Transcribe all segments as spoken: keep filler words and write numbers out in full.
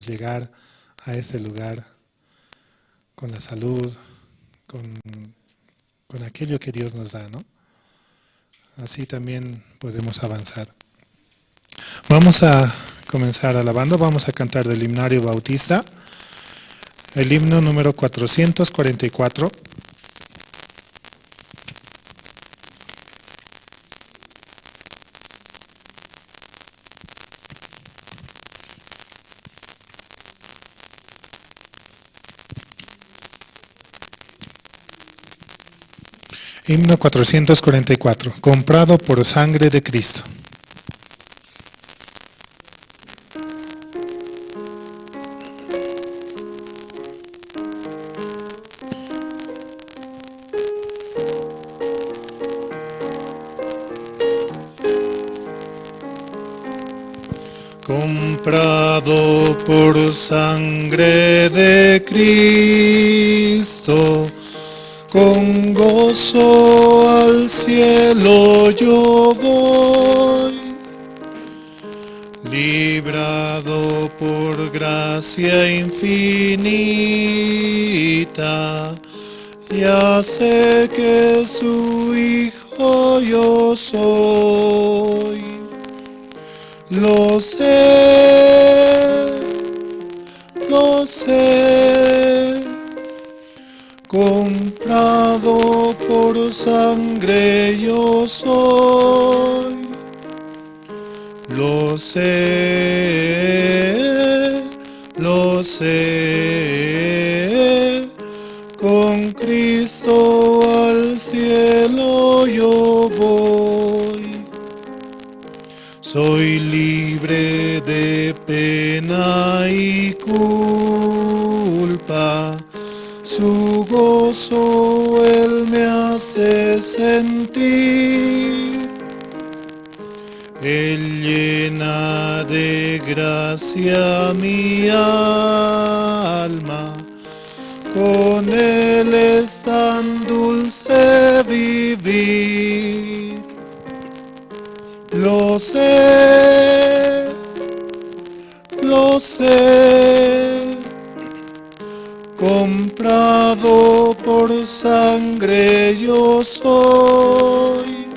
llegar a este lugar con la salud, con, con aquello que Dios nos da, ¿no? Así también podemos avanzar. Vamos a comenzar alabando, vamos a cantar del himnario bautista, el himno número cuatrocientos cuarenta y cuatro. Himno cuatrocientos cuarenta y cuatro, comprado por sangre de Cristo. Comprado por sangre de Cristo, con gozo al cielo yo voy. Librado por gracia infinita, ya sé que su hijo yo soy. Lo sé, lo sé, comprado por sangre yo soy. Lo sé, lo sé, con Cristo al cielo yo voy. Soy libre de pena y culpa, su gozo él me hace sentir. Él llena de gracia mi alma, con él es tan dulce vivir. Lo sé, lo sé, comprado por sangre yo soy.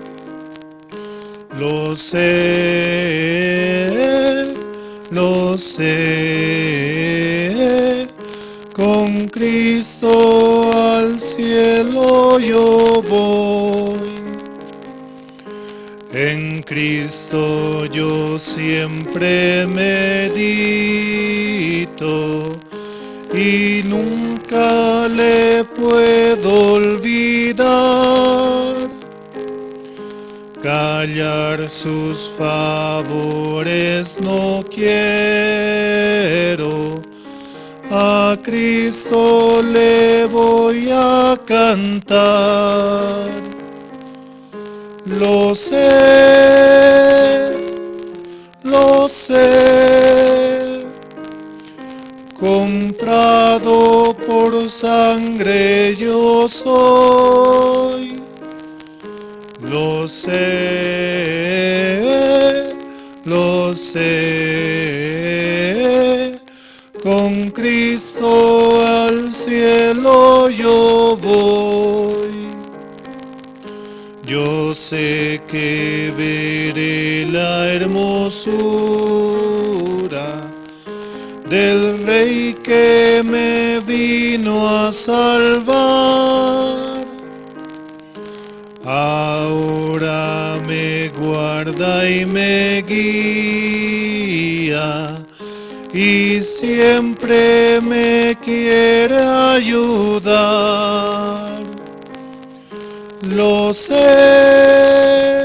Lo sé, lo sé, con Cristo al cielo yo voy. En Cristo yo siempre medito y nunca le puedo olvidar. Callar sus favores no quiero, a Cristo le voy a cantar. Lo sé, lo sé, comprado por sangre yo soy. Lo sé, lo sé, con Cristo al cielo yo voy. Yo sé que veré la hermosura del Rey que me vino a salvar. Ahora me guarda y me guía y siempre me quiere ayudar. Lo sé,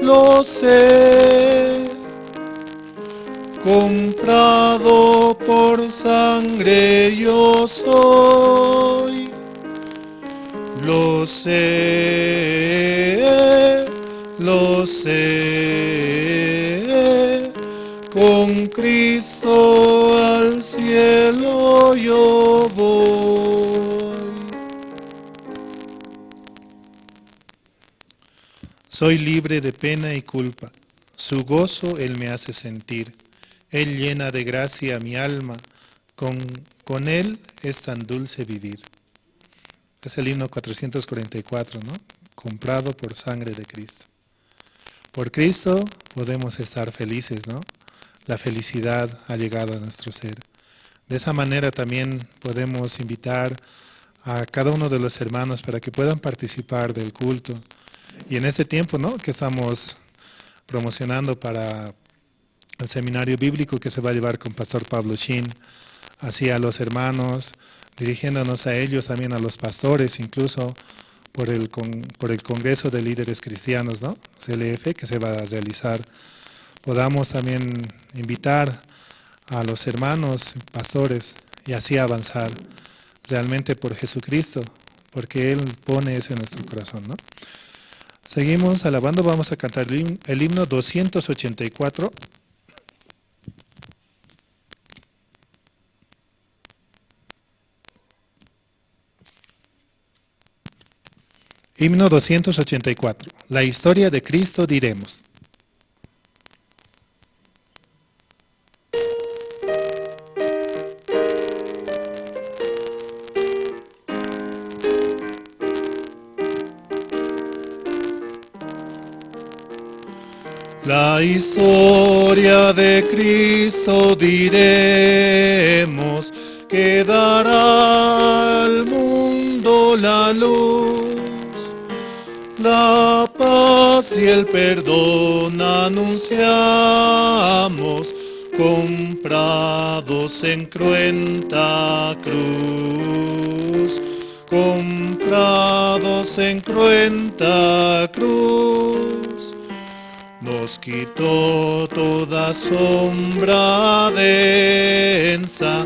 lo sé, comprado por sangre yo soy. Lo sé, lo sé, con Cristo al cielo yo voy. Soy libre de pena y culpa, su gozo él me hace sentir. Él llena de gracia mi alma, con, con Él es tan dulce vivir. Es el himno cuatrocientos cuarenta y cuatro, ¿no? Comprado por sangre de Cristo. Por Cristo podemos estar felices, ¿no? La felicidad ha llegado a nuestro ser. De esa manera también podemos invitar a cada uno de los hermanos para que puedan participar del culto. Y en este tiempo, ¿no? Que estamos promocionando para el seminario bíblico que se va a llevar con Pastor Pablo Shin, así a los hermanos, dirigiéndonos a ellos, también a los pastores, incluso por el con-, por el Congreso de Líderes Cristianos, ¿no? C L F, que se va a realizar. Podamos también invitar a los hermanos pastores y así avanzar realmente por Jesucristo, porque Él pone eso en nuestro corazón, ¿no? Seguimos alabando, vamos a cantar el him-, el himno doscientos ochenta y cuatro. Himno doscientos ochenta y cuatro. La historia de Cristo diremos. La historia de Cristo diremos, que dará al mundo la luz. La paz y el perdón anunciamos, comprados en cruenta cruz, comprados en cruenta cruz. Nos quitó toda sombra densa,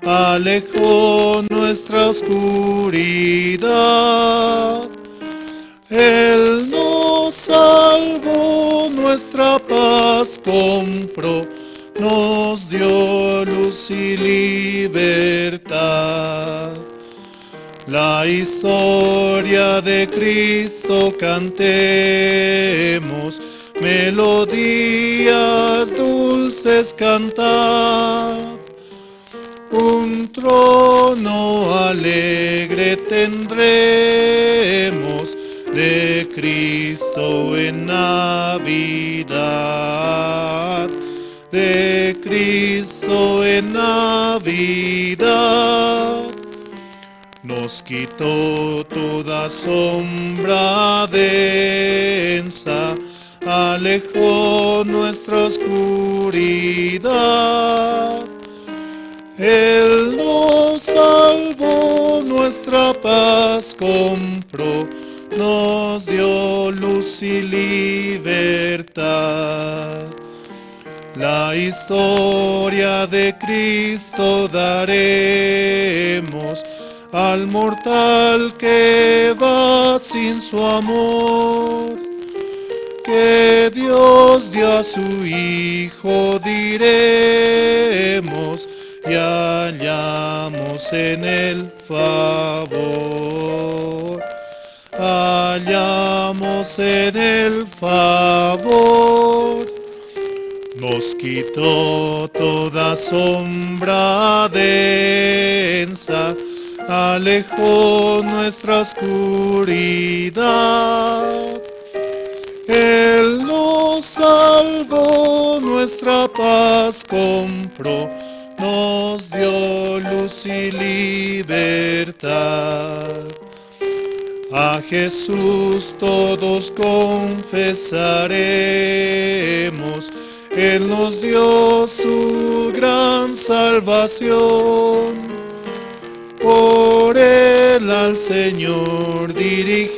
alejó nuestra oscuridad. Él nos salvó, nuestra paz compró, nos dio luz y libertad. La historia de Cristo cantemos, melodías dulces cantad. Un trono alegre tendremos de Cristo en Navidad, de Cristo en Navidad. Nos quitó toda sombra densa, alejó nuestra oscuridad. Él nos salvó, nuestra paz compró, nos dio luz y libertad. La historia de Cristo daremos al mortal que va sin su amor, que Dios dio a su Hijo, diremos, y hallamos en él favor. Hallamos en él favor. Nos quitó toda sombra densa, alejó nuestra oscuridad. Él nos salvó, nuestra paz compró, nos dio luz y libertad. A Jesús todos confesaremos, él nos dio su gran salvación. Por él al Señor dirigimos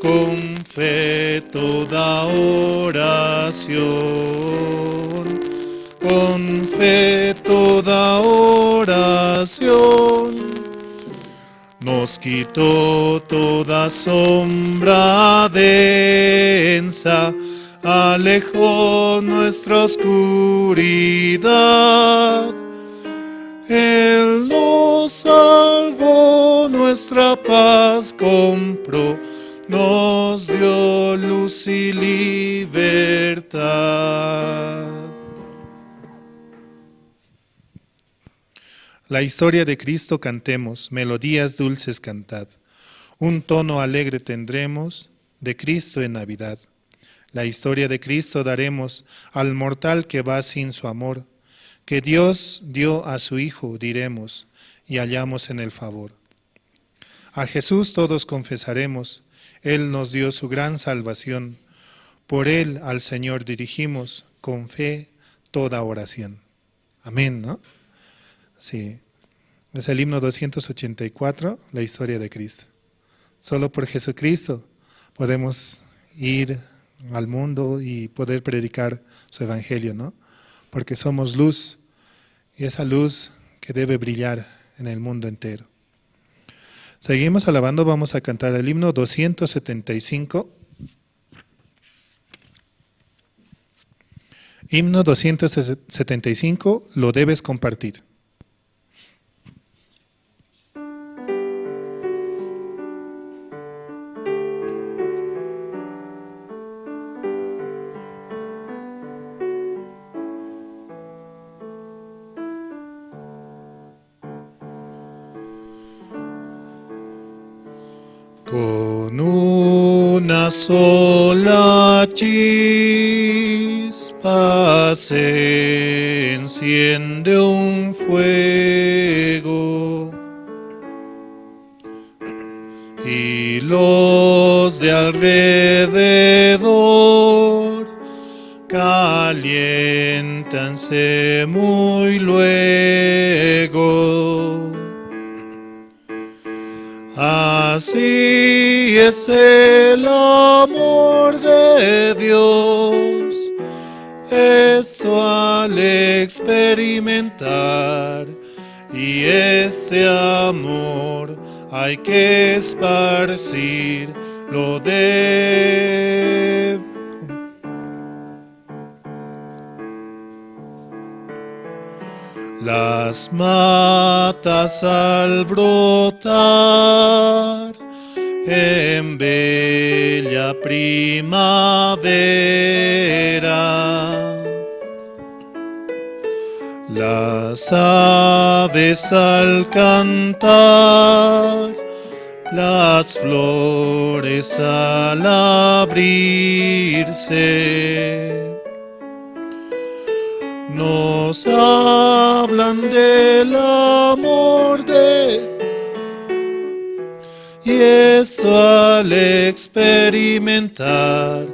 con fe toda oración, con fe toda oración. Nos quitó toda sombra densa, alejó nuestra oscuridad. Él nos salvó, nuestra paz compró, nos dio luz y libertad. La historia de Cristo cantemos, melodías dulces cantad. Un tono alegre tendremos de Cristo en Navidad. La historia de Cristo daremos al mortal que va sin su amor, que Dios dio a su Hijo, diremos, y hallamos en el favor. A Jesús todos confesaremos, Él nos dio su gran salvación. Por Él al Señor dirigimos con fe toda oración. Amén, ¿no? Sí. Es el himno doscientos ochenta y cuatro, la historia de Cristo. Solo por Jesucristo podemos ir al mundo y poder predicar su evangelio, ¿no? Porque somos luz, y esa luz que debe brillar en el mundo entero. Seguimos alabando, vamos a cantar el himno doscientos setenta y cinco. Himno doscientos setenta y cinco, lo debes compartir. Con una sola chispa se enciende un fuego, y los de alrededor caliéntanse muy luego. Así es el amor de Dios, esto al experimentar, y este amor hay que esparcir, lo de Las matas al brotar en bella primavera, las aves al cantar, las flores al abrirse, nos hablan del amor de, y esto al experimentar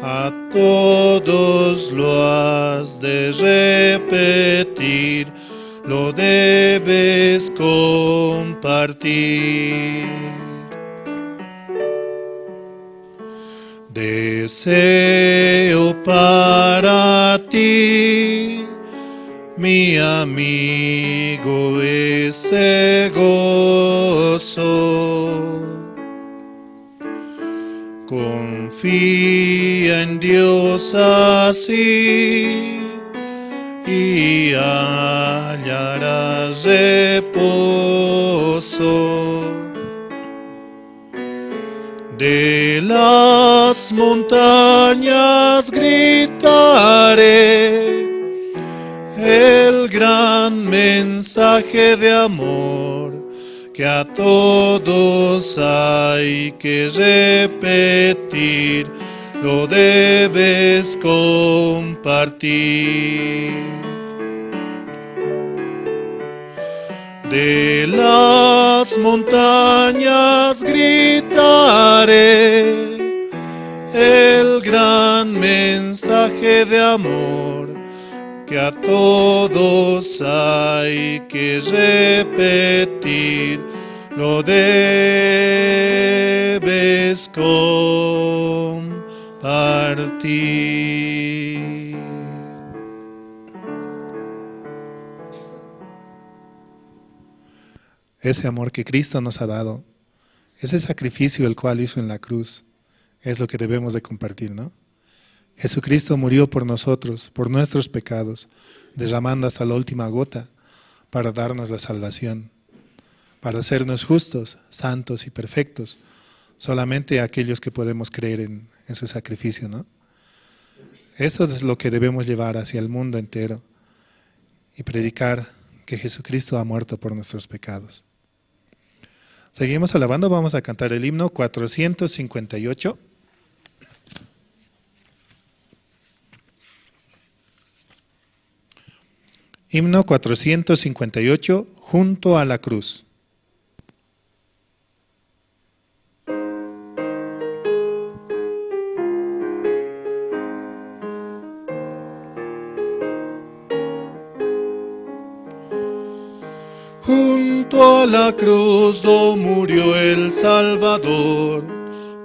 a todos lo has de repetir, lo debes compartir. Deseo para ti, mi amigo, ese gozo. Confía en Dios así y hallarás reposo. De las montañas gritaré el gran mensaje de amor que a todos hay que repetir, lo debes compartir. De las montañas gritaré el gran mensaje de amor que a todos hay que repetir, lo debes compartir. Ese amor que Cristo nos ha dado, ese sacrificio el cual hizo en la cruz, es lo que debemos de compartir, ¿no? Jesucristo murió por nosotros, por nuestros pecados, derramando hasta la última gota para darnos la salvación, para hacernos justos, santos y perfectos, solamente aquellos que podemos creer en, en su sacrificio, ¿no? Eso es lo que debemos llevar hacia el mundo entero y predicar que Jesucristo ha muerto por nuestros pecados. Seguimos alabando, vamos a cantar el himno cuatrocientos cincuenta y ocho. Himno cuatrocientos cincuenta y ocho, junto a la cruz. Junto a la cruz do murió el Salvador,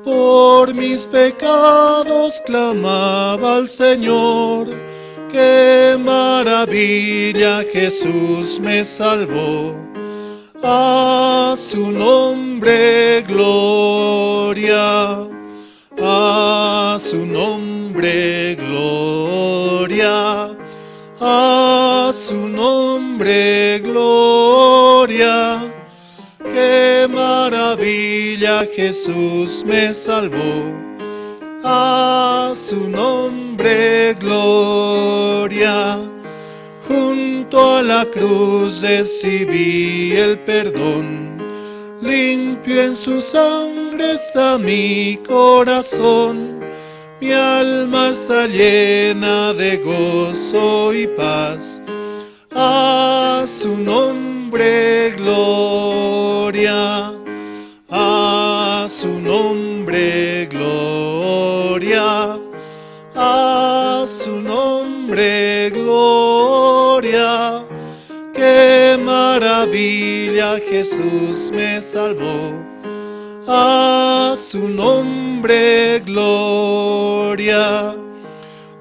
por mis pecados clamaba al Señor. Qué maravilla, Jesús me salvó. A su nombre gloria, a su nombre gloria, a su nombre gloria. Qué maravilla, Jesús me salvó. A su nombre gloria. Junto a la cruz recibí el perdón. Limpio en su sangre está mi corazón. Mi alma está llena de gozo y paz. A su nombre gloria, a su nombre gloria, a su nombre gloria. Qué maravilla, Jesús me salvó. A su nombre gloria.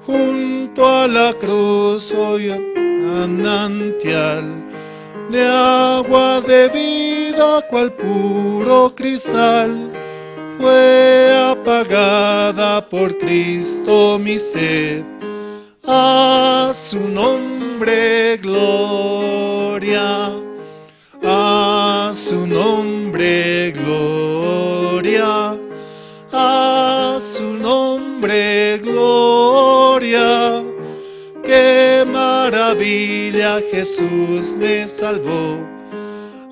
Junto a la cruz soy manantial de agua de vida, cual puro cristal. Fue apagada por Cristo mi sed. A su nombre gloria. A su nombre gloria, a su nombre gloria. Qué maravilla, Jesús me salvó.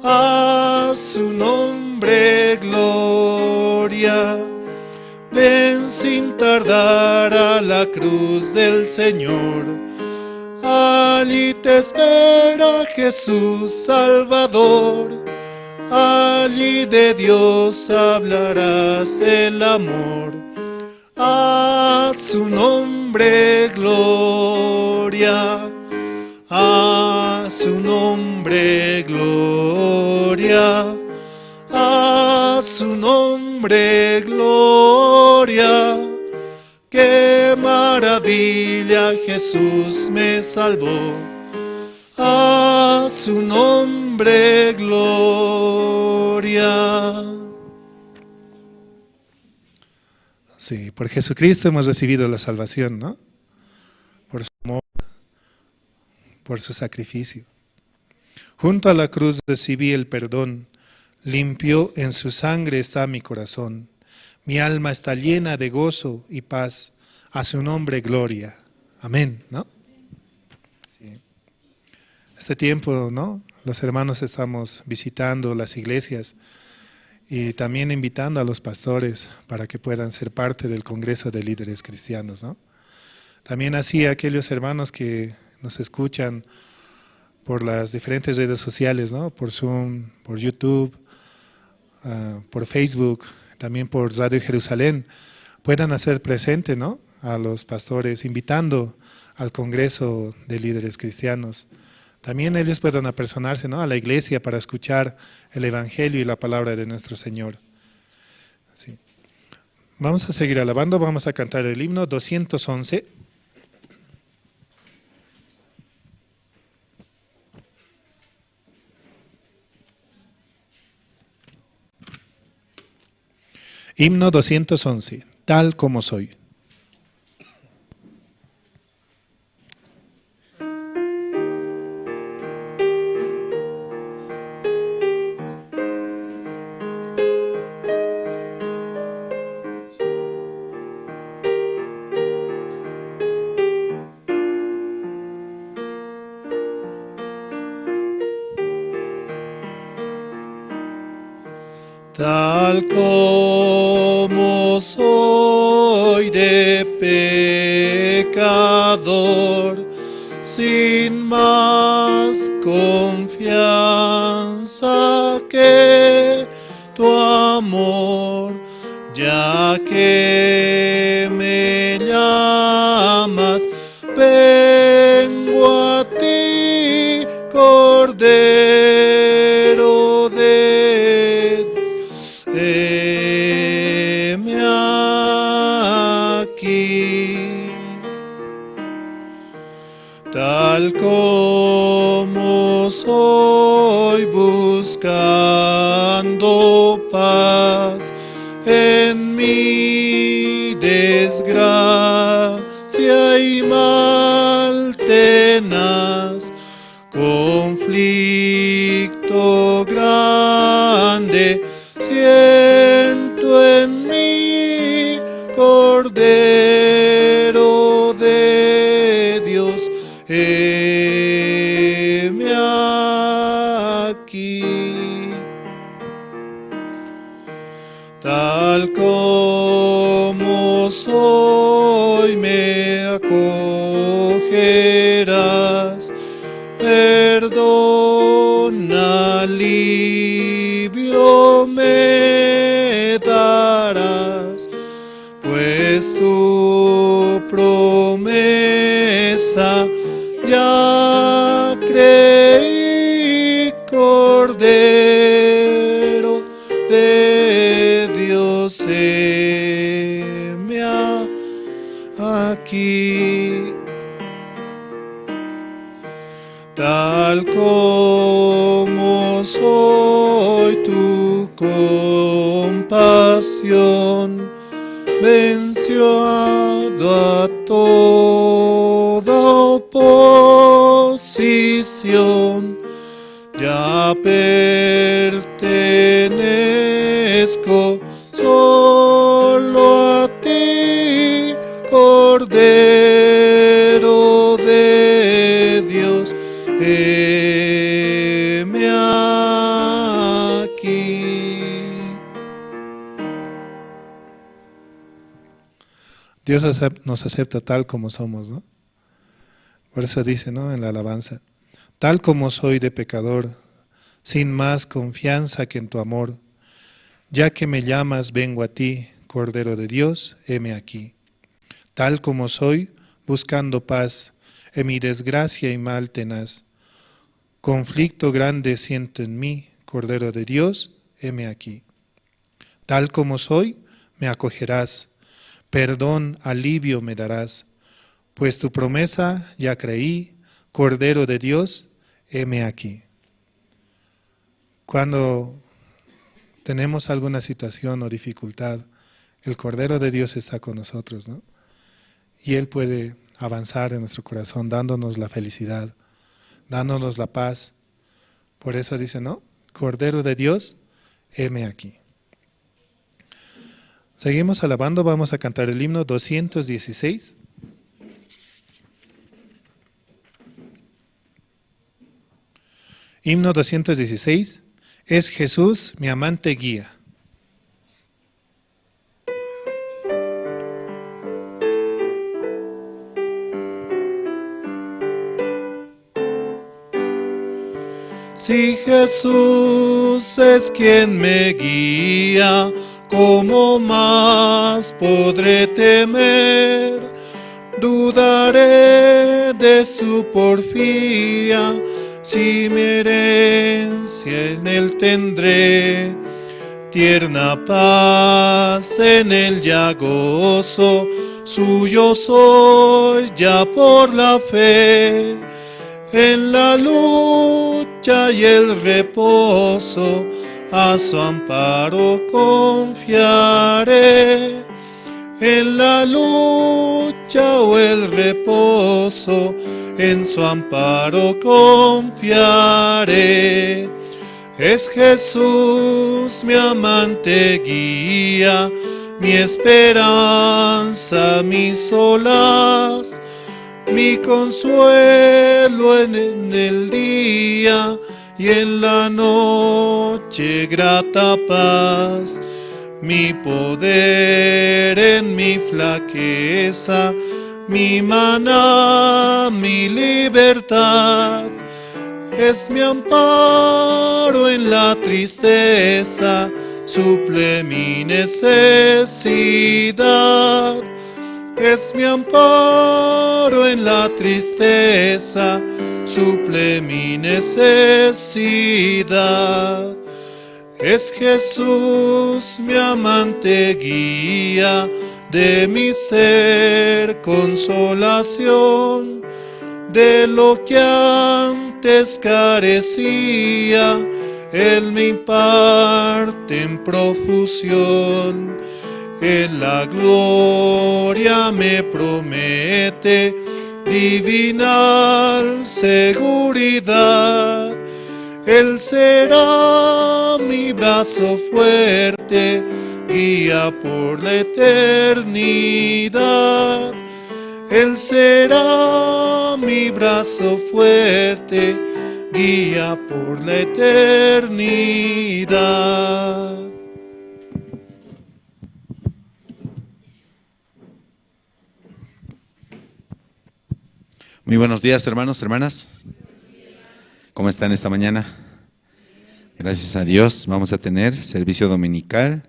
A su nombre gloria. Ven sin tardar a la cruz del Señor. Allí te espera Jesús Salvador. Allí de Dios hablarás el amor. A su nombre gloria. A su nombre gloria. A su nombre gloria. Qué maravilla, Jesús me salvó. A su nombre gloria. Sí, por Jesucristo hemos recibido la salvación, ¿no? Por su amor, por su sacrificio. Junto a la cruz recibí el perdón, limpio en su sangre está mi corazón. Mi alma está llena de gozo y paz. A su nombre gloria. Amén, ¿no? Sí. Este tiempo, ¿no? Los hermanos estamos visitando las iglesias y también invitando a los pastores para que puedan ser parte del Congreso de Líderes Cristianos, ¿no? También así aquellos hermanos que nos escuchan por las diferentes redes sociales, ¿no? Por Zoom, por YouTube, ah, por Facebook, también por Radio Jerusalén, puedan hacer presente, ¿no? A los pastores, invitando al Congreso de Líderes Cristianos. También ellos puedan apersonarse, ¿no? A la iglesia para escuchar el evangelio y la palabra de nuestro Señor. Sí. Vamos a seguir alabando, vamos a cantar el himno doscientos once. Himno doscientos once, tal como soy. Tal como soy de pecador, sin más confianza que tu amor, ya que me llamas, vengo a ti, Cordero de Dios, heme aquí. Tal como soy buscando paz en mi desgracia y mal tenaz, conflicto grande siento en mí, Cordero de Dios, heme aquí. Tal como soy me acogerás, perdón, alivio me darás, pues tu promesa ya creí, Cordero de Dios, heme aquí. Tal como soy, tu compasión venció a toda oposición. Ya pertenezco solo a ti, Cordero de Dios, heme aquí. Dios acep-, nos acepta tal como somos, ¿no? Por eso dice, ¿no? En la alabanza, tal como soy de pecador, sin más confianza que en tu amor, ya que me llamas, vengo a ti, Cordero de Dios, heme aquí. Tal como soy, buscando paz, en mi desgracia y mal tenaz, conflicto grande siento en mí, Cordero de Dios, heme aquí. Tal como soy, me acogerás, perdón, alivio me darás, pues tu promesa ya creí, Cordero de Dios, heme aquí. Cuando tenemos alguna situación o dificultad, el Cordero de Dios está con nosotros, ¿no? Y Él puede avanzar en nuestro corazón, dándonos la felicidad, dándonos la paz. Por eso dice, ¿no? Cordero de Dios, heme aquí. Seguimos alabando, vamos a cantar el himno doscientos dieciséis. Himno doscientos dieciséis, Es Jesús mi amante guía. Si Jesús es quien me guía, ¿cómo más podré temer? Dudaré de su porfía, si mi herencia en él tendré. Tierna paz en él ya gozo, suyo soy ya por la fe. En la lucha y el reposo, a su amparo confiaré. En la lucha o el reposo, en su amparo confiaré. Es Jesús mi amante guía, mi esperanza, mi solaz, mi consuelo en, en el día, Y en la noche grata paz, mi poder en mi flaqueza, mi maná, mi libertad. Es mi amparo en la tristeza, suple mi necesidad. Es mi amparo en la tristeza, suple mi necesidad. Es Jesús mi amante guía, de mi ser consolación, de lo que antes carecía, Él me imparte en profusión. Él la gloria me promete, divinal seguridad. Él será mi brazo fuerte, guía por la eternidad. Él será mi brazo fuerte, guía por la eternidad. Muy buenos días, hermanos, hermanas. ¿Cómo están esta mañana? Gracias a Dios, vamos a tener servicio dominical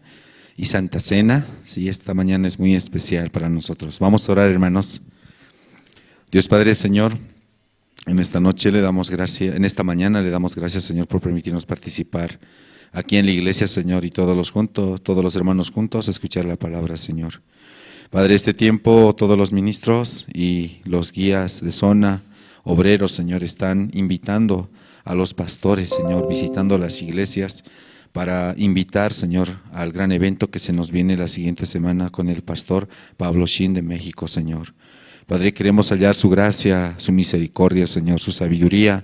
y Santa Cena. Sí, esta mañana es muy especial para nosotros. Vamos a orar, hermanos. Dios Padre, Señor, en esta noche le damos gracias, en esta mañana le damos gracias, Señor, por permitirnos participar aquí en la iglesia, Señor, y todos los juntos, todos los hermanos juntos a escuchar la palabra, Señor. Padre, este tiempo todos los ministros y los guías de zona, obreros, Señor, están invitando a los pastores, Señor, visitando las iglesias para invitar, Señor, al gran evento que se nos viene la siguiente semana con el pastor Pablo Shin de México, Señor. Padre, queremos hallar su gracia, su misericordia, Señor, su sabiduría,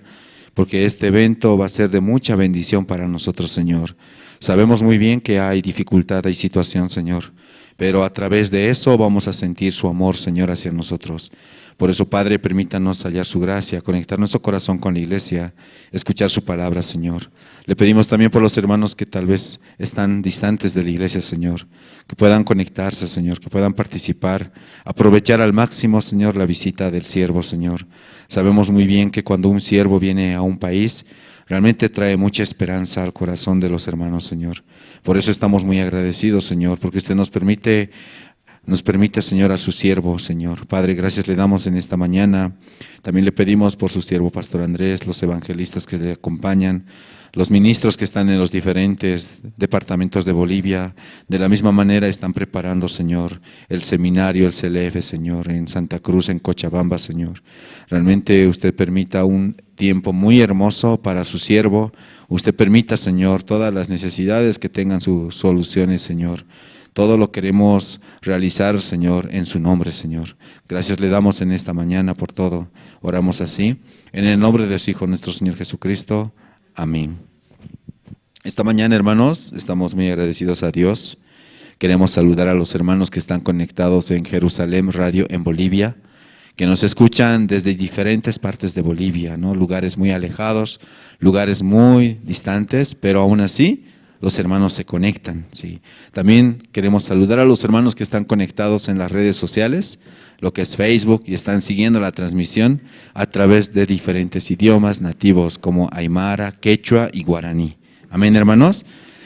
porque este evento va a ser de mucha bendición para nosotros, Señor. Sabemos muy bien que hay dificultad, hay situación, Señor, pero a través de eso vamos a sentir su amor, Señor, hacia nosotros. Por eso, Padre, permítanos hallar su gracia, conectar nuestro corazón con la iglesia, escuchar su palabra, Señor. Le pedimos también por los hermanos que tal vez están distantes de la iglesia, Señor, que puedan conectarse, Señor, que puedan participar, aprovechar al máximo, Señor, la visita del siervo, Señor. Sabemos muy bien que cuando un siervo viene a un país, realmente trae mucha esperanza al corazón de los hermanos, Señor. Por eso estamos muy agradecidos, Señor, porque usted nos permite, nos permite, Señor, a su siervo, Señor. Padre, gracias le damos en esta mañana. También le pedimos por su siervo, Pastor Andrés, los evangelistas que le acompañan, los ministros que están en los diferentes departamentos de Bolivia. De la misma manera están preparando, Señor, el seminario, el CELEF, Señor, en Santa Cruz, en Cochabamba, Señor. Realmente usted permita un tiempo muy hermoso para su siervo. Usted permita, Señor, todas las necesidades que tengan sus soluciones, Señor. Todo lo queremos realizar, Señor, en su nombre, Señor. Gracias le damos en esta mañana por todo. Oramos así, en el nombre de su Hijo, nuestro Señor Jesucristo. Amén. Esta mañana, hermanos, estamos muy agradecidos a Dios. Queremos saludar a los hermanos que están conectados en Jerusalén Radio en Bolivia, que nos escuchan desde diferentes partes de Bolivia, ¿no? Lugares muy alejados, lugares muy distantes, pero aún así los hermanos se conectan, ¿sí? También queremos saludar a los hermanos que están conectados en las redes sociales, lo que es Facebook, y están siguiendo la transmisión a través de diferentes idiomas nativos como aymara, quechua y guaraní. Amén, hermanos.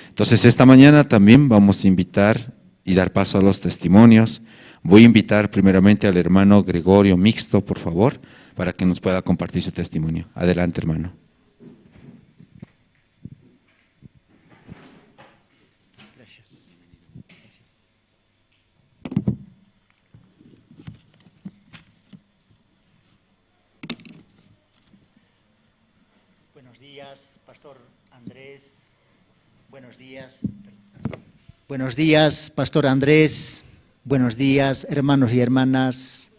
Entonces, esta mañana también vamos a invitar y dar paso a los testimonios. Voy a invitar primeramente al hermano Gregorio Mixto, por favor, para que nos pueda compartir su testimonio. Adelante, hermano. Gracias. Buenos días, Pastor Andrés. Buenos días. Buenos días, Pastor Andrés. Buenos días, hermanos y hermanas.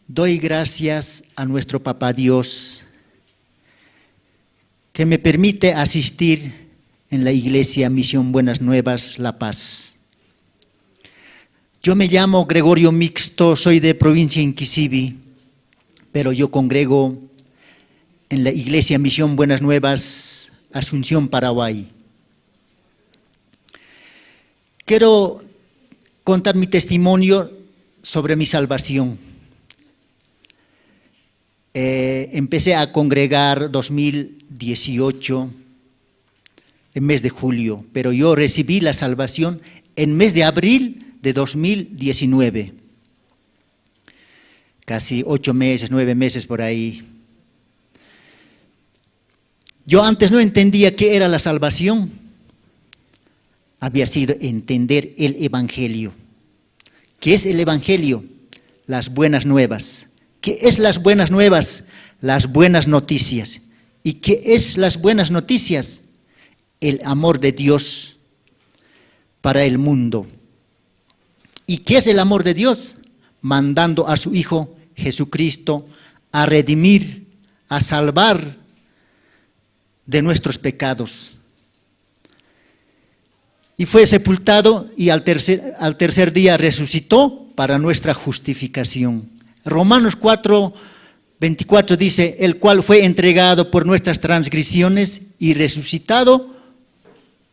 Doy gracias a nuestro Papá Dios que me permite asistir en la Iglesia Misión Buenas Nuevas La Paz. Yo me llamo Gregorio Mixto, soy de provincia Inquisivi, pero yo congrego en la Iglesia Misión Buenas Nuevas, Asunción, Paraguay. Quiero contar mi testimonio sobre mi salvación. Eh, empecé a congregar dos mil dieciocho, en mes de julio, pero yo recibí la salvación en mes de abril de dos mil diecinueve. Casi ocho meses, nueve meses por ahí. Yo antes no entendía qué era la salvación. Había sido entender el evangelio. ¿Qué es el evangelio? Las buenas nuevas. ¿Qué es las buenas nuevas? Las buenas noticias. ¿Y qué es las buenas noticias? El amor de Dios para el mundo. ¿Y qué es el amor de Dios? Mandando a su Hijo Jesucristo a redimir, a salvar de nuestros pecados. Y fue sepultado y al tercer, al tercer día resucitó para nuestra justificación. Romanos cuatro veinticuatro dice: "El cual fue entregado por nuestras transgresiones y resucitado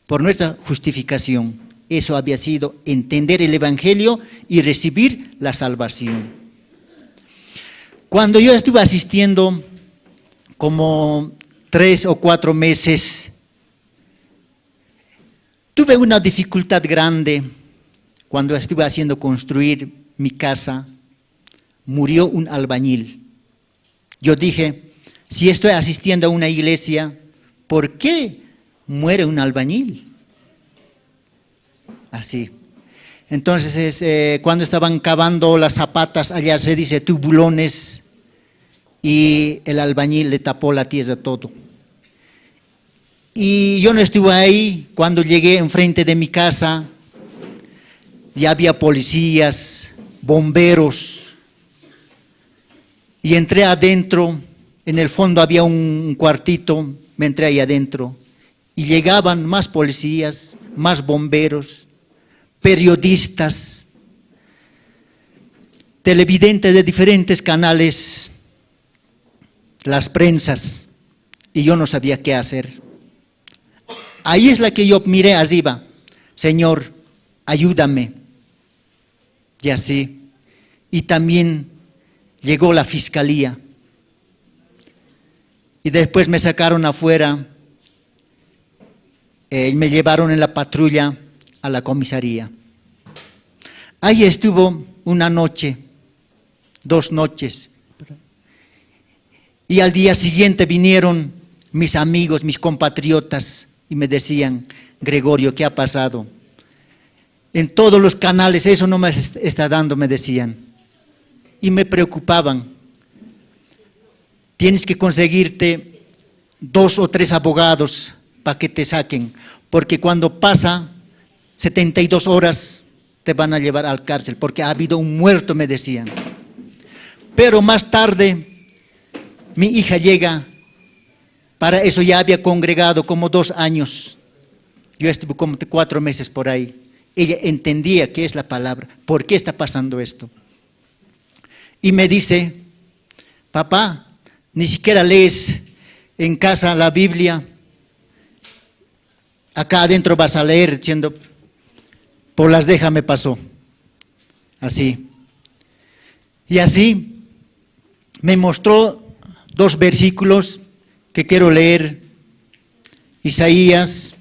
por nuestra justificación". Eso había sido entender el evangelio y recibir la salvación. Cuando yo estuve asistiendo como tres o cuatro meses, tuve una dificultad grande cuando estuve haciendo construir mi casa. Murió un albañil. Yo dije: "Si estoy asistiendo a una iglesia, ¿por qué muere un albañil?". Así. Entonces, eh, cuando estaban cavando las zapatas, allá se dice tubulones, y el albañil le tapó la tierra todo. Y yo no estuve ahí. Cuando llegué enfrente de mi casa, ya había policías, bomberos, y entré adentro. En el fondo había un, un cuartito, me entré ahí adentro. Y llegaban más policías, más bomberos, periodistas, televidentes de diferentes canales, las prensas, y yo no sabía qué hacer. Ahí es la que yo miré arriba: "Señor, ayúdame". Y así. Y también llegó la fiscalía. Y después me sacaron afuera, eh, y me llevaron en la patrulla a la comisaría. Ahí estuvo una noche, dos noches. Y al día siguiente vinieron mis amigos, mis compatriotas, y me decían: "Gregorio, ¿qué ha pasado? En todos los canales eso no me est-, está dando", me decían. Y me preocupaban. "Tienes que conseguirte dos o tres abogados para que te saquen, porque cuando pasa setenta y dos horas te van a llevar al cárcel, porque ha habido un muerto", me decían. Pero más tarde, mi hija llega, para eso ya había congregado como dos años. Yo estuve como cuatro meses por ahí. Ella entendía qué es la palabra, por qué está pasando esto. Y me dice: "Papá, ni siquiera lees en casa la Biblia. Acá adentro vas a leer", diciendo, por las cejas me pasó. Así. Y así me mostró dos versículos que quiero leer. Isaías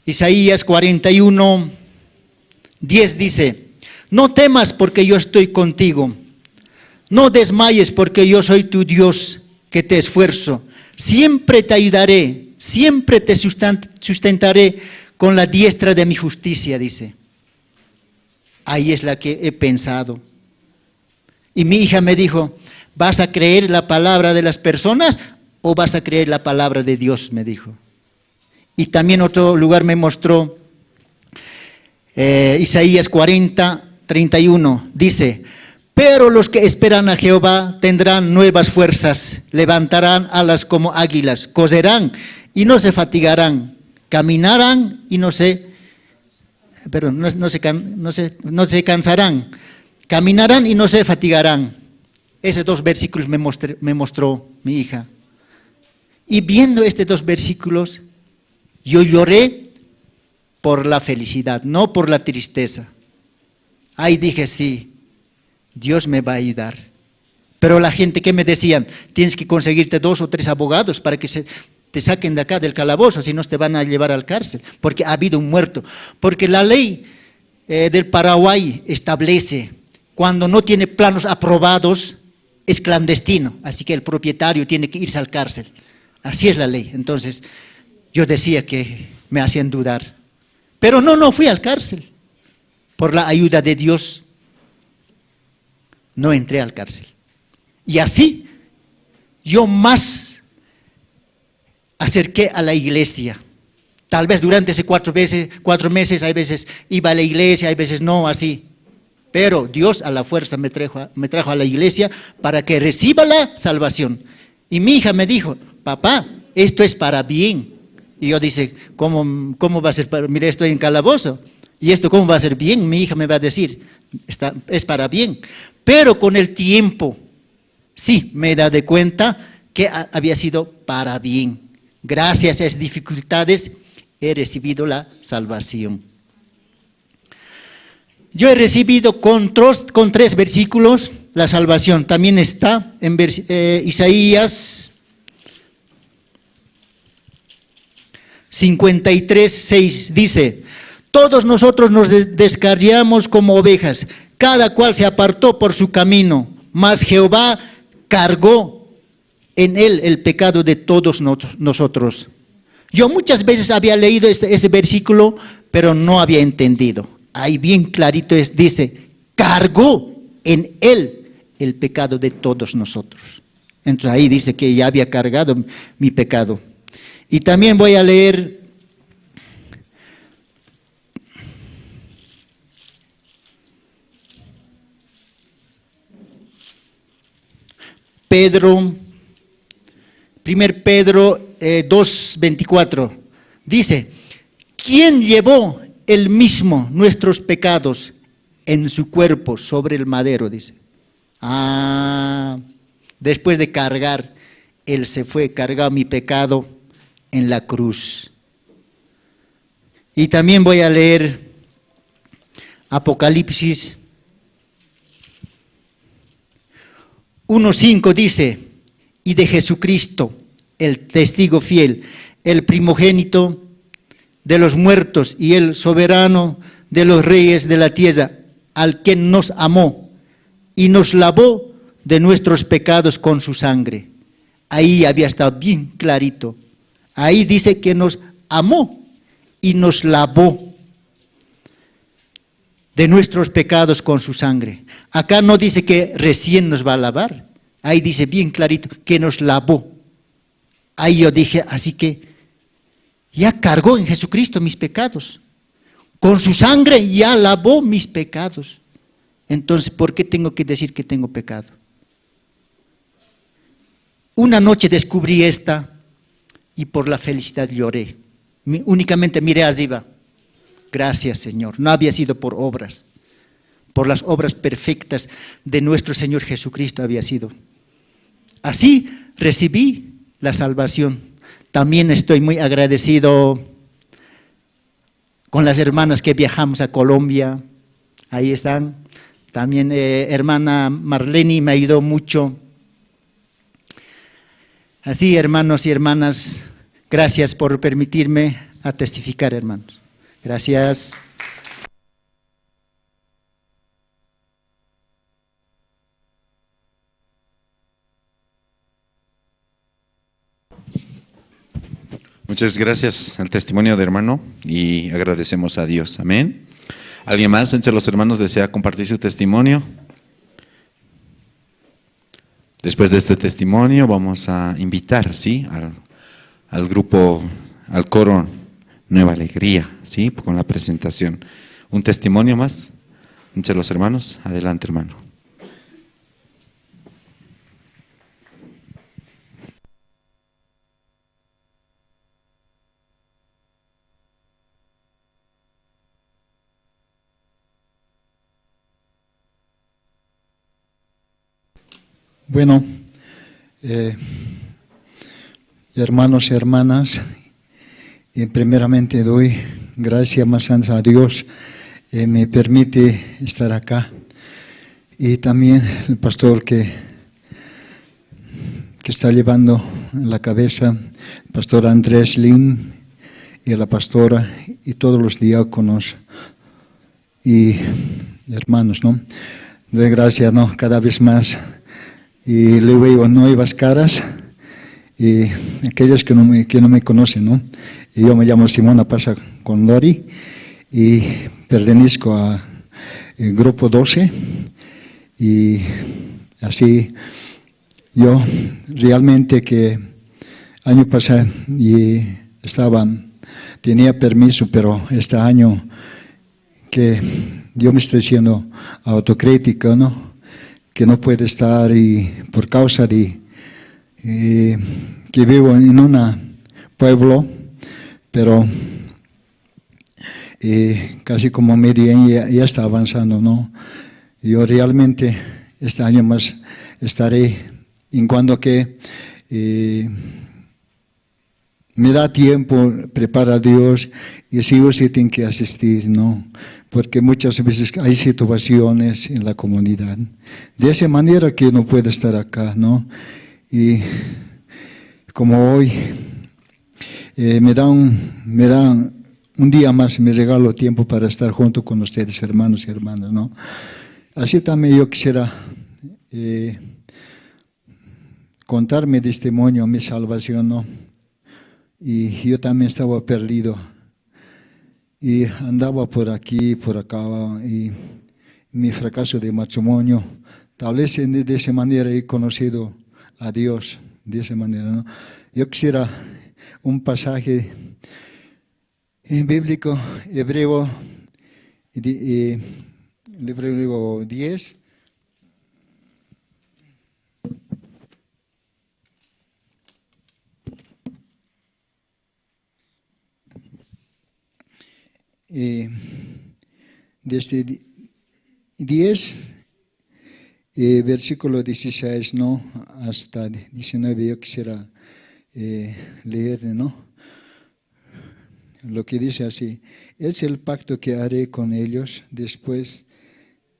Isaías cuarenta y uno, diez dice: "No temas, porque yo estoy contigo. No desmayes, porque yo soy tu Dios, que te esfuerzo. Siempre te ayudaré, siempre te sustan-, sustentaré con la diestra de mi justicia", dice. Ahí es la que he pensado. Y mi hija me dijo: "¿Vas a creer la palabra de las personas o vas a creer la palabra de Dios?", me dijo. Y también otro lugar me mostró, eh, Isaías cuarenta, treinta y uno, dice: "Pero los que esperan a Jehová tendrán nuevas fuerzas, levantarán alas como águilas, correrán y no se fatigarán, caminarán y no se pero no, no se can-, no se, no se cansarán, caminarán y no se fatigarán. Esos dos versículos me mostré-, me mostró mi hija. Y viendo estos dos versículos, yo lloré por la felicidad, no por la tristeza. Ahí dije, sí, Dios me va a ayudar. Pero la gente que me decían, tienes que conseguirte dos o tres abogados para que se, te saquen de acá del calabozo, si no te van a llevar al cárcel, porque ha habido un muerto. Porque la ley, eh, del Paraguay establece, cuando no tiene planos aprobados, es clandestino, así que el propietario tiene que irse al cárcel. Así es la ley. Entonces, yo decía que me hacían dudar. Pero no, no fui al cárcel. Por la ayuda de Dios, no entré al cárcel. Y así, yo más acerqué a la iglesia. Tal vez durante ese cuatro veces, cuatro meses, hay veces iba a la iglesia, hay veces no, así. Pero Dios a la fuerza me trajo a, me trajo a la iglesia para que reciba la salvación. Y mi hija me dijo, papá, esto es para bien. Y yo dice, ¿cómo, cómo va a ser para, mira, estoy en calabozo? ¿Y esto cómo va a ser bien? Mi hija me va a decir, está, es para bien. Pero con el tiempo, sí, me he dado cuenta que ha-, había sido para bien. Gracias a esas dificultades he recibido la salvación. Yo he recibido con tros-, con tres versículos la salvación. También está en vers-, eh, Isaías cincuenta y tres seis. Dice: "Todos nosotros nos de-, descarriamos como ovejas, cada cual se apartó por su camino, mas Jehová cargó en él el pecado de todos nos-, nosotros". Yo muchas veces había leído este, ese versículo, pero no había entendido. Ahí bien clarito es, dice, cargó en él el pecado de todos nosotros. Entonces ahí dice que ya había cargado mi pecado. Y también voy a leer Pedro, primer Pedro, eh, dos veinticuatro, dice: "¿Quién llevó él mismo nuestros pecados en su cuerpo sobre el madero?", dice. Ah, después de cargar, él se fue, cargado mi pecado en la cruz. Y también voy a leer Apocalipsis uno cinco, dice: "Y de Jesucristo, el testigo fiel, el primogénito de los muertos y el soberano de los reyes de la tierra, al quien nos amó y nos lavó de nuestros pecados con su sangre". Ahí había estado bien clarito. Ahí dice que nos amó y nos lavó de nuestros pecados con su sangre. Acá no dice que recién nos va a lavar. Ahí dice bien clarito que nos lavó. Ahí yo dije, así que ya cargó en Jesucristo mis pecados. Con su sangre ya lavó mis pecados. Entonces, ¿por qué tengo que decir que tengo pecado? Una noche descubrí esta y por la felicidad lloré. Mi-, únicamente miré arriba. Gracias, Señor. No había sido por obras, por las obras perfectas de nuestro Señor Jesucristo había sido. Así recibí la salvación. También estoy muy agradecido con las hermanas que viajamos a Colombia. Ahí están. También, eh, hermana Marleni me ayudó mucho. Así, hermanos y hermanas, gracias por permitirme a testificar, hermanos. Gracias. Muchas gracias al testimonio de hermano y agradecemos a Dios. Amén. ¿Alguien más entre los hermanos desea compartir su testimonio? Después de este testimonio vamos a invitar, ¿sí?, al, al grupo, al coro Nueva Alegría, ¿sí?, con la presentación. ¿Un testimonio más entre los hermanos? Adelante, hermano. Bueno, eh, hermanos y hermanas, eh, primeramente doy gracias más antes a Dios, eh, me permite estar acá. Y también el pastor que, que está llevando la cabeza, el pastor Andrés Lim y la pastora y todos los diáconos y hermanos, ¿no? De gracia, ¿no? Cada vez más. Y le veo nuevas caras. Y aquellos que no me, que no me conocen, ¿no? Yo me llamo Simona Pasa Condori y pertenezco a el grupo doce. Y así yo realmente que año pasado y estaba, tenía permiso, pero este año que yo me estoy siendo autocrítico, ¿no? Que no puede estar y por causa de eh, que vivo en un pueblo, pero eh, casi como medio año ya, ya está avanzando, ¿no? Yo realmente este año más estaré, en cuanto que eh, me da tiempo, prepara Dios, y sí o sí tengo que asistir, ¿no? Porque muchas veces hay situaciones en la comunidad. De esa manera que no puedo estar acá, ¿no? Y como hoy, eh, me da un, me da un día más, me regalo tiempo para estar junto con ustedes, hermanos y hermanas, ¿no? Así también yo quisiera eh, contar mi testimonio, mi salvación, ¿no? Y yo también estaba perdido. Y andaba por aquí, por acá, y mi fracaso de matrimonio. Tal vez en- de esa manera he conocido a Dios, de esa manera, ¿no? Yo quisiera un pasaje en bíblico, hebreo, y di- y libro hebreo diez, eh, desde di- diez, eh, versículo dieciséis, ¿no? Hasta diecinueve yo quisiera eh, leer, ¿no? Lo que dice así, es el pacto que haré con ellos después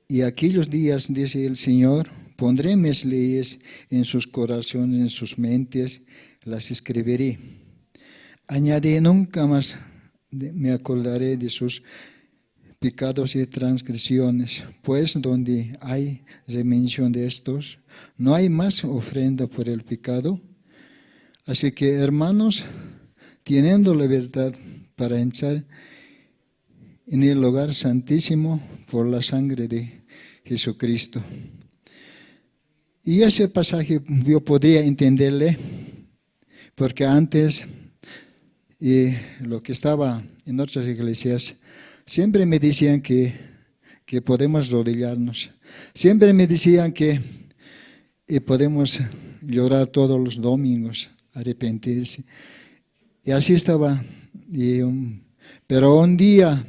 y aquellos días, dice el Señor, pondré mis leyes en sus corazones, en sus mentes, las escribiré. Añade, nunca más de- me acordaré de sus pecados y transgresiones, pues donde hay remención de estos, no hay más ofrenda por el pecado. Así que, hermanos, teniendo libertad para entrar en el lugar santísimo por la sangre de Jesucristo. Y ese pasaje yo podría entenderle, porque antes eh, lo que estaba en otras iglesias, siempre me decían que, que podemos rodillarnos. Siempre me decían que eh, podemos llorar todos los domingos, arrepentirse. Y así estaba. Y, um, pero un día,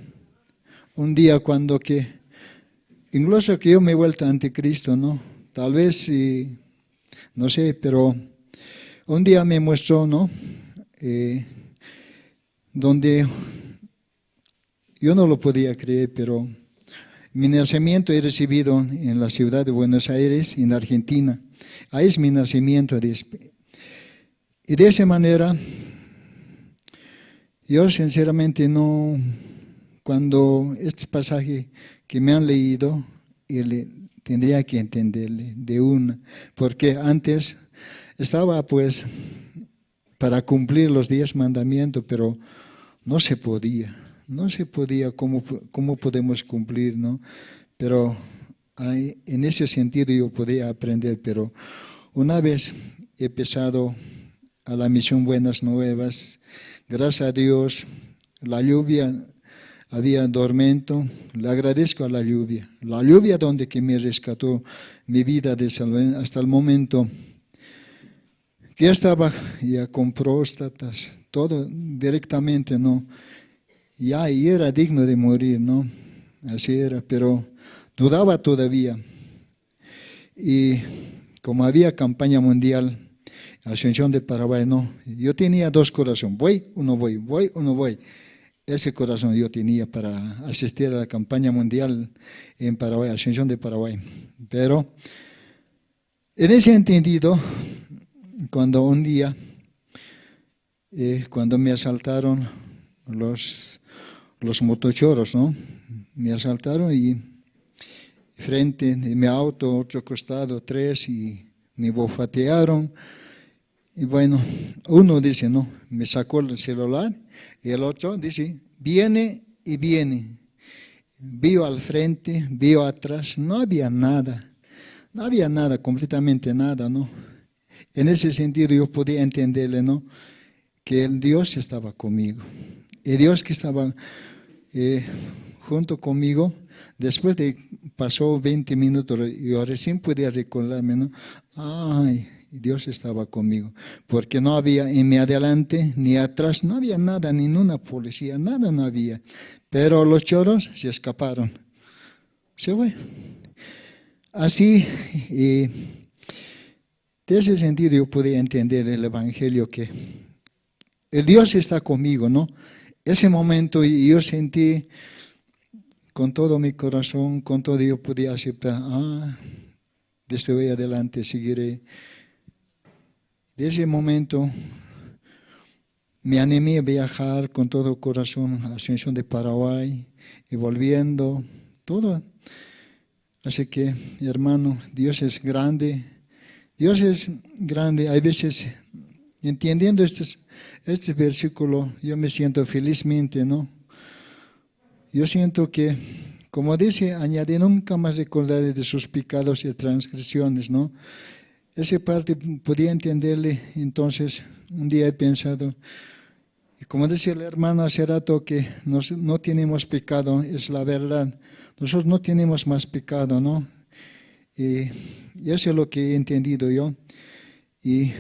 un día cuando que, incluso que yo me he vuelto anticristo, ¿no? Tal vez, eh, no sé, pero un día me muestró, ¿no? Eh, donde yo no lo podía creer, pero mi nacimiento he recibido en la ciudad de Buenos Aires, en Argentina. Ahí es mi nacimiento. Dice. Y de esa manera, yo sinceramente no, cuando este pasaje que me han leído, y le- tendría que entenderle de una, porque antes estaba pues para cumplir los diez mandamientos, pero no se podía, no se podía, ¿cómo, po- cómo podemos cumplir, no? Pero ahí, en ese sentido yo podía aprender, pero una vez he empezado a la misión Buenas Nuevas, gracias a Dios, la lluvia, había tormento, le agradezco a la lluvia, la lluvia donde que me rescató mi vida de salud hasta el momento que ya estaba ya con próstatas, todo directamente, ¿no? Ya, y era digno de morir, ¿no? Así era, pero dudaba todavía. Y como había campaña mundial, Asunción de Paraguay, ¿no? Yo tenía dos corazones, voy o no voy, voy o no voy. Ese corazón yo tenía para asistir a la campaña mundial en Paraguay, Asunción de Paraguay. Pero en ese entendido, cuando un día, eh, cuando me asaltaron los, los motochoros, ¿no? Me asaltaron y frente de mi auto, otro costado, tres, y me bofatearon. Y bueno, uno dice, ¿no? Me sacó el celular, y el otro dice, viene y viene. Vio al frente, vio atrás, no había nada. No había nada, completamente nada, ¿no? En ese sentido yo podía entenderle, ¿no? Que el Dios estaba conmigo. El Dios que estaba, eh, junto conmigo, después de, pasó veinte minutos, yo recién podía recordarme, ¿no? Ay, Dios estaba conmigo, porque no había en mi adelante ni atrás, no había nada, ninguna policía, nada no había. Pero los choros se escaparon. Se fue. Así, y de ese sentido yo pude entender el evangelio, que el Dios está conmigo, ¿no? Ese momento yo sentí con todo mi corazón, con todo yo podía aceptar, ah, desde hoy adelante seguiré. De ese momento me animé a viajar con todo corazón a Asunción de Paraguay y volviendo, todo. Así que, hermano, Dios es grande. Dios es grande. Hay veces, entendiendo este, este versículo, yo me siento felizmente, ¿no? Yo siento que, como dice, añade, nunca más recordaré de sus pecados y transgresiones, ¿no? Esa parte podía entenderle. Entonces, un día he pensado, y como decía el hermano hace rato, que nos, no tenemos pecado, es la verdad. Nosotros no tenemos más pecado, ¿no? Y, y eso es lo que he entendido yo. Y,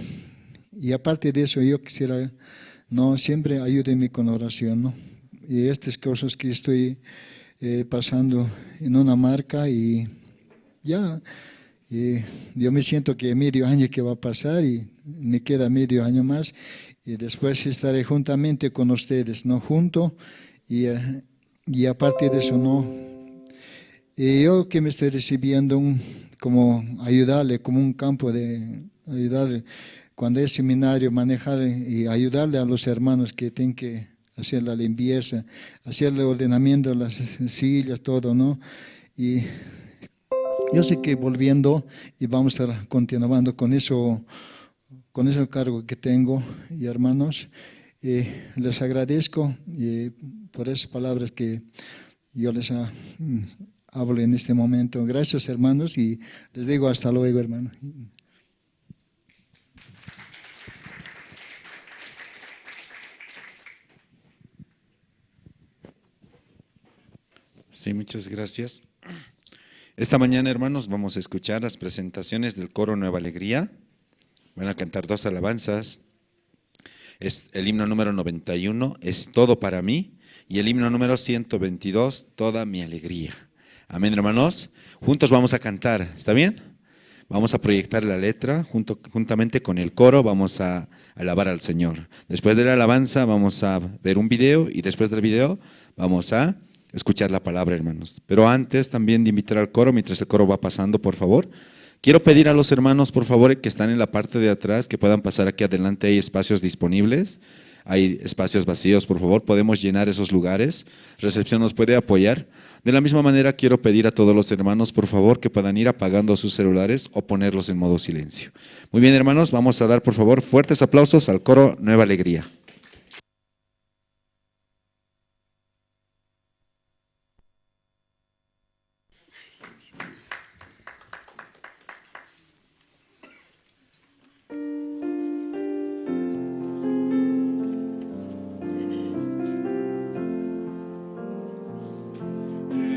y aparte de eso, yo quisiera, no, siempre ayúdenme con oración, ¿no? Y estas cosas que estoy, eh, pasando en una marca y ya, eh, yo me siento que medio año que va a pasar y me queda medio año más y después estaré juntamente con ustedes, ¿no? Junto y, eh, y aparte de eso, ¿no? Y yo que me estoy recibiendo un, como ayudarle, como un campo de ayudarle, cuando es seminario, manejar y ayudarle a los hermanos que tienen que hacer la limpieza, hacer el ordenamiento de las sillas, todo, ¿no? Y yo sé que volviendo y vamos a estar continuando con eso, con ese cargo que tengo, y hermanos, eh, les agradezco, eh, por esas palabras que yo les, ah, mm, hablo en este momento. Gracias, hermanos, y les digo hasta luego, hermano. Sí, muchas gracias. Esta mañana, hermanos, vamos a escuchar las presentaciones del coro Nueva Alegría. Van a cantar dos alabanzas. Es el himno número noventa y uno, Es todo para mí, y el himno número ciento veintidós, Toda mi alegría. Amén, hermanos. Juntos vamos a cantar, ¿está bien? Vamos a proyectar la letra junto, juntamente con el coro, vamos a alabar al Señor. Después de la alabanza vamos a ver un video y después del video vamos a escuchar la palabra, hermanos. Pero antes también de invitar al coro, mientras el coro va pasando, por favor, quiero pedir a los hermanos, por favor, que están en la parte de atrás, que puedan pasar aquí adelante, hay espacios disponibles. Hay espacios vacíos, por favor, podemos llenar esos lugares. Recepción nos puede apoyar. De la misma manera, quiero pedir a todos los hermanos, por favor, que puedan ir apagando sus celulares o ponerlos en modo silencio. Muy bien, hermanos, vamos a dar, por favor, fuertes aplausos al coro Nueva Alegría.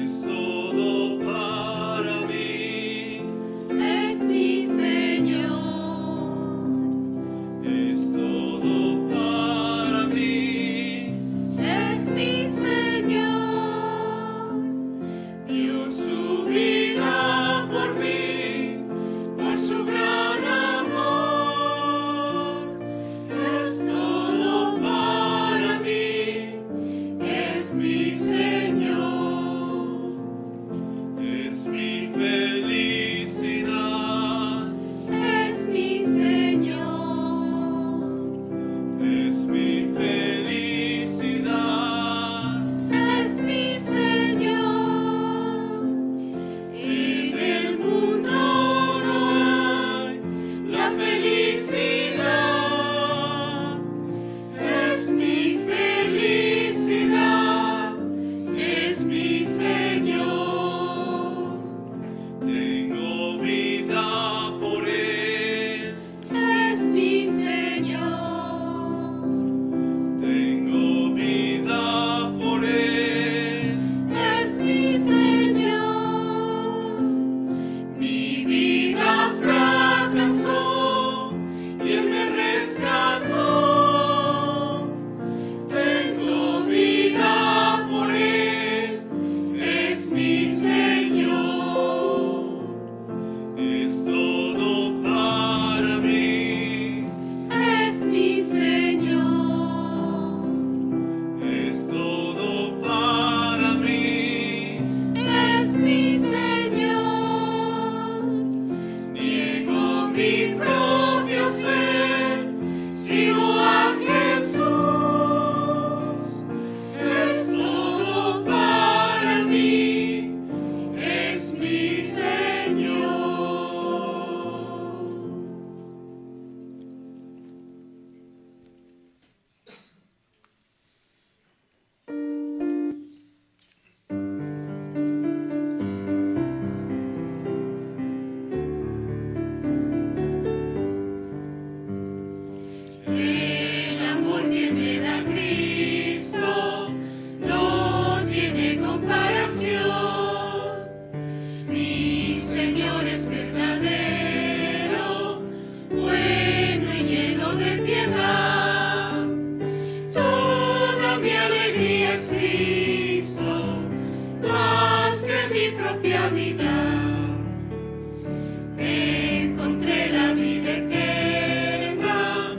Es todo para mí, es mi Señor, es todo para propia vida. Encontré la vida eterna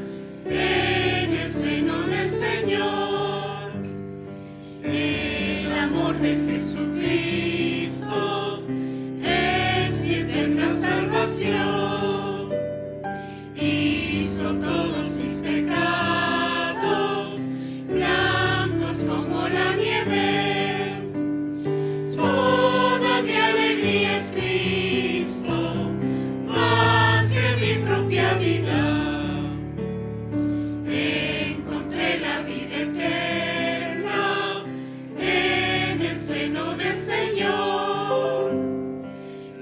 en el seno del Señor. El amor de Jesucristo es mi eterna salvación. Hizo todos mis pecados blancos como la nieve. Toda mi alegría es Cristo, más que mi propia vida. Encontré la vida eterna en el seno del Señor.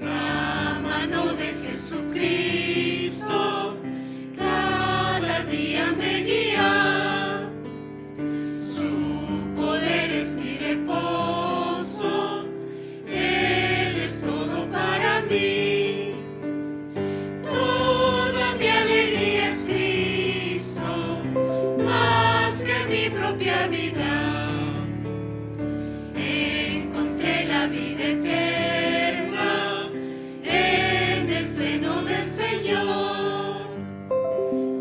La mano de Jesucristo cada día me guía. Su poder es mi reposo, Él es todo para mí. Toda mi alegría es Cristo, más que mi propia vida. Encontré la vida eterna en el seno del Señor.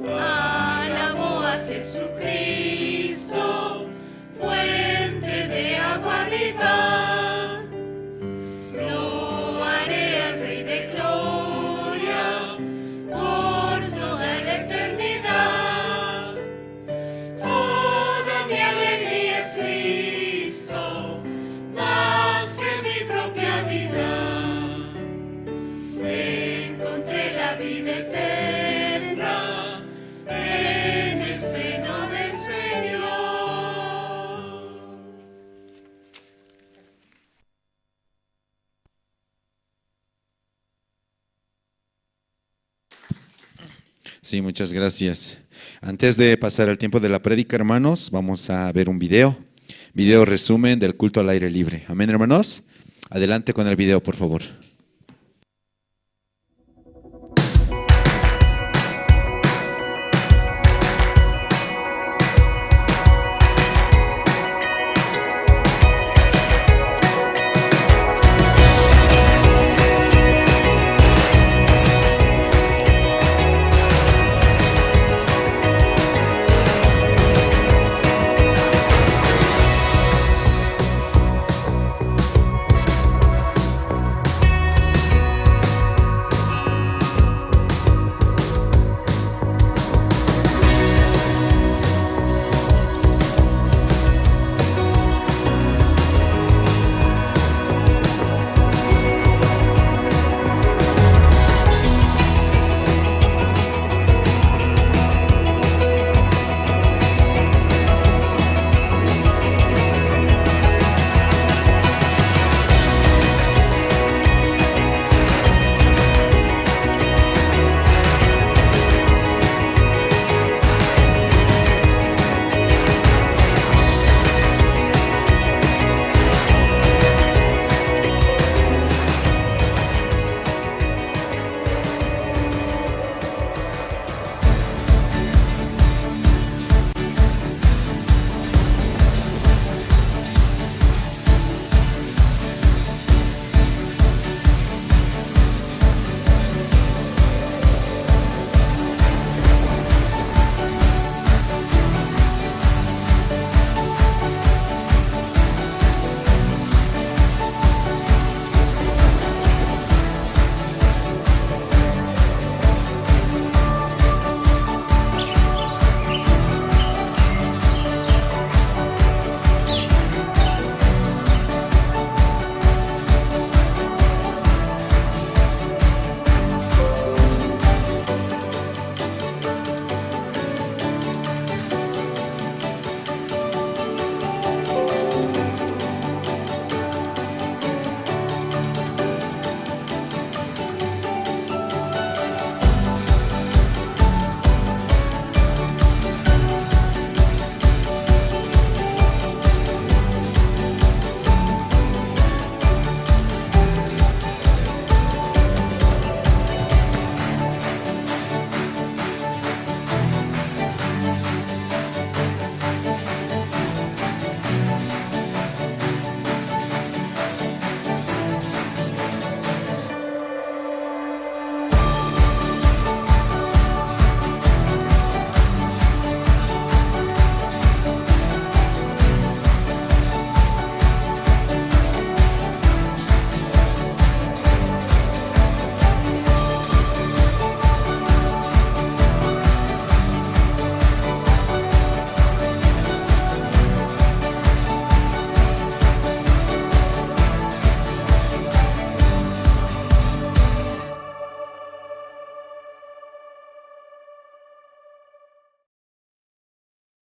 Alabó a Jesucristo, fuente de agua viva. Lo haré al Rey de gloria por toda la eternidad. Toda mi alegría es Cristo, más que mi propia vida. Encontré la vida eterna en el seno del Señor. Sí, muchas gracias. Antes de pasar al tiempo de la prédica, hermanos, vamos a ver un video. Video resumen del culto al aire libre. Amén, hermanos. Adelante con el video, por favor.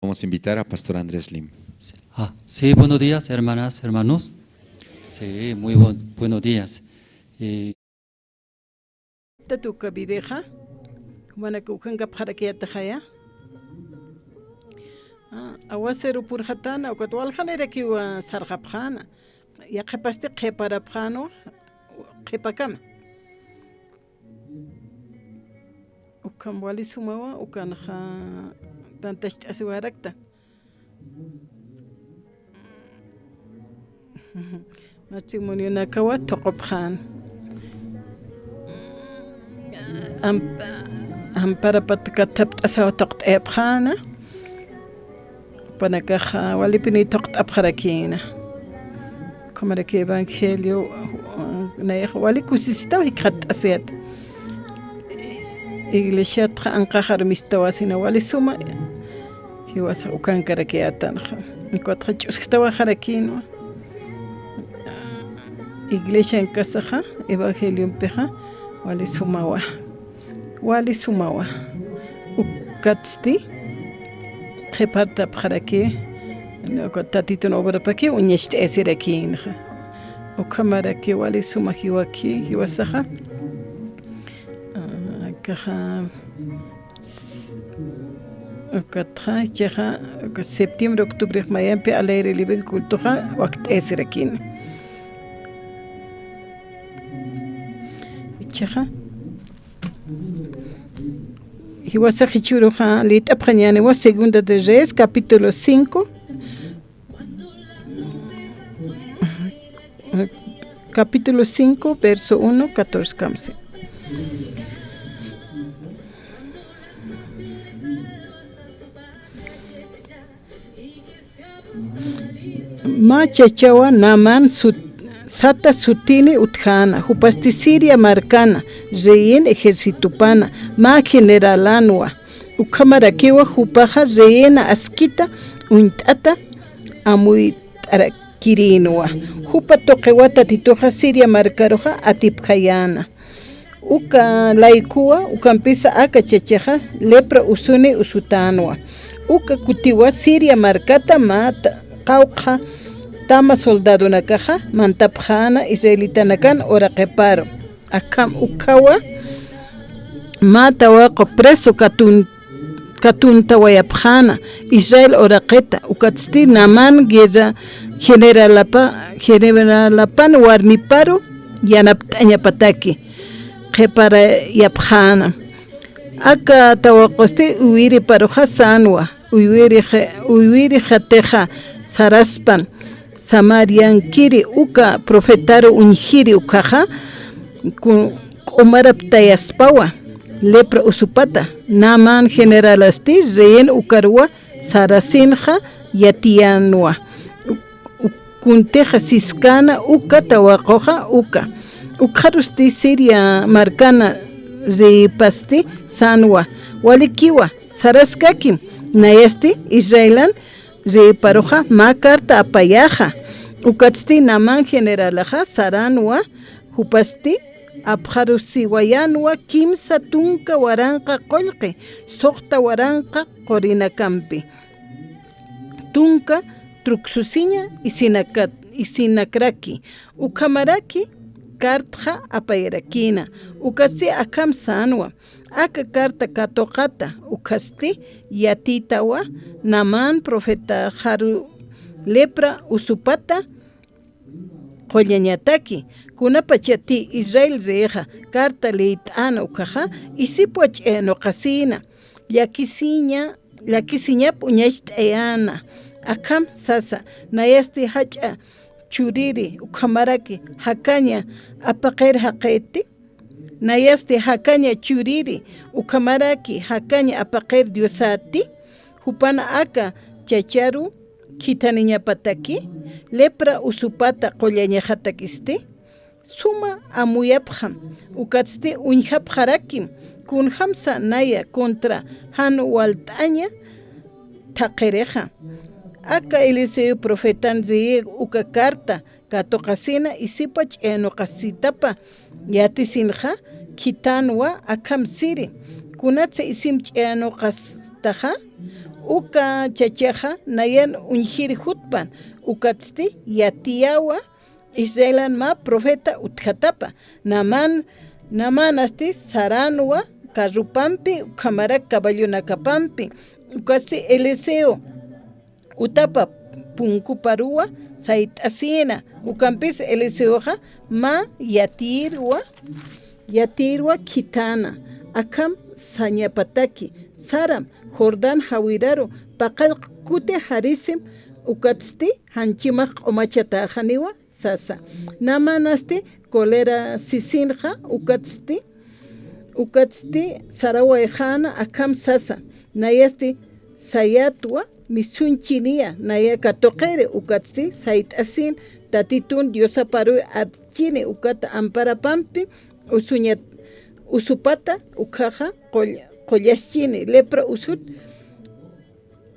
Vamos a invitar a Pastor Andrés Lim. Sí. Ah, sí, buenos días, hermanas, hermanos. Sí, muy buen, buenos días. Eh, Tatuka videxa, jumanaka ukankapxarakiyataxaya. Ah, aguacero purxatana, ukat waljanirakiwa sarxapxana. Yaqhipasti qhiparapxanwa, qhipakama. Ukham wali sumawa, ukanxa tantacht'asiwarakta. Matrimonionakawa thuqupxän. Am-, amparapat kathapt'asaw thuqt'ayapxäna. Jupanakaxa walipini thuqt'apxarakïna. Ukhamaraki evangelio, nayax wali kusisitaw jikxatt'asiyat. Iglesiatxa anqaxar mistawasina wali suma, jiwasax ukankarakiyätanxa. Ukatxa ch'usjtawaxarakïnwa. Iglesiankasaxa, evangeliompixa, wali sumawa. Wali sumawa. Ukatsti, qhipartapxaraki, uka Tatitun obrapaki uñacht'ayasirakïnxa. Ukhamaraki wali suma jiwaki, jiwasaxa. Ah, akaxa, s-, ukatxa, chixa, uka septiembre, octubre, mayampi al aire libre cultoxa, wakt'ayasirakïna. Chixa. Jiwasax jichhüruxa liyt'apxañäniwa Segunda de Reyes, capítulo cinco. Capítulo cinco, verso uno, catorce, kamsi. Mä chachawa Naamán sut-, sata sutini utjäna, jupasti Siria markana, reyin ejercitopana, mä generalanwa. Ukhamarakiwa jupaxa reyina askita uñt'ata amuyt'arakirïnwa. Jupa tuqiwa Tatituxa Siria markaruxa atipjayäna. Uka laykuwa, ukampisa aka chachaxa lepra usuni usutänwa. Uka kutiwa Siria markata mä ta-, qawqha tama soldadonakaxa mantapxäna israelitanakan uraqiparu. Akham ukhawa mä tawaqu preso katun-, katuntawayapxäna Israel uraqita, ukatsti Naamán guerra generalapa-, generalapan warmiparu yanapt'añapataki qhiparayapxäna. Aka tawaqusti uywiriparuxa sänwa, uywirix-, uywirixatixa saraspan, Samariankiri uka profetaru uñjiri ukhaxa, ku-, k'umaraptayaspawa, lepra usupata, Naamán generalasti reyin ukaruwa sarasinxa yatiyänwa. U-, u-, kuntixa siskäna uka tawaquxa uka. Ukxarusti Siria markana reyipasti sänwa, walikiwa, saraskakim, nayasti Israelan reyiparuxa mä carta apayaxa. Ukatsti Naamán generalaxa saränwa, jupasti apxarusiwayänwa kimsa tunka waranqa qullqi, suxta waranqa qurinakampi. Tunka truksusiña isinakat-, isinakraki, ukhamaraki cartxa apayarakïna, ukatsti akham sänwa, aka carta katuqata, ukatsti yatiytawa Naamán profetaxaru lepra usupata qullañataki, kunapachati Israel reyixa carta liyt'äna ukhaxa, isipwa ch'ayanuqasïna, llakisiña, llakisiñap uñacht'ayäna, akham sasa, nayasti jach'a churiri, ukhamaraki jakaña apaqir jaqiti, nayasti jakaña churiri, ukhamaraki jakaña apaqir Diosati, jupana aka chacharu khithaniñapataki, lepra usupata qullañaxatakisti, suma amuyapxam, ukatsti uñjapxarakim, kunjamsa naya contra jan walt'aña thaqhirixa. Aka Eliseo profetan reyix uka carta katuqasina isipa ch'ayanuqasitapa yatisinxa, khithanwa akham siri. Kunatsa isim ch'ayanuqastaxa, Uka chachaxa nayan uñjir jutpan, ukatsti yatiyawa Israelan mä profeta utjatapa. Naman, Namanasti saranwa carropampi, ukhamarak caballonakapampi, ukatsti Eliseo utapa punkuparuwa sayt'asïna, ukampis Eliseoxa mä yatirwa, yatirwa khithäna, akham sañapataki, saram Jordán jawiraru paqallq kuti jarisim, ukatsti janchimax q'umachatäxaniwa sasa. Namanasti cólera sisinxa, ukatsti, ukatsti sarawayxäna akham sasa, nayasti sayatwa misunchiniya, naya katuqiri, ukatsti sayt'asin Tatitun Diosaparuy archini, ukat amparapampi usuñat, usupata ukhaxa qull-, qullaschini, lepra usut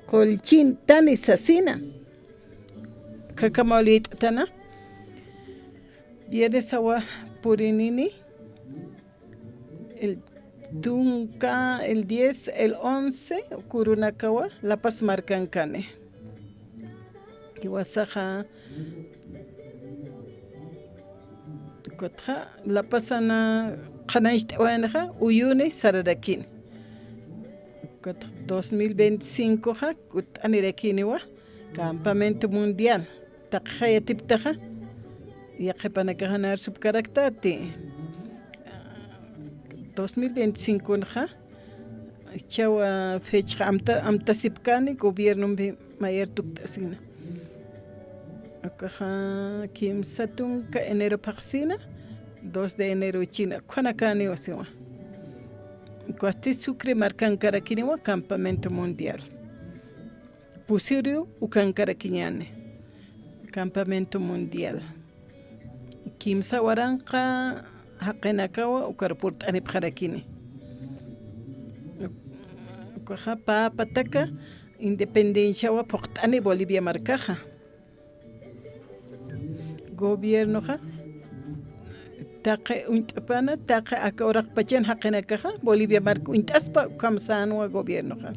qullchintani sasina. Khakhamawlït'atana. Viernesawa purinini, el tunka, el diez, el once, uka urunakawa La Paz markankani. Jiwasaxa, ukatxa La Pazana qhanañcht'awaynaxa uyuni sararakini. Ukatxa dos mil veinticincoxa kutt'anirakiniwa campamento mundial. Taqi yatipktaxa, yaqhipanakaxa narsupkaraktati. Dos mil veinticinconxa, jichhawa fechaxa amta, amtasipkani gobiernompi mayar tukt'asina. Ukaxa kimsa tunka enero phaxsina, dos de enero china, ukhanakäniwa siwa. Ukasti Sucre markankarakiniwa campamento mundial. Pusi uru ukankarakiñäni, campamento mundial. Kimsa waranqa jaqinakawa ukar purt'anipxarakini. Ukaxa pä pataka independenciawa phuqt'ani Bolivia markaxa. Gobiernoxa taqi uñt'apana, taqi aka uraqpachan jaqinakaxa Bolivia mark uñt'aspa, ukham sänwa gobiernoxa.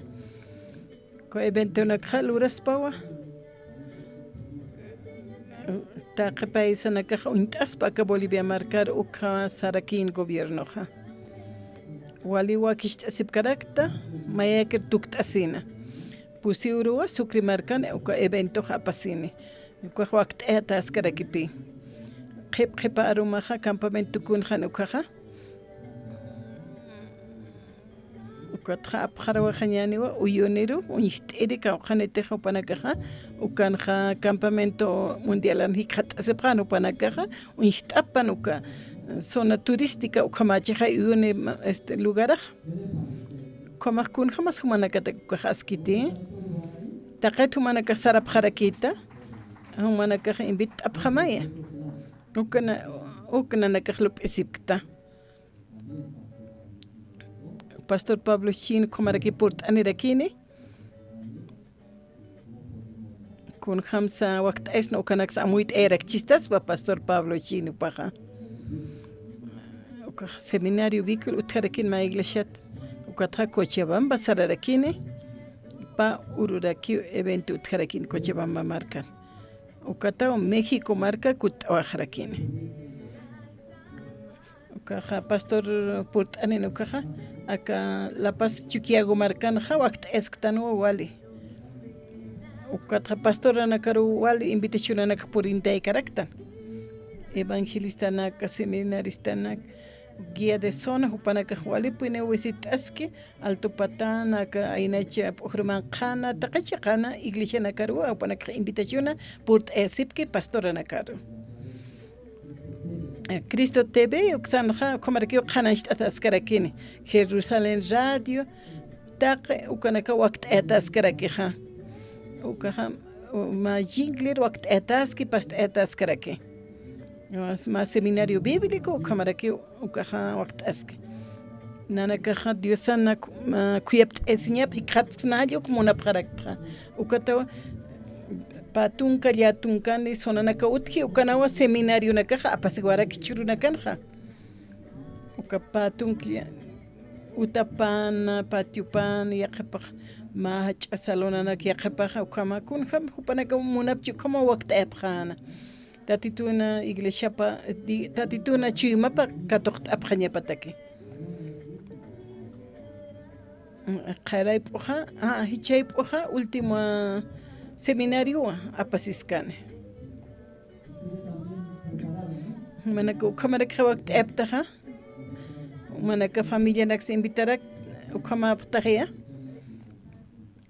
Uka eventonakxa luraspawa. Taqi paisanakaxa uñt'aspa aka Bolivia markar, ukha sarakïn gobiernoxa. Wali wakicht'asipkarakta, mayakir tukt'asina. Pusi uruwa Sucre markan uka eventoxa apasini. Ukax wakt'ayatäskarakipï. Qhip qhipa arumaxa campamento kunxan ukaxa. Ukatxa apxarawayxañäniwa uyuniru uñjt'iri kawkhanitix jupanakaxa, ukanxa campamento mundialan jikxatt'asipxän jupanakaxa, uñjt'apan uka zona turística ukhamächixay uyuni, este, lugarax. Ukhamax kunjämas jumanakatak ukax askiti. Taqit jumanakax sarapxarakïta, jumanakax invitt'apxamaya. Ukana, ukananakax lup'isipkta. Pastor Pablo Chin ukhamaraki purt'anirakini. Kunjamsa wakt'aysna ukanaksa amuyt'ayarakchistaspa Pastor Pablo Chin jupaxa. Ukax seminario bíblico utjarakin mä iglesiat. Ukatxa Cochabamba sararakini. Pä ururakiw evento utjarakin Cochabamba markan. Ukataw México marka kutt'awaxarakini. Ukaxa pastor purt'anin ukaxa, aka La Paz Chuquiago markanxa wakt'ayasktanwa wali. Ukatxa pastoranakaruw wali invitacionanakax purintaykaraktan. Evangelistanaka, seminaristanaka, guía de zona jupanakax walipuniw visit'aski, Alto Patana, aka aynacha P'ujrumanqhana, taqi chiqana iglesianakaruwa jupanakax invitaciona purt'ayasipki pastoranakaru. Cristo T V uksanxa ukhamarakiw qhanañcht'ataskarakini. Jerusalén Radio, taqi ukanaka wakt'ayataskarakixa. Ukaxa, u-, mä Jinglir wakt'ayataski, past'ayataskaraki. Mä seminario bíblico ukhamarakiw ukaxa wakt'aski. Nanakaxa Diosan, mä khuyapt'ayasiñap jikxatsnalla uk munapxaraktxa. Ukataw pä tunka, llä tunkani zonanaka utji, ukanawa seminarionakaxa apasiwaraki churunakanxa. Uka pä tunka, lla, utapana, patiopana, yaqhipax Mä jach'a salonanak yaqhipaxa ukhama, kunjam jupanakaw munapchi ukhama wakt'ayapxäna. Tatituna iglesiapa, di-, Tatituna chuymapa katuqt'apxañapataki. Qharayp'uxa, a, jichhayp'uxa, última seminariowa apasiskani. Manaka ukhamarakxa wakt'ayaptaxa, manaka familianaksa invitarak, ukhamapxtaxaya.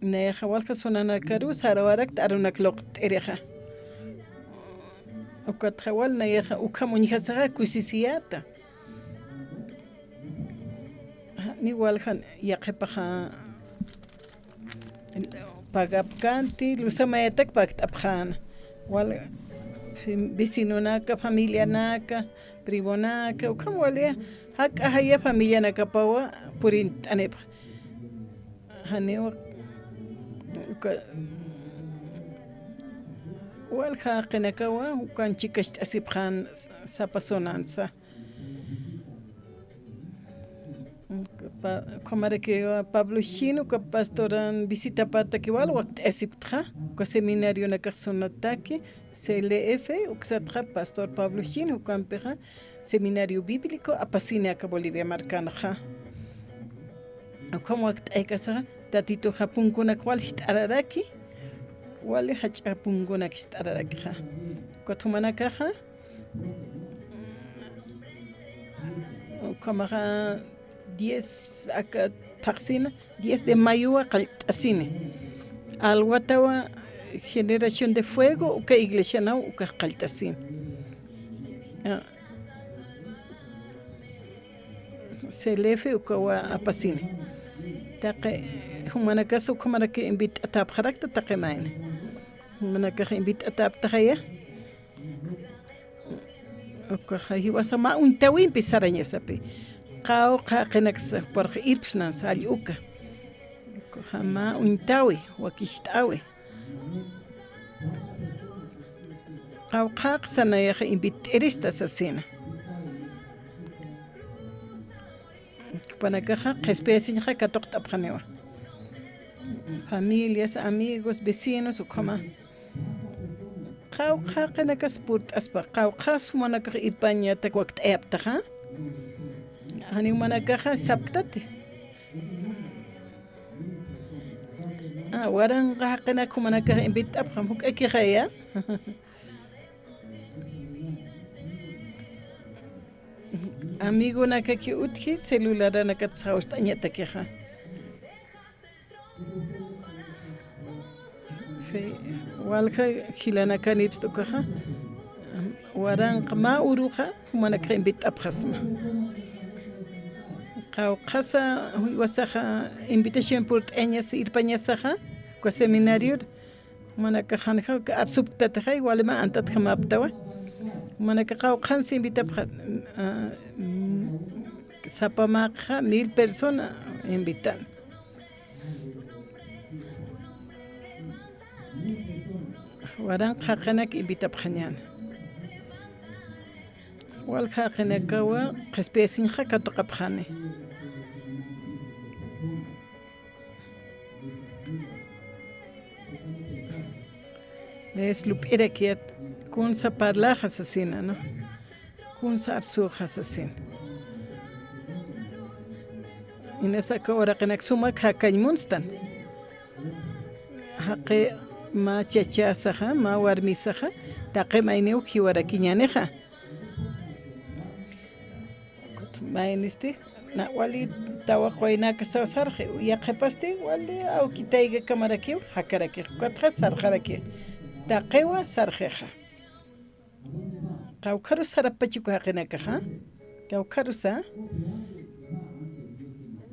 Nayaxa walja sonanakaru sarawarakta arunak luqt'irixa. Ukatxa wal nayaxa ukham uñjasaxa kusisiyäta. Ni waljan yaqhipaxa pagapkänti, luzamayatak pagt'apxäna. Wal vecinonaka, familianaka, primonaka, ukham waliya, jak'a jaya familianakapawa purint'anipxa. Janiw, uka, wal jaqinakawa, ukan chikacht'asipxän sapa sonansa. Pa-, ukhamaraki Pablo Shin, uka pastoran visitapataki wal wakt'asipxta, uka seminarionakax sonataki, C L F, uksatxa pastor Pablo Shin, ukampixa, Seminario Bíblico apasini aka Bolivia markanxa. Ukham wakt'aykasaxa, Tatituxa punkunak wal jist'araraki, wali jach'a punkunak jist'ararakixa. Ukat jumanakaxa, ukhamaxa diez aka phaxsina, diez de mayowa qallt'asini. Alwatawa Generación de Fuego, uka iglesianaw ukax qallt'asini. Ah. C L F ukawa apasini. Taqi jumanakas ukhamaraki invit'atäpxarakta taqi mayni. Jumanakax invit'atäptaxaya. Ukaxa jiwasa mä uñtawimpi sarañasapi. Qawqha jaqinaksa purx irpsnansa jall uka. Ukaxa mä uñtawi, wakicht'awi. Qawqhaqsa nayaxa invit'irista sasina. Jupanakaxa qhispiyasiñxa katuqt'apxaniwa. Familias, amigos, vecinos, ukhama. Qawqha jaqinakas purt'aspa, qawqhas jumanakax irpañatak wakt'ayaptaxa. Janiw jumanakaxa sapktati. Ah, waranqa jaqinak jumanakax invit'apxam, juk'akixaya. Amigonakaki utji, celularanakat sawst'añatakixa. Fe-, walja jilanakanipst ukaxa, waranqa mä uruxa, jumanakax invit'apxasma. Qawqhasa, jiwasaxa, invitación purt'añas, irpañasaxa, uka seminarior, jumanakax janjaw arsupktatixay, wali mä antatjamaptawa. Jumanakax qawqhans invitapxa, ah, mm, sapa mäqxa mil persona invitan. Waranqa jaqinak invitapxañäni. Walja jaqinakawa qhispiyasiñxa katuqapxani. Es lup'irakiyät, kunsa parlaxa sasina, ¿no? Kunsa arsuxa sasin. Inas aka uraqinak sumak jakañ munstan. Jaqi mä chachäsaxa, mä warmisaxa, taqi mayniw jiwarakiñänixa. Maynisti, na wali tawa quynakasaw sarxi, yaqhipasti, wali awki taykakamarakiw, jakarakix, ukatxa sarxarakiw. Taqiwa sarxixa. Kawkharus sarapachik jaqinakaxa, kawkharusa,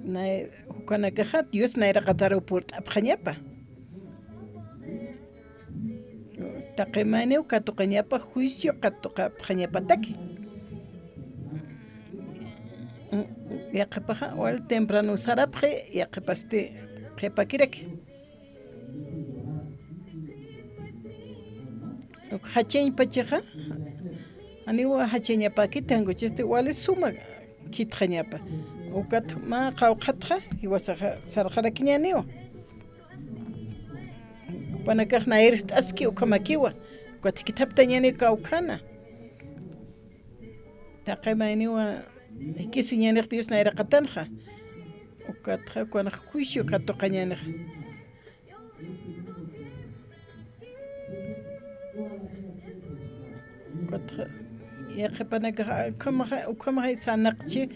nay, jukanakaxa Dios nayraqataruw purt'apxañapa. Taqi mayniw katuqañapa, juicio katuqapxañapataki. Yaqhipaxa wal temprano sarapxi, yaqhipasti qhipakiraki. Uk jachañ pachaxa, janiwa jachañapäkiti, jankuchisti wali suma khitxañapa. Ukat mä qawqhatxa, jiwasaxa sarxarakiñäniwa. jupanakax nayrist'aski ukhamakiwa, ukat jikithaptañäni kawkhana. Taqi mayniwa jikisiñänix Dios nayraqatanxa. Ukatxa, ukanax juicio katuqañänixa. Ukatxa, yaqhipanakaxa, ukhamaxa, ukhamaxay sarnaqchi,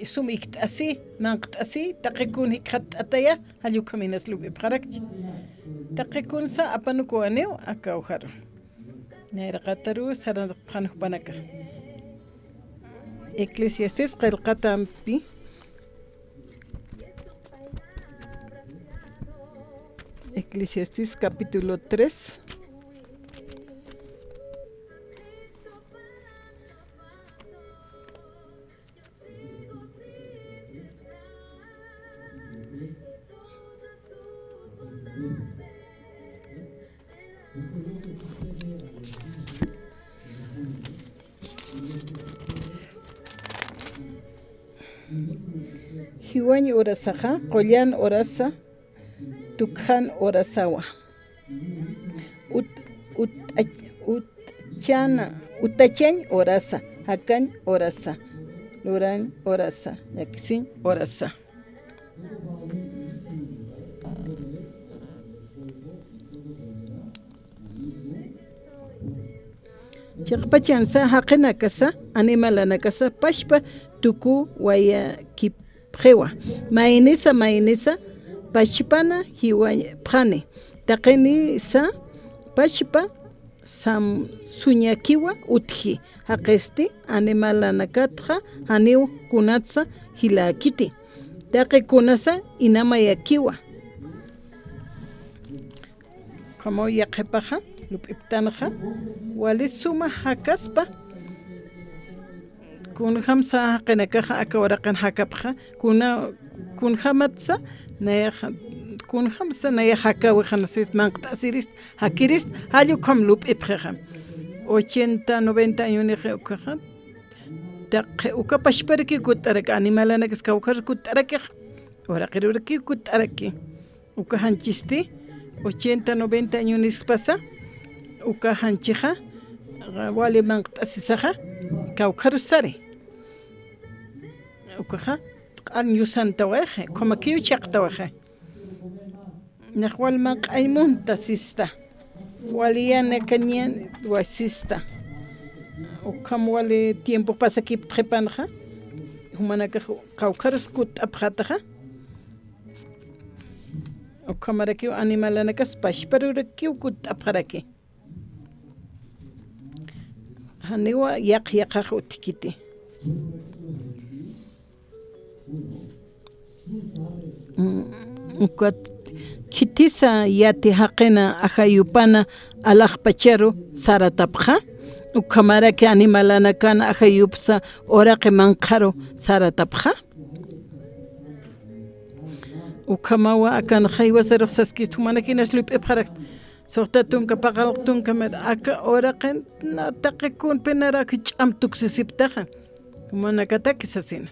sum ikt'asi, manqt'asi, taqi kun jikxatt'ataya, jall ukham inas lup'ipxarakchi. Taqi kunsa apanukuwaniw, aka ujaru. Nayraqataru saranapxan jupanaka. Eclesiastés qillqatampi. Eclesiastés capítulo tres. Jiwañ urasaxa, qullan urasa, tukxan urasawa. Ut-, ut-, ach-, utchana, utachañ urasa, jakañ urasa, lurañ urasa, llakisiñ urasa. Chiqpachansa, jaqinakasa, animalanakasa, pachpa tukuwayakipxiwa. Maynisa, maynisa, pachpana jiwapxani. Taqinisa, pachpa sam-, suñakiwa utji. Jaqisti animalanakatxa janiw kunatsa jiläkiti. Taqi kunasa inamayakiwa. Ukhamaw yaqhipaxa, lup'iptanxa, wali suma jakaspa. Kunjamsa jaqinakaxa aka uraqin jakapxa, kuna, kunjamatsa, nayax, kunjamsa nayax jakäwixa, nayax manqt'asirist, jakirist, jall ukham lup'ipxixa. Ochenta, noventa añonix ukaxa, taqi uka pachparakiw kutt'araki, animalanakas kawkhar kutt'arakixa, uraqirurakiw kutt'araki. Uka janchisti, ochenta, noventa añonispasa, uka janchixa, wali manqt'asisaxa, kawkharus sari. Ukaxa, q'añ yusantawayaxi, ukhamakiw chhaqtawayaxi. Nax wal manq'añ munta sista. Wali yanakañan wa sista. Ukham wali tiempo pasakiptxipanxa. Jumanakax kawkharus kutt'apxataxa. Ukhamarakiw animalanakas pachparurakiw kutt'apxaraki. Janiwa yaq yaqax utjkiti. Mm, ukat khitisa yati jaqina ajayupana alaxpacharu saratapxa, ukhamaraki animalanakan ajayupsa uraqi manqharu saratapxa. Ukhamawa akan jiwasarux saskist, jumanakinas lup'ipxarak. Suxta tunka, paqallq tunka, mir aka uraqin na taqi kun pinarak ch'am tuksisiptaxa. Jumanakataki sasina.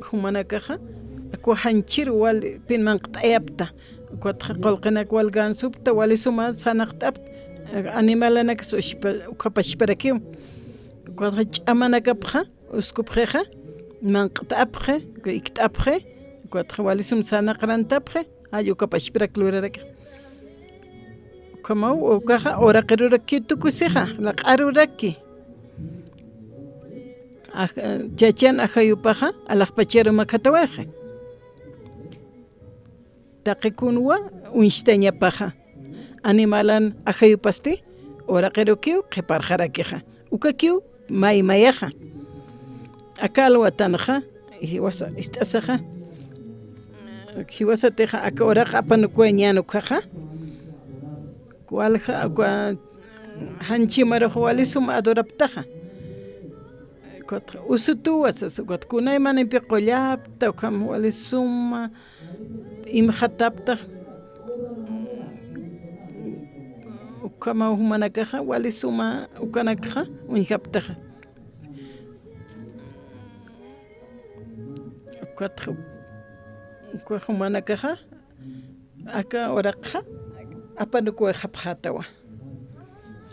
Jumanakaxa, akwa janchir wali pin manqt'ayapta. Ukatxa qullqinak wal gansupta, wali suma sarnaqt'apta. Animalanakas ushpa, ukha pachparakiw. Ukatxa ch'amanakapxa, uskupxixa, manqt'apxi, ikt'apxi, ukatxa wali sum sarnaqrantapxi, jall uka pachpirak luraraki. Ukhamaw, ukaxa, uraqiruraki tukusixa, laq'aruraki. Aj-, chachan ajayupaxa, alaxpacharu makhatawayxi. Taqi kunwa uñstañapaxa. Animalan ajayupasti, uraqirukiw qhiparxarakixa. Ukakiw maymayaxa. Aka alwatanxa, jiwasa, ist'asaxa. Jiwasatixa aka uraq apanukuwañän ukhaxa. Walja, uka janchimarux wali suma adoraptaxa. Ukat usutuwa sasa, ukat kunaymanimpi qullapta, ukham wali suma imxatapta, ukhamaw jumanakaxa, wali suma ukanakxa, uñjaptaxa. Ukatxa, uka jumanakaxa, aka uraqxa, apanukuwayxapxätawa.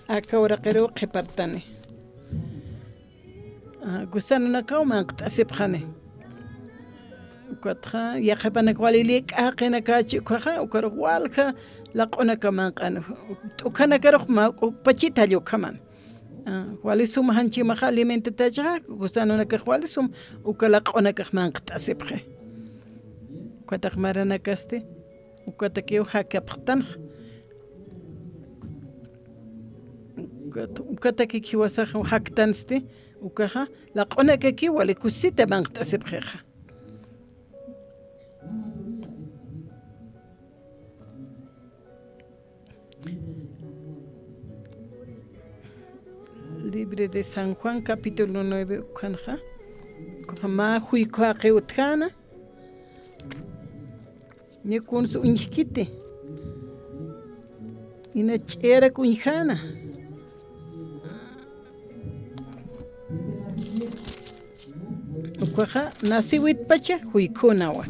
Aka uraqiruw qhipartani. Ah, gusanunakaw manq't'asipxani. Ukatxa, yaqhipanak wali lïk'a jaqinakachi ukkhaxa, ukarux walja laq'unaka manq'an. T'ukhanakarux mä ukpachit jall ukhaman. Ah, wali sum janchimaxa alimentatachaxa, gusanunakax wali sum uka laq'unakax manq't'asipxi. Ukataq maranakasti, ukatakiw jakapxtanxa. Ukat-, ukatakik jiwasax jaktansti, ukaxa, laq'unakakiw wali kusisita manq't'asipxixa. Libre de San Juan, capítulo nueve, ukhanxa. Ukaxa mä juykhu jaqi utjäna. Ni kuns uñjkiti. Ina ch'iyarak uñjäna. Ukaxa, naciwitpacha juykhünawa.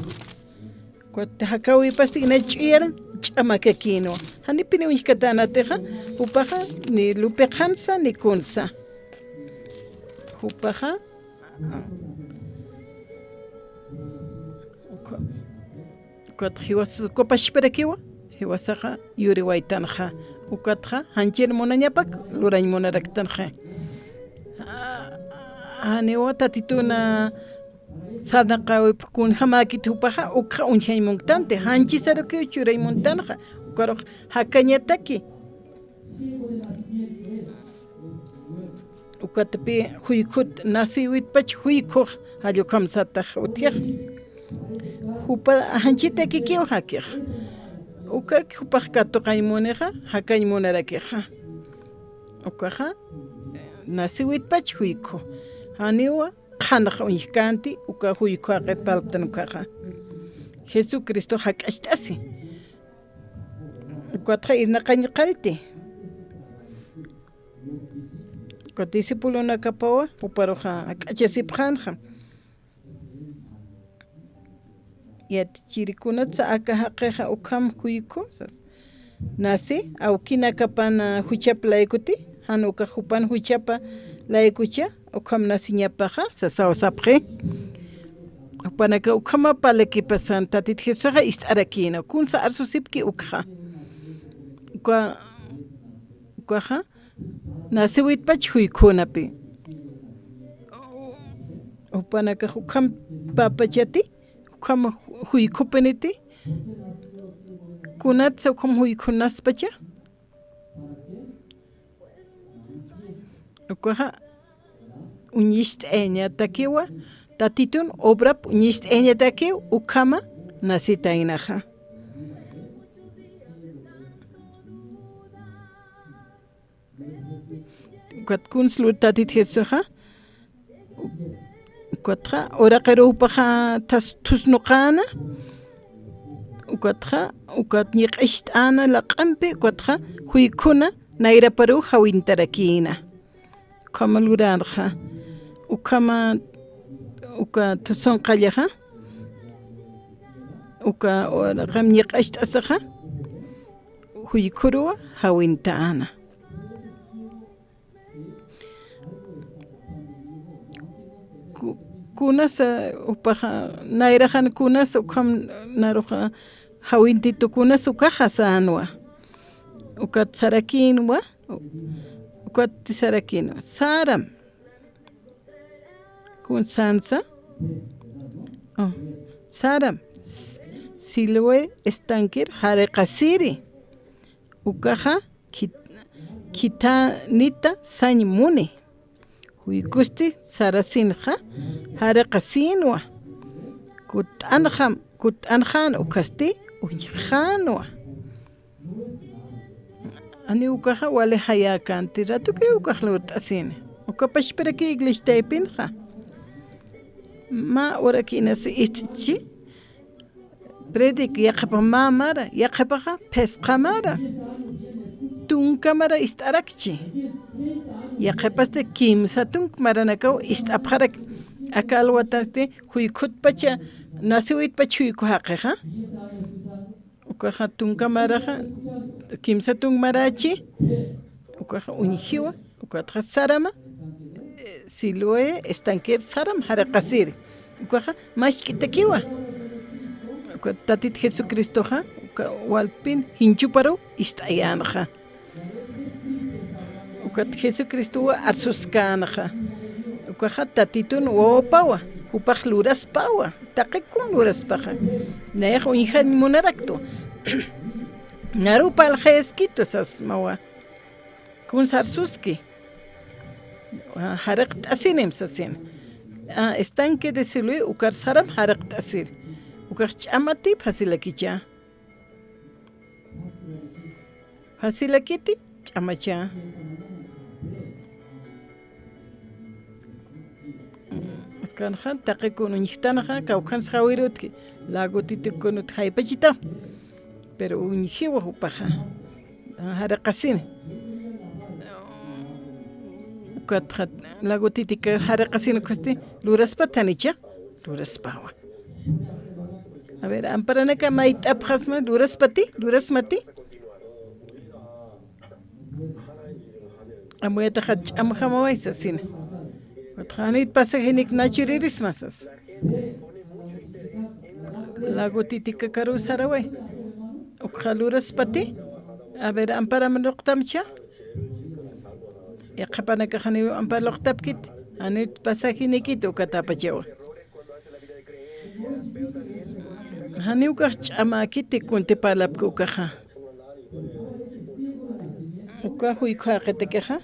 Ukat jakäwipasti ina ch'iyar ch'amakakïnwa. Janipini uñjkatänatixa, jupaxa ni lupiqansa ni kunsa. Jupaxa, uka-, ukat jiwas-, uka pachparakiwa, jiwasaxa yuriwaytanxa. Ukatxa, janchir munañapak, lurañ munaraktanxa. Ah, janiwa Tatituna sarnaqäwip kunjamäkit jupaxa, ukxa uñjañ munktanti, janchisarukiw churañ muntanxa, ukarux jakañataki. Ukatpï juykhut, naciwitpach juykhux, jall ukham satax utjix. Jupa janchitakikiw jakix. Ukak jupax katuqañ munixa, jakañ munarakixa. Ukaxa, naciwitpach juykhu. Janiwa qhanx uñjkänti, uka juykhu jaqi parltan ukaxa. Jesucristo jak'acht'asi. Ukatxa irnaqañ qallti. Ukat discipulonakapawa, juparuxa jak'achasipxänxa. Yatichiri, kunatsa aka jaqixa ukham juykhu, sas. Nasi, awkinakapan, ah, juchap laykuti, jan uka jupan juchapa laykucha, ukham nasiñapaxa, sasaw sapxi. Jupanaka ukhama parlakipasan, Tatit Jesusaxa ist'arakïna, kunsa arsusipki ukxa. Uka, ukaxa, naciwitpach juykhünapi. Jupanakax ukham papachati, ukham juykhupiniti, kunatsa ukham juykhunaspacha. Ukaxa uñist'ayañatakiwa, Tatitun obrap uñist'ayañatakiw ukhama nasitaynaxa. Ukat kuns lur Tatit Jesusaxa, ukatxa, uraqiruw jupaxa thas-, thusnuqäna, ukatxa, ukat ñiq'ist'äna laq'ampi, ukatxa, juykhuna nayraparuw jawintarakïna. Ukhama luränxa, ukhama, uka thusunqallaxa, uka uraqim ñiq'ist'asaxa, juykhuruw jawintäna. Ku-, kunas, eh, jupaxa, nayraxan kunas ukham naruxa, jawintitu kunas ukaxa sänwa. Ukat sarakïnwa, ukat sarakïnwa. Saram. Kun sänsa. Oh. Saram. S-, Siloé estanquir jariqasiri. Ukaxa khit-, khithänita sañ muni. Juykusti sarasinxa, jariqasïnwa. Kutt'anxam, kutt'anxän ukhasti uñjxänwa. Janiw ukaxa wali jayäkänti, ratukiw ukax lurt'asini. Uka pachpiraki iglesiataypinxa. Mä uraki inasi ist'chi. Predica, yaqhipax mä mara, yaqhipaxa phisqa mara. Tunka mara ist'arakchi. Yaqhipasti kimsa tunka maranakaw ist'apxarak. Aka alwatasti juykhutpacha, naciwitpach juykhu jaqixa. Ukaxa tunka maraxa, kimsa tung marachi, ukaxa uñjiwa, ukatxa sarama, eh, Siloé estanquer saram jariqasiri. Ukaxa mask'itakiwa. Ukat Tatit Jesucristoxa, uka walpin jinchuparu ist'ayanxa. Ukat Jesucristowa arsuskanxa. Ukaxa Tatitun wawapawa, jupax luraspawa, taqi kun luraspaxa. Nayax uñjañ munaraktu. Naru parlxayaskitu sasmawa. Kun sarsuski. Ah, jariqt'asinim sasin. Ah, estanque de Siloé ukar saram jariqt'asir. Ukax ch'amati fácilakicha. Fácilakiti ch'amacha. Kanxa, taqi kun uñjtanxa, kawkhan sawirutki, lago Titicaca kunut jaypachita. Pero uñjiwa jupaxa. Jariqasini. Ukatxa, lago Titicaca jariqasini kusti, luraspatanicha, luraspawa. A ver, amparanaka mayt'apxasma, luraspati, lurasmati. Amuyataxa ch'amjamaway sasina. Utxa janit pasajinik nachuririsma sas. Lago Titicacakaru saraway. Ukxa luraspati. A ver, amparam luqtamcha. Yaqhapanakax janiw ampar luqtapkit. Janit pasajinikit ukat apachawa. Janiw ukax ch'amäkiti kunti parlapki ukaxa. Uka juykhu jaqitakixa.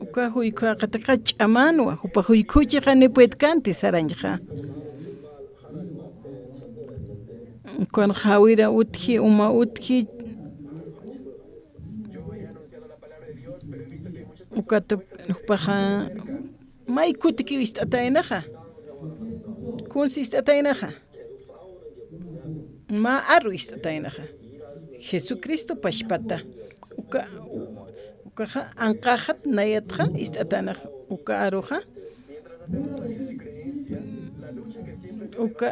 Uka juykhu jaqitakixa ch'amänwa, jupa juykhuchixa ni puedkanti sarañxa. Ukan jawira utji, uma utji. Ukat jupaxa may kutikiw ist'ataynaxa. Kunsi ist'ataynaxa. Mä aru ist'ataynaxa. Jesucristo pachpata. Uka, ukaxa anqaxat nayatxa ist'ataynaxa. Uka aruxa. Uka,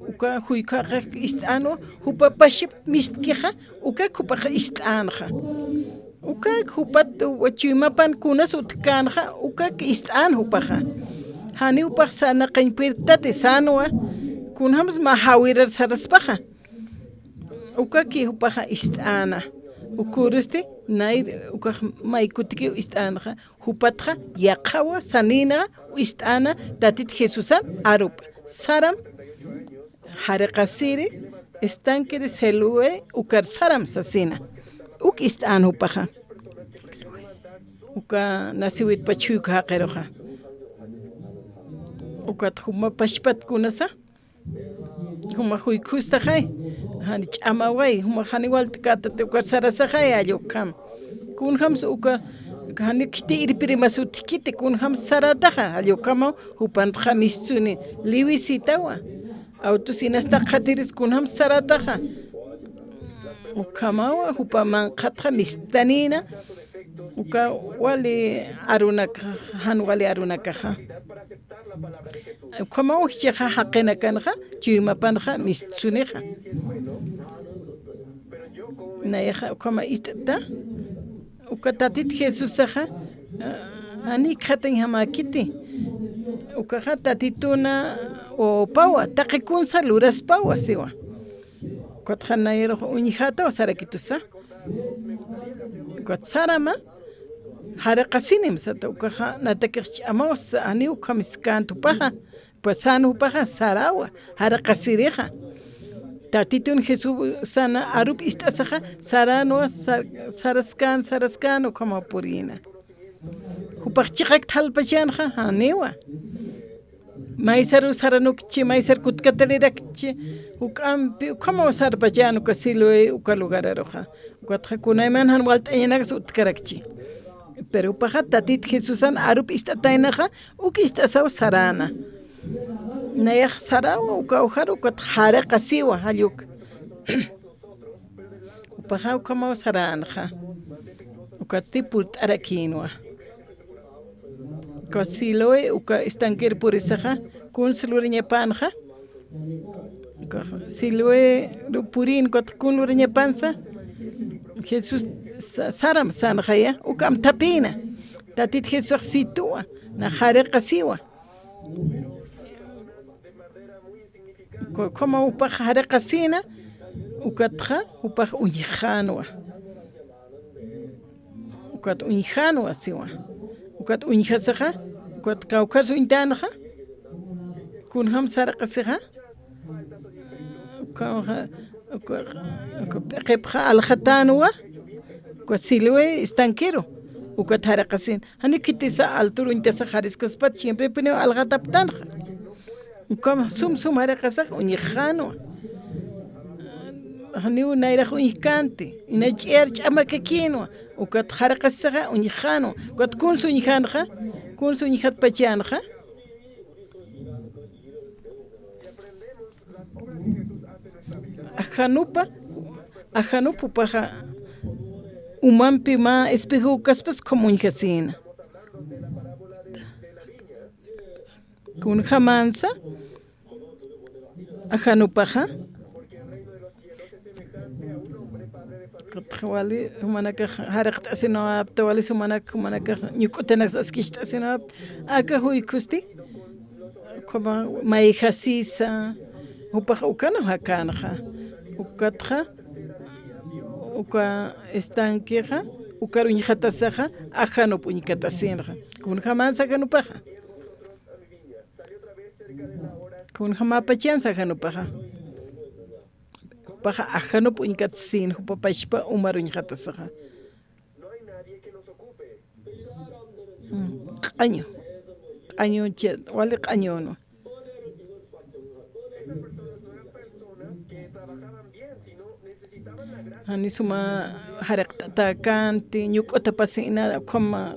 uka juykhaqa ist'anwa, jupa pachip mistkixa, ukak jupaxa ist'anxa. Ukak jupat chuymapan kunas utjkänxa, ukak ist'an jupaxa. Janiw jupax sarnaqañ puertati sänwa, kunjams mä jawirar saraspaxa. Ukaki jupaxa ist'ana. Ukürusti, nay, ukax may kutikiw ist'anxa, jupatxa yaqhawa, sanïna, ist'ana, Tatit Jesusan arup. Saram, jariqasiri, estanque de Siloé, ukar saram sasina. Uk ist'an jupaxa. Uka naciwit pachuyku jaqiruxa. Ukat juma pachpat kunasa. Juma juykhustaxay, jani ch'amaway, juma jani walt'kätati ukar sarasaxay, jall ukham. Kunjams uka, jani khiti irpirimas utjkiti, kunjams sarätaxa, jall ukhamaw, jupantaxa mistsuni, liwisitawa. Autosinas taqxatiris kunjams sarätaxa. Ukhamawa, jupa manqhatxa mistanïna, uka wali arunakaxa, jan wali arunakaxa. Ukhamaw jichhaxa jaqinakanxa, chuymapanxa mistsunixa. Nayaxa ukhama ist'ta, uka Tatit Jesusaxa, ah, jani ikxatañjamäkiti. Ukaxa Tatituna wawapawa, taqi kunsa luraspawa siwa. Ukatxa nayarux uñjätaw sarakitusa. Ukat sarama, jariqasinim sata, ukaxa natakix ch'amaw sa, janiw ukham iskänti jupaxa, pasän jupaxa sarawa, jariqasirixa. Tatitun Jesusana arup ist'asaxa, saränwa, sa-, saraskän, saraskän, ukhamaw purïna. Jupax chiqakt jalpachänxa, janiwa. Maysaru saranukchi, maysar kutkatrirakchi, juk'ampi, ukhamaw sarpachän uka Siloé, uka lugararuxa. Ukatxa kunayman jan walt'añanaks utkarakchi. Pero jupaxa Tatit Jesusan arup ist'ataynaxa, uk ist'asaw saräna. Nayax sarawa, uka ujar, ukat jariqasiwa, jall uk. Jupaxa ukhamaw saränxa. Ukatsti purt'arakïnwa. Uka Siloé, uka estanquer purisaxa, kuns lurañapänxa. Siloé purin, ukat kun lurañapansa, Jesús sa-, saram sanxaya, uka amthapïna. Tatit Jesusax situwa, nax jariqasiwa. Ku-, ukhama jupax jariqasïna, ukatxa jupax uñjxänwa. Ukat uñjänwa siwa. Ukat uñjasaxa, ukat kawkhas uñtänxa, kunjam saraqasixa, uka, uka, uka p'iqipxa aljatänwa, uka Siloé estanquero, ukat jariqasïn. Jani khitisa altur uñtasa jariskaspat, siemprepiniw aljataptanxa. Ukham sum sum jariqasax uñjxänwa. Janiw nayrax uñjkänti, ina ch'iyar ch'amakakïnwa, ukat jariqasisaxa uñjxänwa, ukat kunsa uñjänxa, kunsa uñjatpachänxa. Ajanupa, ajanup jupaxa umampi mä espejo ukaspas ukham uñjasïna. Kunjamansa ajanupaxa. Ukatxa wali jumanakax jariqt'asinawapta, wali jumanak, jumanakax ñuk'utanaksa askicht'asinawapta. Aka juykhusti, ukhama mayjasisa, jupax ukanaw jakänxa. Ukatxa, uka estanquexa, ukar uñjatasaxa, ajanup uñkatasïnxa. Kunjamansa ajanupaxa. Kunjamäpachansa ajanupaxa. Jupaxa ajanup uñkatasïn, jupa pachpa umar uñjatasaxa. Mm, q'añu. Q'añu, wali q'añunwa. Jani suma jariqt'atäkänti, ñuk'utapasïna, ukhama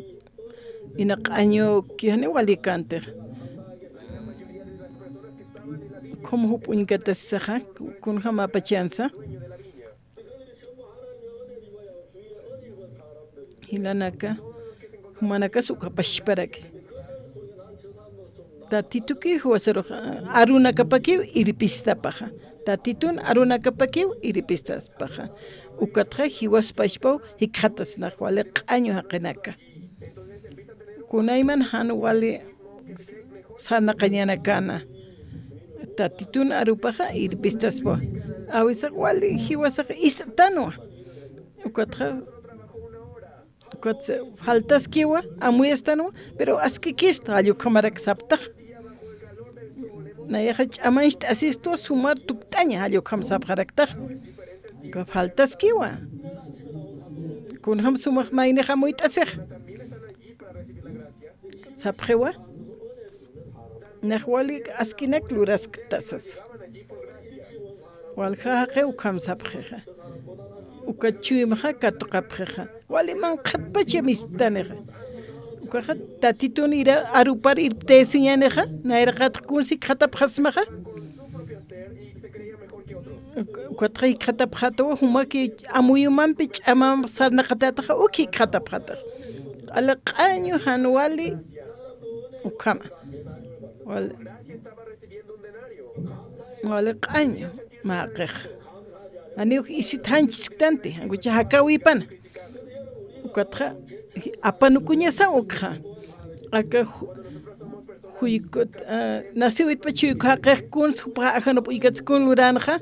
ina q'añuki, jani walikäntix. Ukham jup uñkatasisaxa, kunjamäpachansa. Jilanaka, jumanakas uka pachparaki. Tatituki jiwasarux arunakapakiw irpistapaxa. Tatitun arunakapakiw irpistapaxa. Ukatxa jiwas pachpaw jikxatasnax wali q'añu jaqinaka. Kunayman jan wali sarnaqañanakana. Tatitun arupaxa irpistaspa. Awisax wali jiwasax ist'tanwa. Ukatxa, ukat faltaskiwa, amuyastanwa, pero askikistu, jall ukhamarak saptax. Nayaxa ch'amancht'asistu, sumar tukt'aña, jall ukham sapxaraktax. Uka faltaskiwa. Kunjam sumax maynix amuyt'asix. Sapxiwa, nax wali askinak luraskta sasa. Walja jaqiw ukham sapxixa. Uka chuymxa katuqapxixa. Wali manqhatpach ist'tanixa. Ukaxa tatitun ira arupar irptayasiñänixa, nayraqat kunsa jikxatapxasmaxa. Ukatxa jikxatapxätawa, jumaki amuyumampi ch'amam sarnaqatätaxa, uk jikxatapxätaxa. Q'ala q'añu jan wali ukhama. Wal-, wali q'añu, mä jaqix. Janiw isit janchisktanti, jan ukhaxa jakawipana. Ukatxa, apanukuñasa ukxa. Aka ju-, juykut, ah, nasiwitpach juykhu jaqix kuns, jupax ajanup uñkats kun luranxa.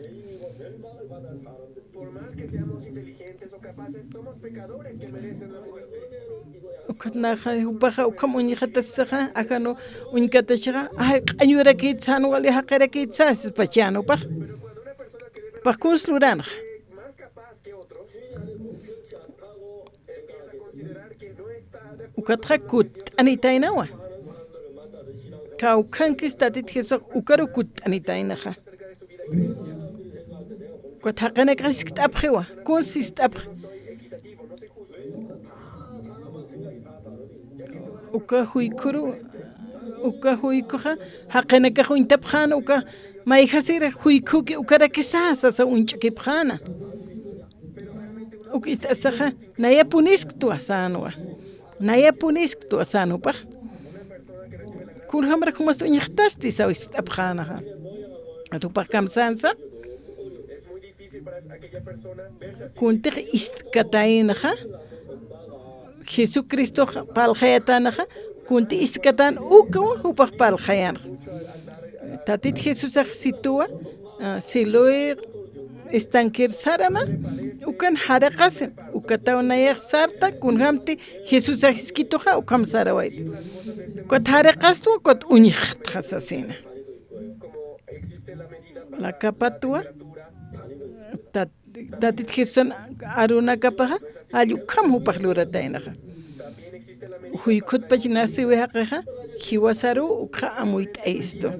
Ukat naxa, jupaxa ukham uñjatasixa, ajanu uñkatasixa, ay, q'añurakitsa, jan wali jaqirakitsa, sispachanupax. Jupax kuns luranxa. Ukatxa kutt'anitaynawa. Kawkhankis Tatit Jesusax ukaru kutt'anitaynaxa. Ukat jaqinakax jiskt'apxiwa, kuns jiskt'apxi. Uka juykhuru, uka juykhuxa, jaqinakax uñtapxäna, uka mayjasir juykhuki ukarakisa sasa uñch'ukipxäna. Uk ist'asaxa, nayapunisktwa sänwa. Nayapunisktwa sän jupax. Kunjamarak jumasta uñjt'asti saw jiskt'apxänaxa. Jupax kamsänsa, kuntix ist'kataynaxa, Jesucristox parlxayatanaxa, kunti ist'katan ukawa jupax parlxayanxa. Tatit Jesusax situwa, ah, Siloé estanquer sarama, ukan jariqasin, ukataw nayax sarta, kunjamti Jesusax jiskituxa, ukham sarawayta. Ukat jariqastwa, ukat uñjtxa sasina. Lakapatwa, tat-, Tatit Jesusan arunakapaxa, jall ukham jupax lurataynaxa. Juykutpach nasiwi jaqixa, jiwasaruw ukxa amuyt'ayistu.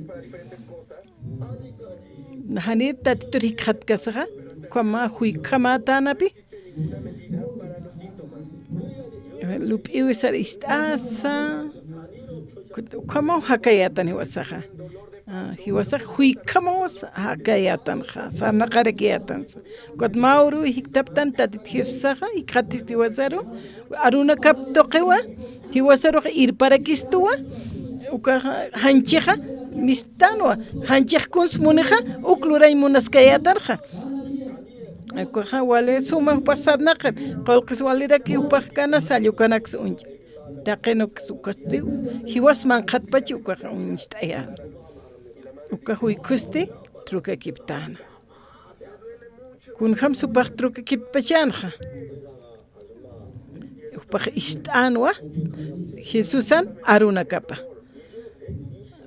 Janir Tatitur jikxatkasaxa, ukhama juykhamätänapi, lup'iwi sar ist'asa, ukhamaw jakayätan jiwasaxa. Ah, jiwasax juykhamaw jakayätanxa, sarnaqarakiyätansa. Ukat mä uruw jikthaptan Tatit Jesusaxa, jikxatist jiwasaru, arunakap tuqiwa, jiwasarux irparakistuwa, ukaxa janchixa mistänwa, janchix kuns munixa, uk lurañ munaskayätanxa. Ukaxa wali suma jupax sarnaqip, qullqis waliraki jupax kana, sall ukanaks uñch. Taqin uks ukasti, jiwas manqhatpach ukaxa uñst'ayäna. Uka juykhusti trukakiptäna. Kunjams jupax trukakiptpachänxa. Jupax ist'änwa, Jesusan arunakapa.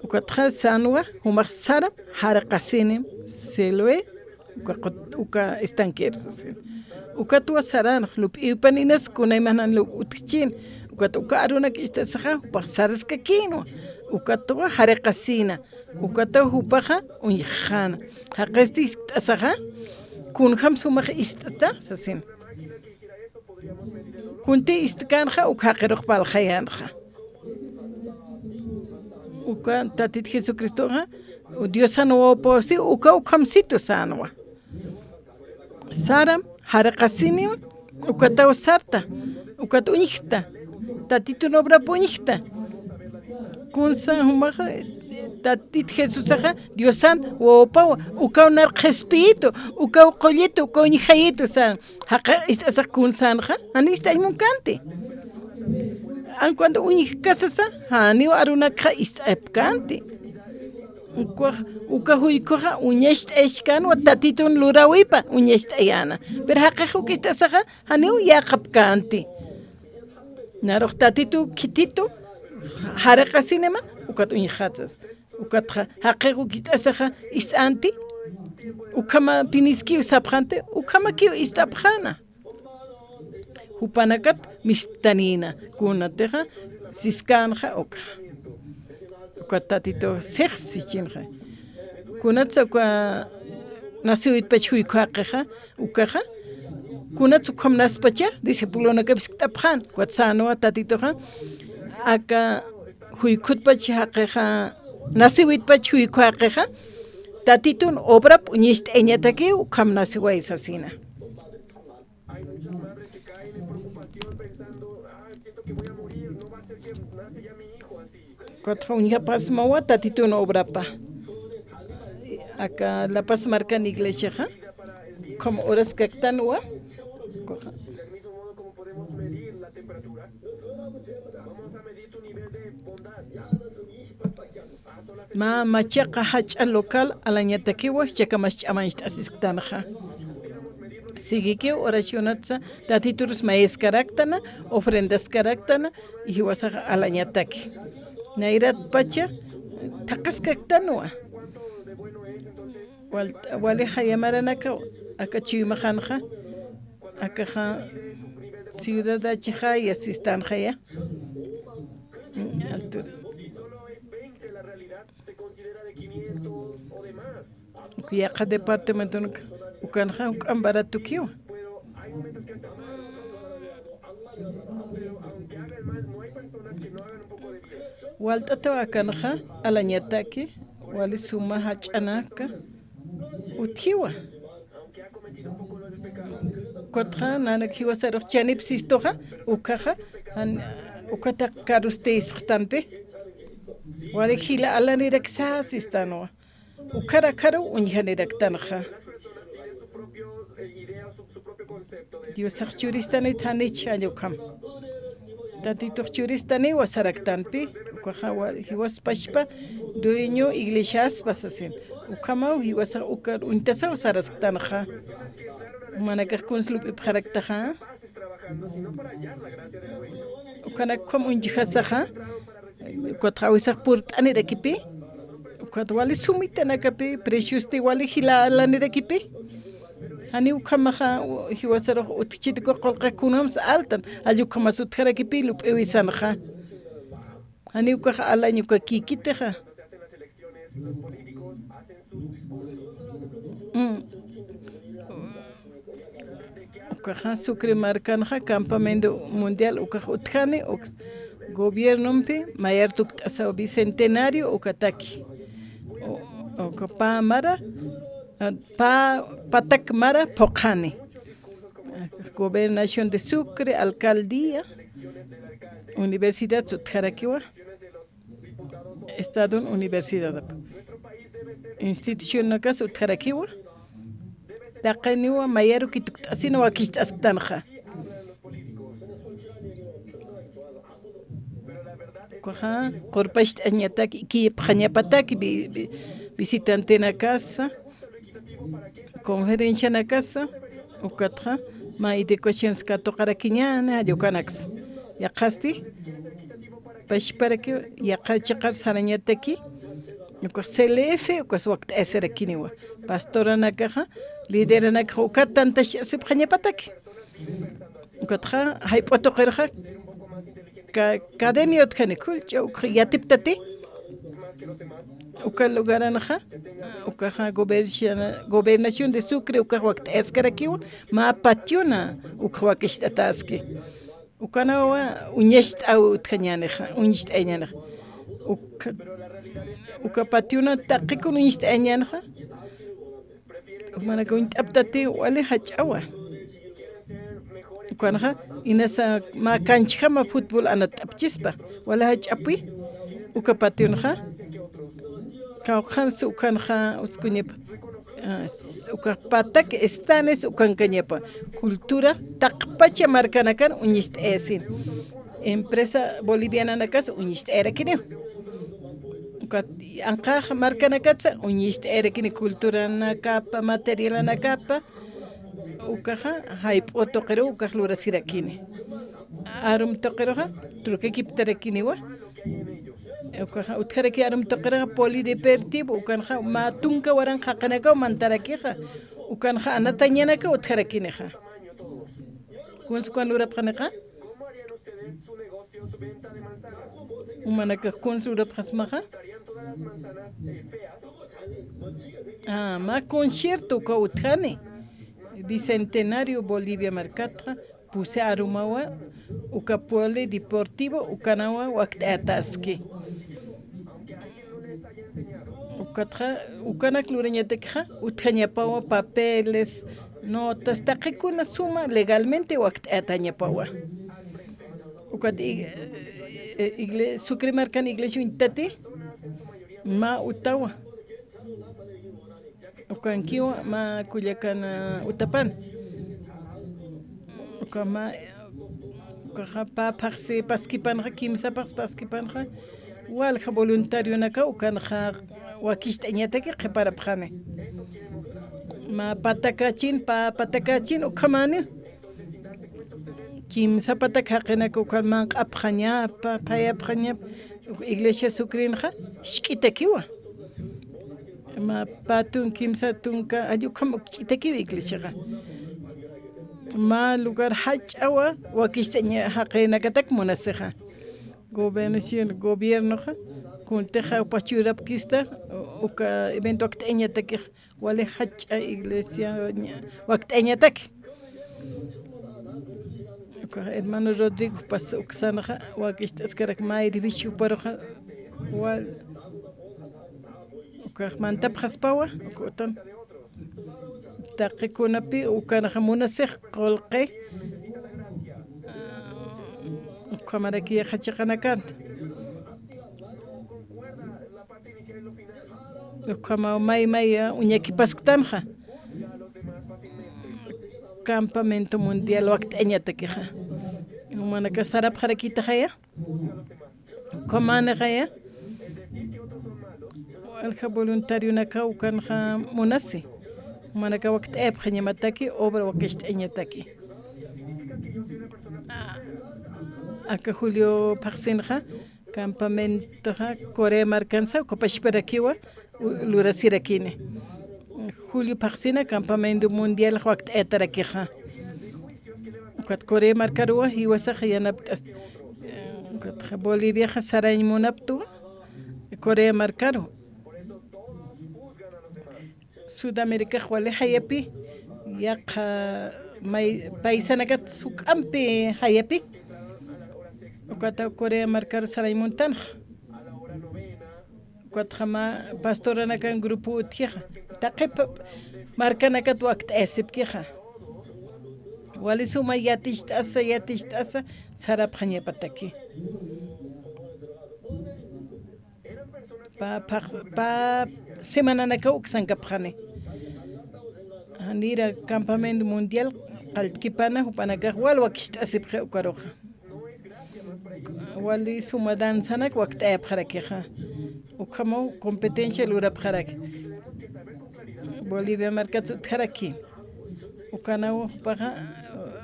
Ukatxa sänwa, jumax saram, jariqasinim, Siloé, uka qut-, uka estanquero sasin. Ukatwa saran, lup'iwipaninas kunaymanan lup'u utjchin. Ukat uka arunak ist'asaxa, jupax saraskakïnwa. Ukatwa jariqasïna. Ukataw jupaxa uñjxäna. Jaqisti jiskt'asaxa, kunjams jumax ist'ta sasin. Kunti ist'känxa, uk jaqirux parlxayänxa. Uka Tatit Jesucristoxa, Diosan wawapawsi, uka ukhamsitu sänwa. Saram, jariqasinim, ukataw sarta, ukat uñjta, Tatitun obrap uñjta. Kunsa jumaxa, Tatit Jesusaxa, Diosan wawapawa, ukaw nar qhispiyitu, ukaw qullitu, ukaw uñjayitu sän. Jaqi ist'asax kun sänxa, janiw ist'añ munkänti. An cuando uñjkasasa, janiw arunakxa ist'apkänti. Ukax, uka juykhuxa uñacht'ayaskänwa Tatitun luräwipa uñacht'ayäna. Pero jaqix uk ist'asaxa, janiw yäqapkänti. Narux Tatitu khititu, jariqasinima, ukat uñjxatsas. Ukatxa, jaqix uk ist'asaxa, ist'änti, ukhamapiniskiw sapxänti, ukhamakiw ist'apxäna. Jupanakat misttanïna, kunatixa siskänxa ukxa. Ukat Tatitu six sichinxa. Kunatsa uka naciwitpach juykhu jaqixa, ukaxa, kunatsa ukham naspacha, discipulonakap jiskt'apxän, ukat sänwa Tatituxa, aka juykhutpach jaqixa, naciwitpach juykhu jaqixa, Tatitun obrap uñacht'ayañatakiw ukham naciway sasina. Ukatxa uñjapxasmawa Tatitun obrapa. Aka La Paz markan iglesiaxa, como horas kaktanwa. Mä machaqa jach'a local alañatakiwa, jichhakamax ch'amañcht'asisktanxa. Siguikiw oracionatsa, Tatiturus mayaskaraktana, ofrendaskaraktana, y jiwasax alañataki. Nayratpacha, thaqhaskaktanwa. Wal-, wali jaya maranakaw, aka chuymaxanxa, akaxa ciudad achixaya, sistanxaya. Mm, altura. Uka yaqha departamentonaka, ukanxa juk'amp baratukiwa. Walt'ataw akanxa alañataki, wali suma jach'anaka utjiwa. Ukatxa nanak jiwasarux chanip sistuxa, ukaxa, jan-, ukata karusti sisxtanpi. Wali jila alanirak sistanwa. Ukharakharu uñjaniraktanxa. Diosax churistanit janich jalla ukham. Tatitux churistaniwa saraktanpi, ukaxa wa-, jiwaspachpa dueño iglesiaspa sasin. Ukhamaw jiwasax ukar uñtasaw sarasktanxa. Manakax kuns lup'ipxaraktaxa. Ukanak ukham uñjasaxa. Ukat jawisax purt'anirakipi. Ukat wali sumitanakapi, preciosti wali jila alanirakipi. Jani ukhamaxa, u-, jiwasarux utjchitku qullqi kunjams altan. Jall ukhamas utjarakipi, lup'iwisanxa. Jani ukax alañ uka kikitixa. Mm. Ukaxa Sucre markanxa campamento mundial ukax utjani, uk-, gobiernompi mayar tukt'asaw bicentenario ukataki. U-, uka pä mara, a, pä, patak mara phuqhani. Gobernación de Sucre, alcaldía, universidad utjarakiwa. Estadun universidadap. Institucionakas utjarakiwa. Taqiniwa mayaruki tukt'asina wakicht'asktanxa. Ukaxa, qurpacht'añatak, ikipxañapatak, vi-, vi-, visitantenakasa, conferencianakasa, ukatxa, mä educaciones katuqarakiñäni, jall ukanaksa. Yaqhasti, pachparaki, yaqha chiqar sarañataki, ukax C L F, ukas wakt'ayasarakiniwa. Pastoranakaxa, lideranakaxa, ukat tantachasipxañapataki. Ukatxa, jayp'u tuqirxa, ka-, academia utjani, kullcha, ukxa yatiptati. Uka lugaranxa, ukaxa goberna-, gobernación de Sucre, ukax wakt'ayaskarakiwa, mä pationa, ukax wakicht'ataski. Ukanawa uñacht'aw utjañänixa, uñacht'ayañänixa. Uka, uka pationa taqikun uñacht'ayañänixa. Manaka uñt'aptati wali jach'awa. Ukanxa, inasa mä canchjama fútbol anatt'apchispa. Wali jach'apwi, uka pationxa. Kawkhansa ukanxa, uskuñapa. Ah, s-, uka patak estanes ukankañapa. Cultura taqpacha markanakan uñacht'ayasin. Empresa boliviananakas uñacht'ayarakiniw. Ukat anqax markanakatsa uñacht'ayarakini culturanakapa, materialanakapa, ukaxa jayp'u tuqiru ukax lurasirakini. Arum tuqiruxa truqikiptarakiniwa. Ukaxa utjaraki arum tuqiruxa polideportivo, ukanxa mä tunka waranqa jaqinakaw mantarakixa, ukanxa anatañanakaw utjarakinixa. Kuns ukan lurapxanixa. Umanakax kuns lurapxasmaxa. Ah, mä concierto uka utjani. Bicentenario Bolivia markatxa, pusi arumawa, uka polideportivo, ukanawa wakt'ayataski. Ukatxa, ukanak lurañatakxa, utjañapawa papeles, notas, taqikuna suma legalmente wakt'ayatañapawa. Ukat i-, e, igle-, Sucre markan iglesia uñtati, mä utawa. Ukankiwa mä kullakan, ah, utapan. Uka mä, ukaxa pä phaxsi paskipanxa, kimsa phaxsi paskipanxa, walja voluntarionaka ukanxa wakicht'añataki qhiparapxani. Mä patakachin, pä patakachin ukhamani. Kimsa patak jaqinaka ukan manq'apxañapa, phayapxañapa, iglesia Sucrenxa, jisk'itakiwa. Mä pä tun-, kimsa tunka, jall ukham ukch'itakiw iglesiaxa. Mä lugar jach'awa, wakicht'aña jaqinakatak munasixa. Gobernación, gobiernoxa, kuntixa upax churapkista, uka evento wakt'ayañatakix, wali jach'a iglesia, ña, wakt'ayañataki. Uka hermano Rodrigo pas uksanxa, wakicht'askarak mä edificio juparuxa, wal, ukax mantapxaspawa, uka utan. Taqikunapi ukanxa munasix qullqi, ukhamaraki yaqha chiqanakan. Ukhamaw may may uñakipasktanxa. Campamento mundial wakt'añatakixa. Jumanaka sarapxarakitaxaya. Ukhamanixaya. Walja voluntarionaka ukanxa munasi. Jumanaka wakt'ayapxañamataki, obra wakicht'añataki. Aka julio phaxsinxa, campamentoxa Corea markansa ukapachparakiwa u-, lurasirakini. Julio phaxsina campamento mundial wakt'ayatarakixa. Ukat Corea markaruwa jiwasax yanapt'as-, eh, ukatxa Boliviaxa sarañ munaptuwa Corea markaru. Sudamericax wali jayapi, yaqha may-, paisanakat juk'ampi jayapi. Ukata Corea markaru sarañ muntanxa. Ukatxa mä pastoranakan grupo utjixa. Taqi pa-, markanakat wakt'ayasipkixa. Wali suma yaticht'asa, yaticht'asa, sarapxañapataki. Pa, pa, pa semananakaw uksankapxani. Janira campamento mundial qalltkipana, jupanakax wal wakicht'asipxi ukaruxa. Wali suma danzanak wakt'ayapxarakixa. Ukhamaw competencia lurapxaraki. Bolivia markats utjaraki. Ukanaw jupaxa,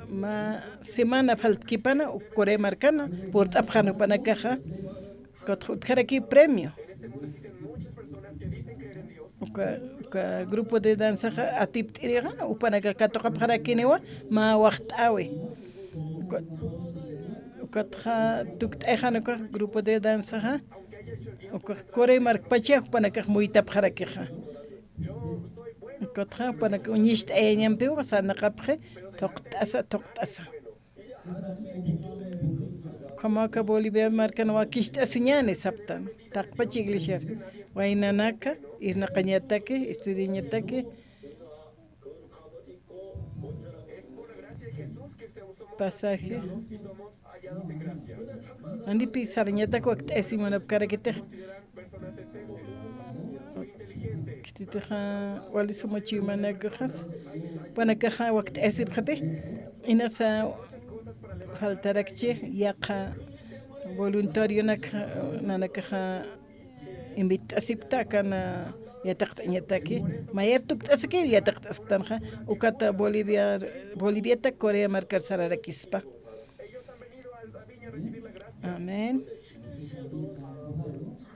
mä semana faltkipana, uk Corea markana, purt'apxan jupanakaxa. Ukatxa utjaraki premio. Uka, uka grupo de danzaxa atipt'irixa, jupanaka katuqapxarakiniwa, mä waxt'äwi. Uka, ukatxa tukt'ayxan ukax grupo de danzaxa, ukax Corea markpacha jupanakax muytapxarakixa. Ukatxa jupanaka uñicht'ayañampiwa sarnaqapxi, thuqt'asa, thuqt'asa. Ukhamaw aka Bolivia markan wakicht'asiñäni saptan. Taqpach iglesiar. Waynanaka, irnaqañataki, estudiañataki. Pasaje. Janipi sarañatak wakt'ayasiñ munapkarakitix. Khititixa wali suma chuymanakaxas, jupanakaxa wakt'ayasipxipi, inasa faltarakchi, yaqha voluntarionak nanakaxa invit'asipkta, akan yatiqt'añataki, mayar tukt'asaki yatiqt'asktanxa, ukata Bolivia, Boliviata Corea markar sararakispa. Amén.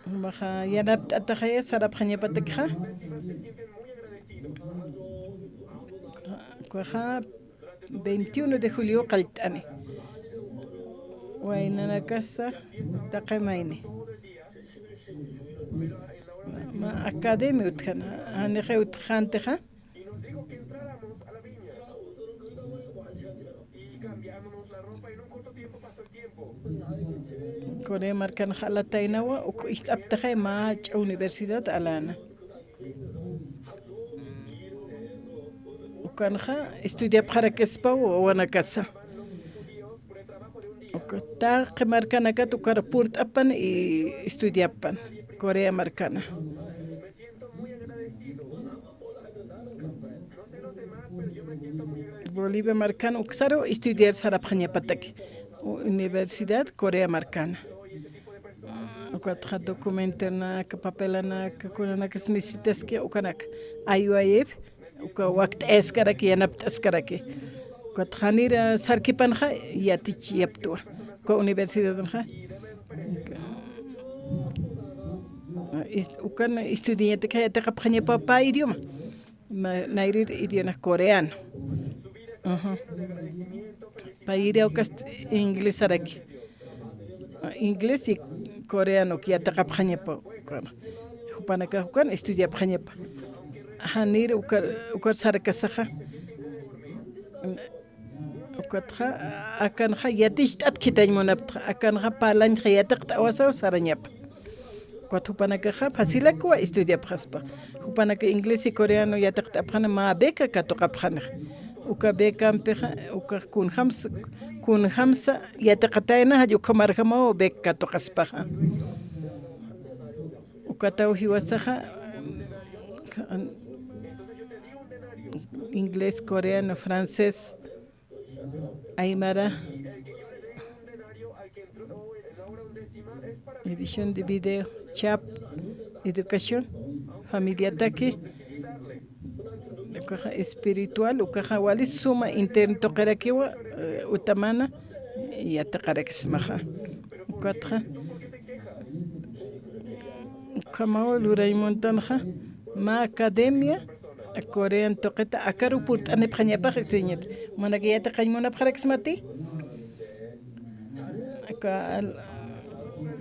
Jumaxa yanapt'ataxaya sarapxañapatakxa. Ukaxa veintiuno de julio qallt'ani. Waynanakasa taqi mayni. Mä academia utjana, janixa utjxäntixa. Corea markanxa alataynawa, uk ist'aptaxay mä jach'a universidad alana. Ukanxa estudiapxarakispa wawanakasa. Uka taqi markanakat ukar purt'apan y estudiapan Corea markana. Bolivia markan uksaru estudiar sarapxañapataki. Universidad Corea markana. Ukatxa documentonaka, papelanaka, kunanakas necesitaski ukanaka. Ayuayip, uka wakt'ayaskaraki, yanapt'askaraki. Ukatxa janir sarkipanxa yatichiyaptwa. Uka universidadxa. Est-, ukan estudiñatakxa yatiqapxañapa pä idioma. Ma-, nayrir idioma coreano. Ujú. Payri ukas inglesaraki. Inglés y coreano yatiqapxañapa. Jupanakax ukan estudiapxañapa. Janir ukar, ukar sarkasaxa. Ukatxa, akanxa yaticht'at khithañ munaptxa, akanxa parlañtxa yatiqt'awasaw sarañapa. Ukat jupanakaxa facilakwa estudiapxaspa. Jupanaka inglés y coreano yatiqt'apxani mä beca katuqapxanix. Uka becampixa, ukax kunjams-, kunjamsa yatiqatayna, jall ukhamarjamaw beca katuqaspaxa. Ukataw jiwasaxa, inglés, coreano, francés, aymara, edición de video, chat, educación, familiataki, ukaxa espiritual, ukaxa wali suma internet tuqirakiwa, eh, utamana, yatiqaraksmaxa. Ukatxa, ukhamaw lurañ muntanxa, mä academia, Corean tuqita, akaru purt'anipxañapax estudiañat. Manaka yatiqañ munapxaraksmati. Aka,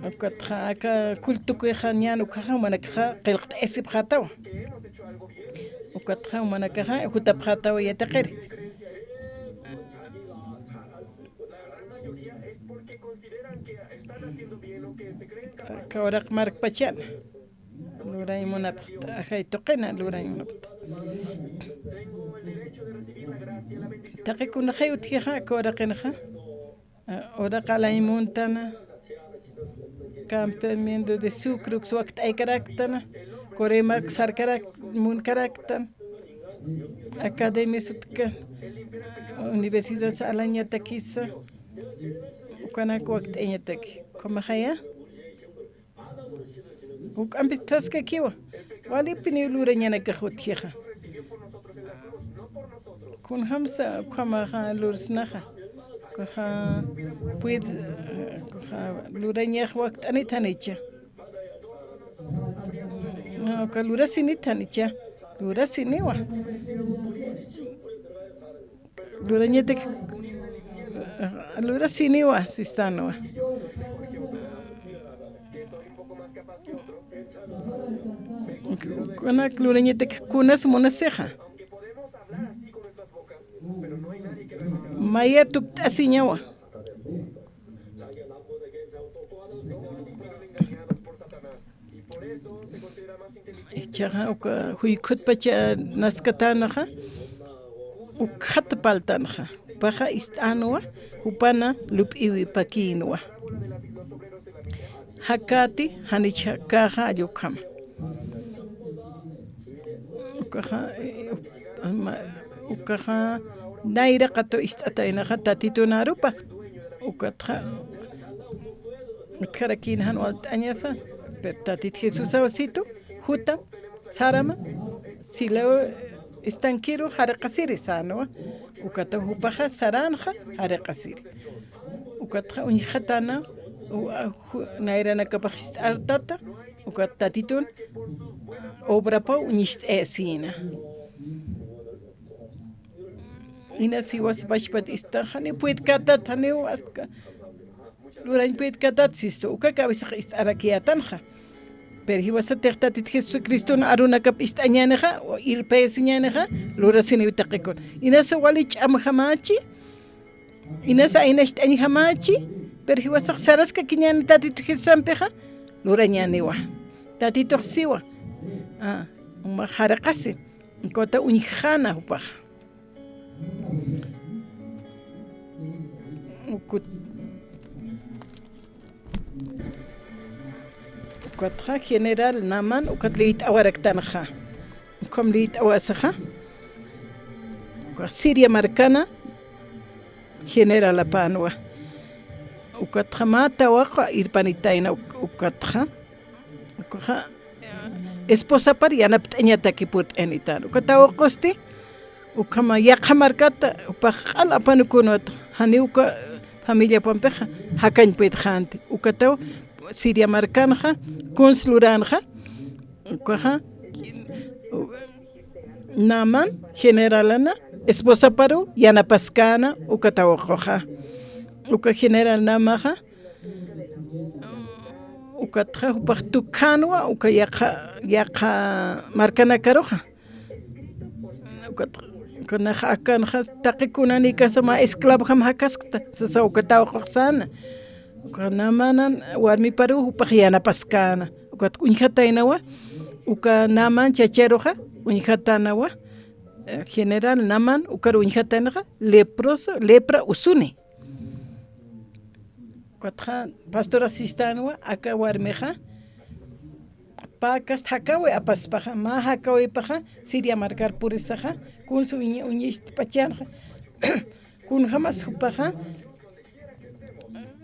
ukatxa, aka culto tukuxa ñan ukhaxa, manakaxa qillqt'asipxätawa. Ukatxa, manakaxa jutapxätawa yatiqiri. Aka uraq markpachana. Lurañ munapxta, ajay tuqina lurañ munapxta. Taqi kunxay utjixa, aka uraqinxa. Uraq alañ muntana. Campamento de Sucre uks wakt'aykaraktana. Corea mark sarkarak, munkaraktana. Academia sutkan. Universidad alañatakisa. Ukanak wakt'añataki. Ukhamaxaya. Juk'ampis thaskakiwa. Walipiniw lurañanakax utjixa. Kunjamsa ukhamaxa lursnaxa. Ukaxa, puid, ukaxa lurañax wakt'anit janicha. Uka lurasinit janicha. Lurasiniwa. Lurañatak, lurasiniwa, sistanwa. Kunak lurañatak kunas munasixa. Maya tukt'asiñawa. Ichaxa uka juykutpacha naskatänxa, ukxat parltänxa. Jupaxa ist'änwa, jupana lup'iwipakïnwa. Jakäti, janich jakäxa, allï ukhama. Ukaxa, eh, ma-, ukaxa nayra qatu ist'ataynaxa Tatitun arupa. Ukatxa, utjarakïn jan walt'añasa, pero Tatit Jesusaw situ, jutam, sarama, silaw estanqueru jaraqasiri sänwa, ukataw jupaxa saränxa jaraqasiri. Ukatxa uñjatana, u-, a-, ju-, nayranakapax ist'artata, ukat Tatitun obrapaw uñist'asïna. Inas jiwas pachpat istanxa, janiw puytkätat, janiw aska lurañ puytkätat sistu, uka kawsax ist'arakiyätanxa. Pero jiwasatix Tatit Jesucriston arunakap ist'añänixa, o irpayasiñänixa, lurasiniw taqikun. Inasa wali ch'amjamächi, inasa aynacht'añjamächi, pero jiwasax saraskakiñäni Tatitu Jesusampixa, lurañäniwa. Tatitux siwa. Ah, jumax jaraqasi. Ukata uñjxäna jupaxa. Ukut-, ukatxa general Naamán, ukat liyt'awaraktanxa. Ukham liyt'awasixa. Ukax Siria markana generalapänwa. Ukatxa mä tawaqu irpanitayna uk-, ukatxa. Ukaxa esposapar yanapt'añataki purt'anitän. Uka tawaqusti, ukhama yaqha markata, jupax q'al apanukunwata, janiw uka familiapampixa jakañ puytxänti. Ukataw Siria markanxa, kuns luränxa, ukaxa, Naamán generalana esposaparuw yanapaskäna uka tawaquxa. Uka general Naamaxa, ukatxa jupax tukkänwa, uka yaqha, yaqha markanakaruxa. Ukat, uka nax akanxa taqi kunanikasa mä esclavojam jakaskta, sasa uka tawaqux säna. Uka Naamanan warmiparuw jupax yanapaskäna. Ukat uñjataynawa, uka Naamán chacharuxa uñjatänawa, eh, general Naamán ukar uñjataynaxa, leproso, lepra usuni. Ukatxa pastorax sistänwa, aka warmixa Päkast jakawi apaspaxa, mä jakawipaxa, Siria markar purisaxa, kunsa uñi-, uñistpachanxa, kunjamas jupaxa,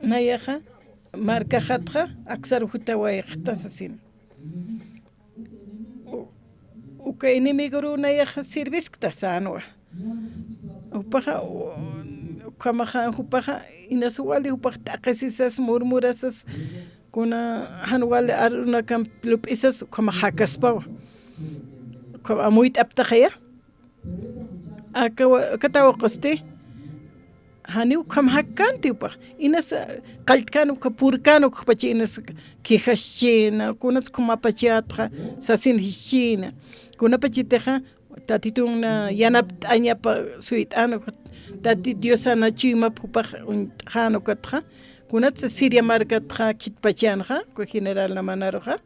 nayaxa, markaxatxa, aksar jutawayxta sasin. U-, uka enemigoru nayaxa sirviskta sänwa. Jupaxa, u-, ukhamaxa, jupaxa, inas wali, jupax t'aqhisisas, murmurasas, kuna jan wali arunakam lup'isas, ukhamax jakaspawa. Ukham amuyt'aptaxaya. Aka wa-, aka tawqusti, janiw ukham jakkanti jupax. Inas, qalltkan ukha purkan ukxpachi inas quejaschina, kunats ukham apachatxa, sasin jischina. Kunapachitixa, Tatitun yanapt'añapa suyt'an, Tati Diosan chuymap jupax uñt'xan ukatxa, kunatsa Siria markatxa khitpachanxa, uka general Naamanaruxa.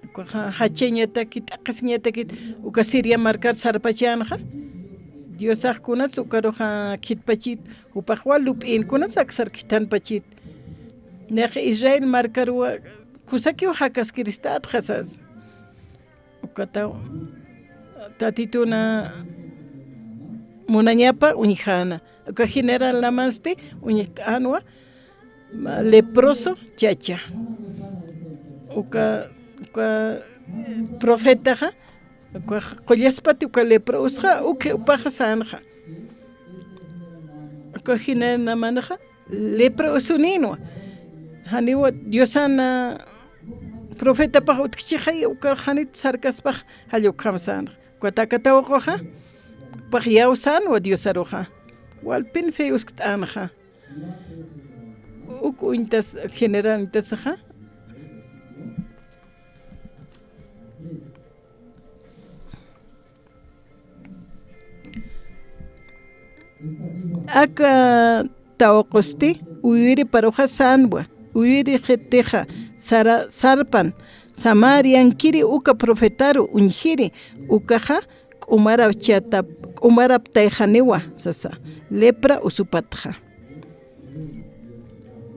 Ukaxa jachañataki, t'aqhisiñataki, uka Siria markar sarpachanxa. Diosax kunats ukaruxa khitpachit, jupax wal lup'in, kunats aksar khithanpachit. Nax Israel markaruwa, kusakiw jakaskiristatxa sas. Ukataw, Tatituna munañapa uñjana. Uka general Naamansti uñjt'anwa, ma-, leproso chacha. Uka, uka profetaxa, uka qullaspati uka lepra usxa, uka jupaxa sänxa. Uka general Naamanxa, lepra usuninwa. Janiwa Diosan profetapax utjchixay, uka janit sarkaspax jall ukham sänxa. Ukat aka tawquxa, jupax yawsänwa Diosaruxa. Walpin fe uskt'anxa. Uk uñtas, general uñtasaxa. Aka tawqusti, uywiriparuxa sänwa, uywirixitixa sara-, sarpan, Samariankiri uka profetaru uñjiri, ukaxa k'umarapchatap-, k'umaraptayxaniwa, sasa, lepra usupatxa.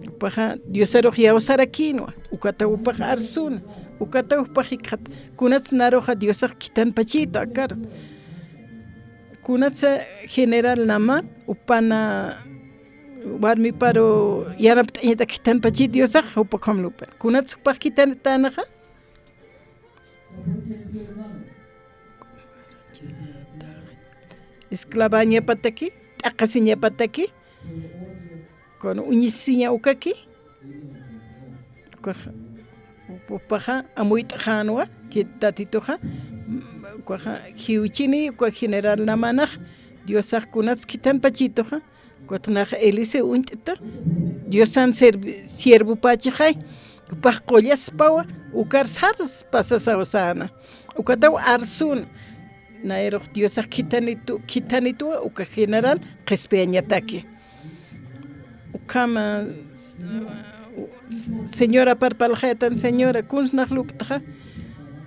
Jupaxa Diosarux yawsarakïnwa, ukataw jupax arsuna, ukataw jupax jikxat, kunats naruxa Diosax khithanpachitu akar. Kunatsa general Naamán, jupana warmiparu yanapt'añatak khithanpachit Diosax, jupa ukham lup'in. Kunats jupax khithanitanaxa, esclavañapataki, t'aqhisiñapataki, kun uñisiña ukaki, ukax, jupaxa amuyt'xänwa, ki Tatituxa, ukaxa jiwchini, uka general Naamanax, Diosax kunats khithanpachituxa, Ukat nax Eliseo uñt'ta, Diosan servi-, siervopächixay, jupax qullaspawa, ukar sarspa sasaw säna. Ukataw arsuna, nayrux Diosax khithanitu, khithanituwa, uka general qhispiyañataki. Ukhama, s-, señorapar parlxaytan, señora, kuns nax lup'txa,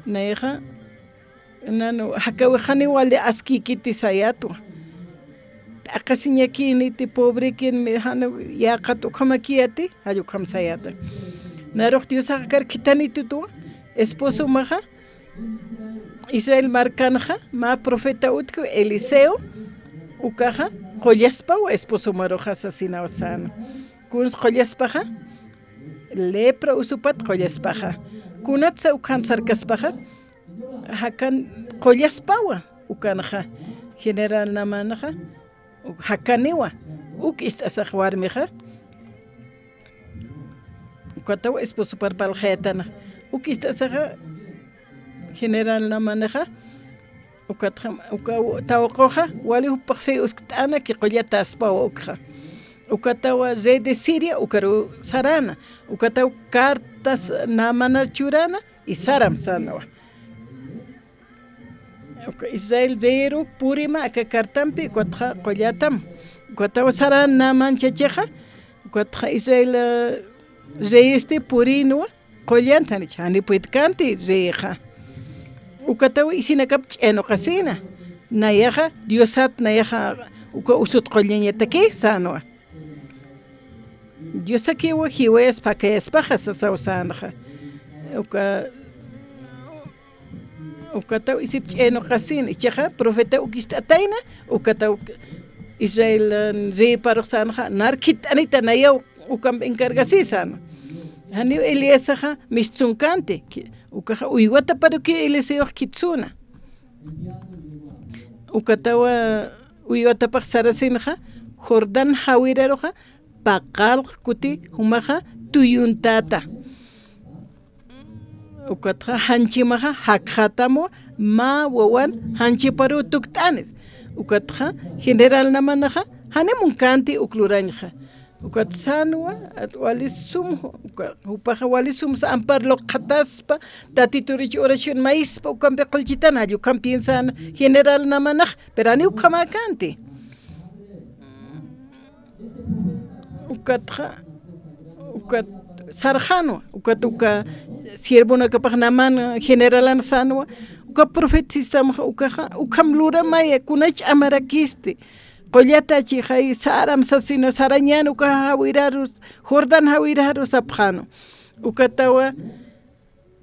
nayxa, Nanu, jakäwix janiw wali askïkiti sayatwa. T'aqhisiñakïniti, pobrekïnmi, janiw yäqat ukhamakïyati, jall ukham sayata. Narux Diosax akar khithanitutwa, esposomaxa, Israel markanxa, mä profeta utji Eliseo, ukaxa, qullaspawa esposomaruxa sasinaw säna. Kuns qullaspaxa, lepra usupat qullaspaxa. Kunatsa ukhan sarkaspaxa, Jakan qullaspawa, ukanxa, general Naamanaxa, jakaniwa, uk ist'asax warmixa, ukataw esposopar parlxayatana, uk ist'asaxa, general Naamanaxa, ukatxa, uka tawquxa, wali jupax fe uskt'ana, ki qullatäspawa ukxa. Ukatawa rey de Siria, ukaru sarana, ukataw cartas Naamanar churana, y saram sanawa. Uka Israel reyeru purima aka cartampi, ukatxa qullatam. Ukataw saran Naamán chachaxa, ukatxa Israel, eh, reyesti purinwa, qullan thanich, jani puedkanti reyxa. Ukataw isinakap ch'anuqasina. Nayaxa, Diosat nayaxa, uka usut qullañataki, sanwa. Diosakiwa jiwayaspa, akayaspaxa sasaw sänxa. Uka, ukataw isipch'aynuqasin, ichaxa profeta ukist'atayna, ukataw Israel, eh, reyparux sänxa, nar khit'anita nayaw ukamp encargasï sänwa. Janiw Eliasaxa mistsunkänti, ki-, ukaxa uywataparukiw Elisayux khitsüna. Ukatawa uywatapax sarasinxa, Jordán jawiraruxa, paqallq kuti jumaxa tuyuntäta. Ukatxa janchimaxa jakxatamwa, mä wawan janchiparuw tukt'anis. Ukatxa general Naamanaxa janiw munkänti uk lurañxa. Ukat sänwa, at wali sum, uka, jupaxa wali sumsa ampar luqxataspa, Tatiturux oración mayispa, ukampi qullchitan, jall ukham piensan general Naamanax, pero janiw ukhamäkänti. Ukatxa, ukat sarxänwa, ukat uka siervonakapax Naamán generalan sänwa, uka profetistamxa ukaxa, ukham luramaya, kuna ch'amarakisti, qullata chixay, saram sasina, sarañän uka jawiraru, Jordán jawiraru sapxänwa. Ukatawa,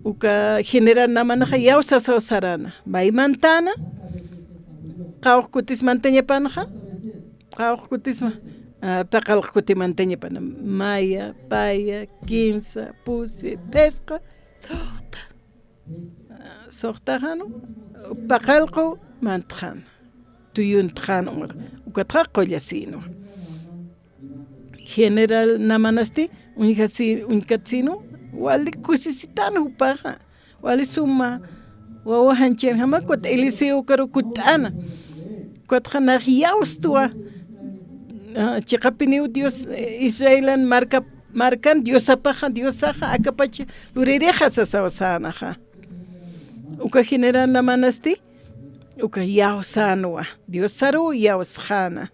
uka general Naamanaxa yawsasaw sarana. Maymantäna, qawqh kutis mantañapanxa, qawqh kutis ma-, ah, paqallq kuti mantañapana. Maya, paya, kimsa, pusi, phisqa, suxta. Ah, suxtaxanu, paqallqu mantxan, tuyuntxan, ukatxa qullasïnwa. General Naamanasti uñjasi-, uñjkatsïnwa, wali kusisitan jupaxa, wali suma wawa janchanjama, ukat Eliseo ukaru kutt'ana. Ukatxa nax yawstwa, ah, chiqapiniw Dios, eh, Israelan marka, markan Diosapaxa, Diosaxa akapacha luririxa sasaw sänaxa. Uka general Naamanasti, uka yawsänwa, Diosaruw yawsxäna.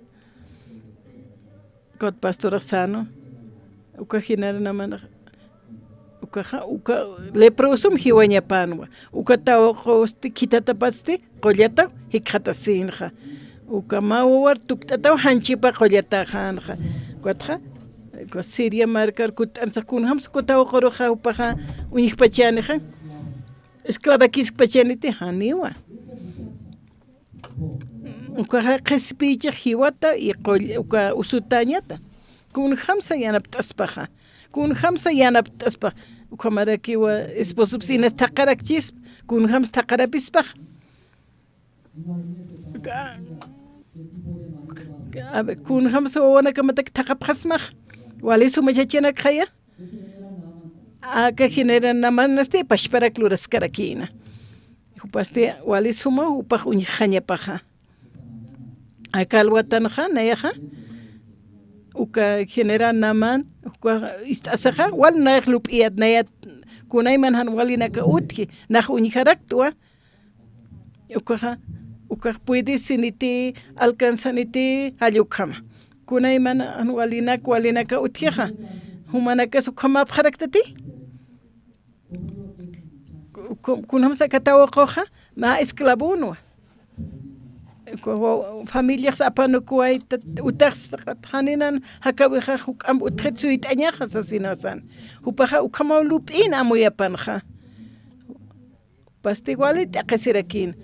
Ukat pastorax sänwa, uka general Naamanax, ukaxa, uka leprosum jiwañapanwa, uka tawqusti khithatapasti, qullataw jikxatasïnxa, uka mä wawar tukt'ataw janchipa qullataxänxa, ukatxa, uka Siria markar kutt'ansa, kunjamsa uka tawquruxa jupaxa uñjpachänixa, esclavakiskpachaniti, janiwa. Ukaxa qhispiychix jiwata y qull-, uka usutäñata. Kunjamsa yanapt'aspaxa. Kunjamsa yanapt'aspax. Ukhamarakiwa esposopis inas thaqarakchispa. Kunjamsa thaqarapispax. Ka-, ka-, a ver, kunjamsa wawanakamatak thaqapxasmax. Wali suma chachanakxaya. Aka general Naamanasti pachparak luraskarakïna. Jupasti wali suma jupax uñjxañapaxa. Aka alwatanxa, nayaxa, uka general Naamán, uka ist'asaxa, wal nayax lup'iyät, nayat kunayman jan walinaka utji, nax uñjaraktwa, ukaxa, ukax puedisiniti, alcanzaniti, jall ukhama. Kunayman jan walinak, walinaka utjixa, jumanakas ukhamäpxaraktati. Ku-, ku-, kunjamsa aka tawquxa, mä esclavonwa. Ku-, wa-, familiax apanukuwayta, utaxsa, janinan jakäwixa juk'amp utjit suyt'añaxa sasinaw sän. Jupaxa ukhamaw lup'in amuyapanxa. Jupasti wali t'aqhisirakïn.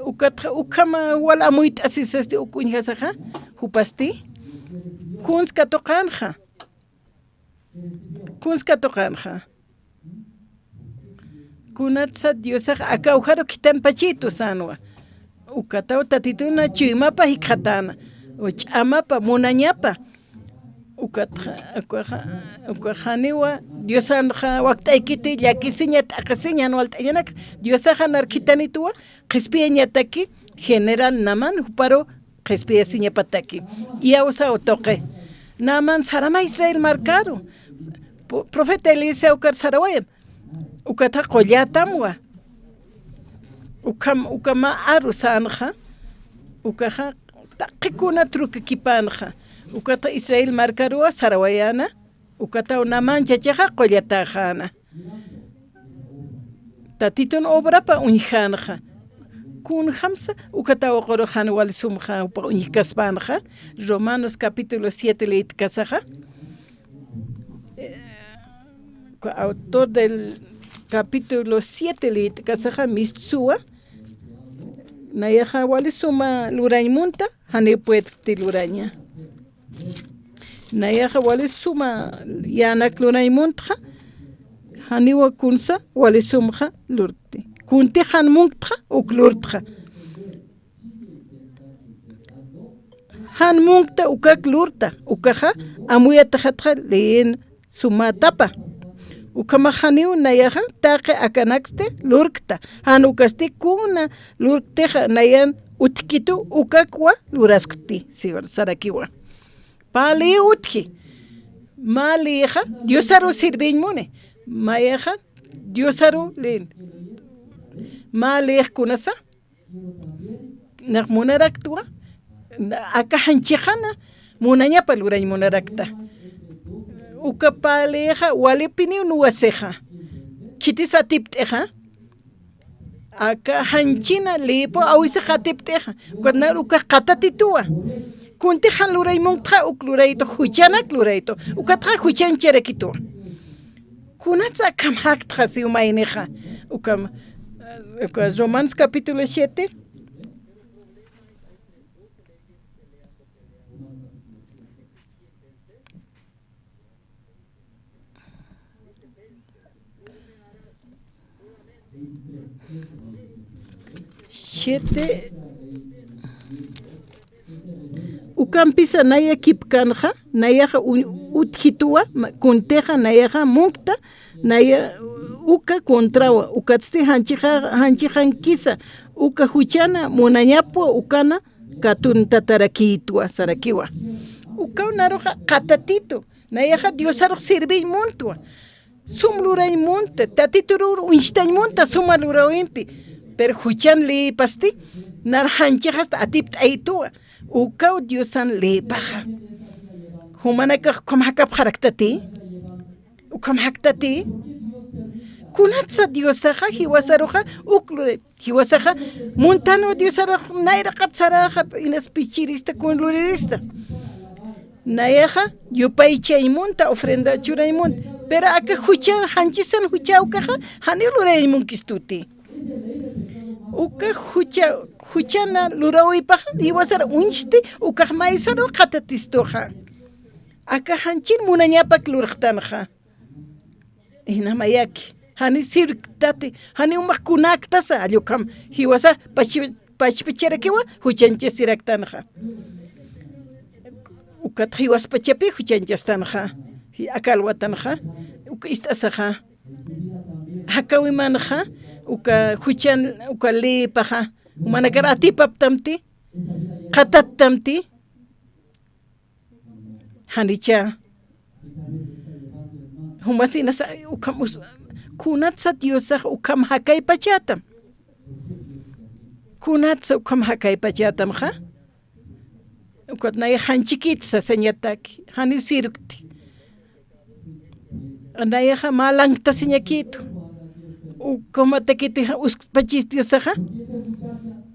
Ukatxa ukhama wal amuyt'asisasti uk uñjasaxa, jupasti kuns katuqänxa. Kuns katuqänxa. Kunatsa Diosax aka ujaru khitanpachitu sänwa. Ukataw Tatituna chuymapa jikxatäna, ch'amapa, munañapa. Ukatxa, ukaxa, ukax janiwa Diosanxa wakt'aykiti llakisiña, t'aqhisiña, jan walt'añanaka. Diosaxa nar khitanituwa, qhispiyañataki general Naamán juparu qhispiyasiñapataki. Iyawsaw tuqi. Naamán saramay Israel markaru. Pu-, profeta Eliseo ukar sarawayam. Ukatxa qullatamwa. Ukham, ukhama aru sänxa. Ukaxa taqikuna trukikipanxa. Ukatxa Israel markaruwa sarawayäna. Ukataw Naamán chachaxa qullataxäna. Tatitun obrapa uñjänxa. Kunjamsa uka tawqurux jan wali sumxa jupax uñjkaspänxa. Romanos capítulo siete leytkasaxa. Autor del capítulo siete lït'kasaxa mistsuwa, nayaxa wali suma lurañ munta, janiw puedti luraña. Nayaxa wali suma yänak lurañ muntxa, janiwa kunsa wali sumxa lurkti. Kunti jan munktxa, uk lurtxa. Jan munkta ukak lurta, ukaxa amuyataxatxa leen sumätapa. Ukhamax janiw nayaxa taqi akanaksti lurkta, jan ukasti kuna lurktixa nayan utjkitu ukakwa luraskti, si-, sarakiwa. Pä lï utji, mä lïxa Diosaru sirviñ muni, mayaxa Diosaru leen, mä lïx kunasa, nax munaraktwa, aka janchixana munañapa lurañ munarakta. Uka pä lïxa walipiniw nuwasixa, khitis atipt'ixa, aka janchina lïpaw awisax atipt'ixa, ukat nar ukax qatatituwa. Kunti jan lurañ munktxa, uk luraytu, juchanak luraytu, ukatxa juchañcharakituwa. Kunatsa akham jaktxa siw maynixa. Ukham, uka Romanos capítulo siete. Siete. Ukampisa naya kipkanxa, nayaxa u-, utjituwa, ma-, kuntixa nayaxa munkta, naya uka contrawa, ukatsti janchixa-, janchixankisa, uka juchana munañapwa ukana katuntatarakïtwa sarakiwa. Ukaw naruxa qatatitu, nayaxa Diosarux sirviñ muntwa. Sum lurañ munta, Tatiturux uñstañ munta suma lurawimpi. Pero juchan lïpasti, nar janchixasta atipt'aytuwa. Ukaw Diosan lïpaxa. Jumanakax ukham jakapxaraktati, ukham jaktati. Kunatsa Diosaxa jiwasaruxa uk lu-, jiwasaxa muntanwa Diosarux nayraqat saraxa, inas pichirista, kun lurirista. Nayaxa yupaychañ munta, ofrenda churañ munta. Pero aka jucha, janchisan jucha ukaxa, janiw lurayañ munkistuti. Uka jucha, juchana lurawïpaxa, jiwasar uñsti, ukax maysaruw qatatistuxa. Aka janchin munañapak lurxtanxa. Jinamayaki, jani sirktati, jani umax kunaktasa, allukam, jiwasa, pach-, pachpacharakiwa, juchanchasiraktanxa. Ukat jiwaspachapi juchanchastanxa, ji-, aka alwatanxa, uka ist'asaxa. Jakawimanxa, uka juchan, uka lïpaxa, jumanakar atipaptamti, qatattamti, janicha. Jumasinasa, ukham us-, kunatsa Diosax ukham jakaypachätam. Kunatsa ukham jakaypachätamxa. Ukat nayax janchikïtu sasañataki, janiw sirkti. Nayaxa mä lanktasiñakïtu. Ukhamatakiti usktpachis Diosaxa.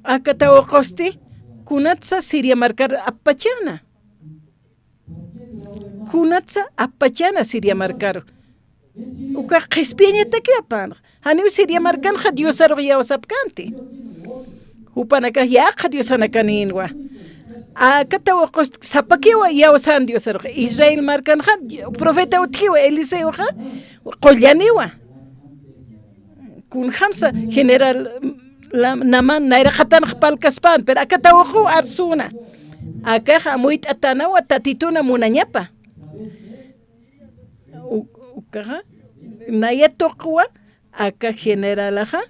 Aka tawaqüsti, kunatsa Siria markar appachäna. Kunatsa appachäna Siria markaru. Ukax qhispiyañatakiwa pänxa. Janiw Siria markanxa Diosarux iyawsapkänti. Jupanakax yaqha diosanakanïnwa. Aka tawaqüsti sapakiwa iyawsän Diosarux. Israel markanxa profeta utjiwa Eliseoxa, qullaniwa. Kunjamsa general, mm, la-, Naamán nayraqatanx parlkaspän, pero aka tawaqüw arsüna. Akax amuyt'atänawa Tatituna munañapa. U-, ukaxa, naya tuqwa, aka generalaxa,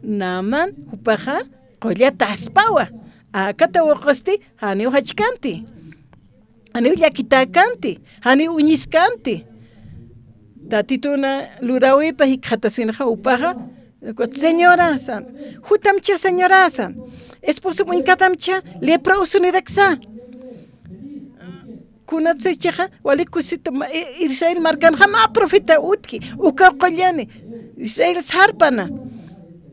Naamán, jupaxa, qullataspawa. Aka tawaqüsti, janiw jachkänti. Janiw llakitäkänti, janiw uñiskänti. Tatituna luräwipa jikxatasinxa jupaxa, señora, san, jutamcha señora, san, esposom uñkatamcha lepra usuniraksa. Kunatsa ichaxa, wali kusitu ma-, i-, Israel markanxa mä profeta utji, ukaw qullani, Israel sarpana.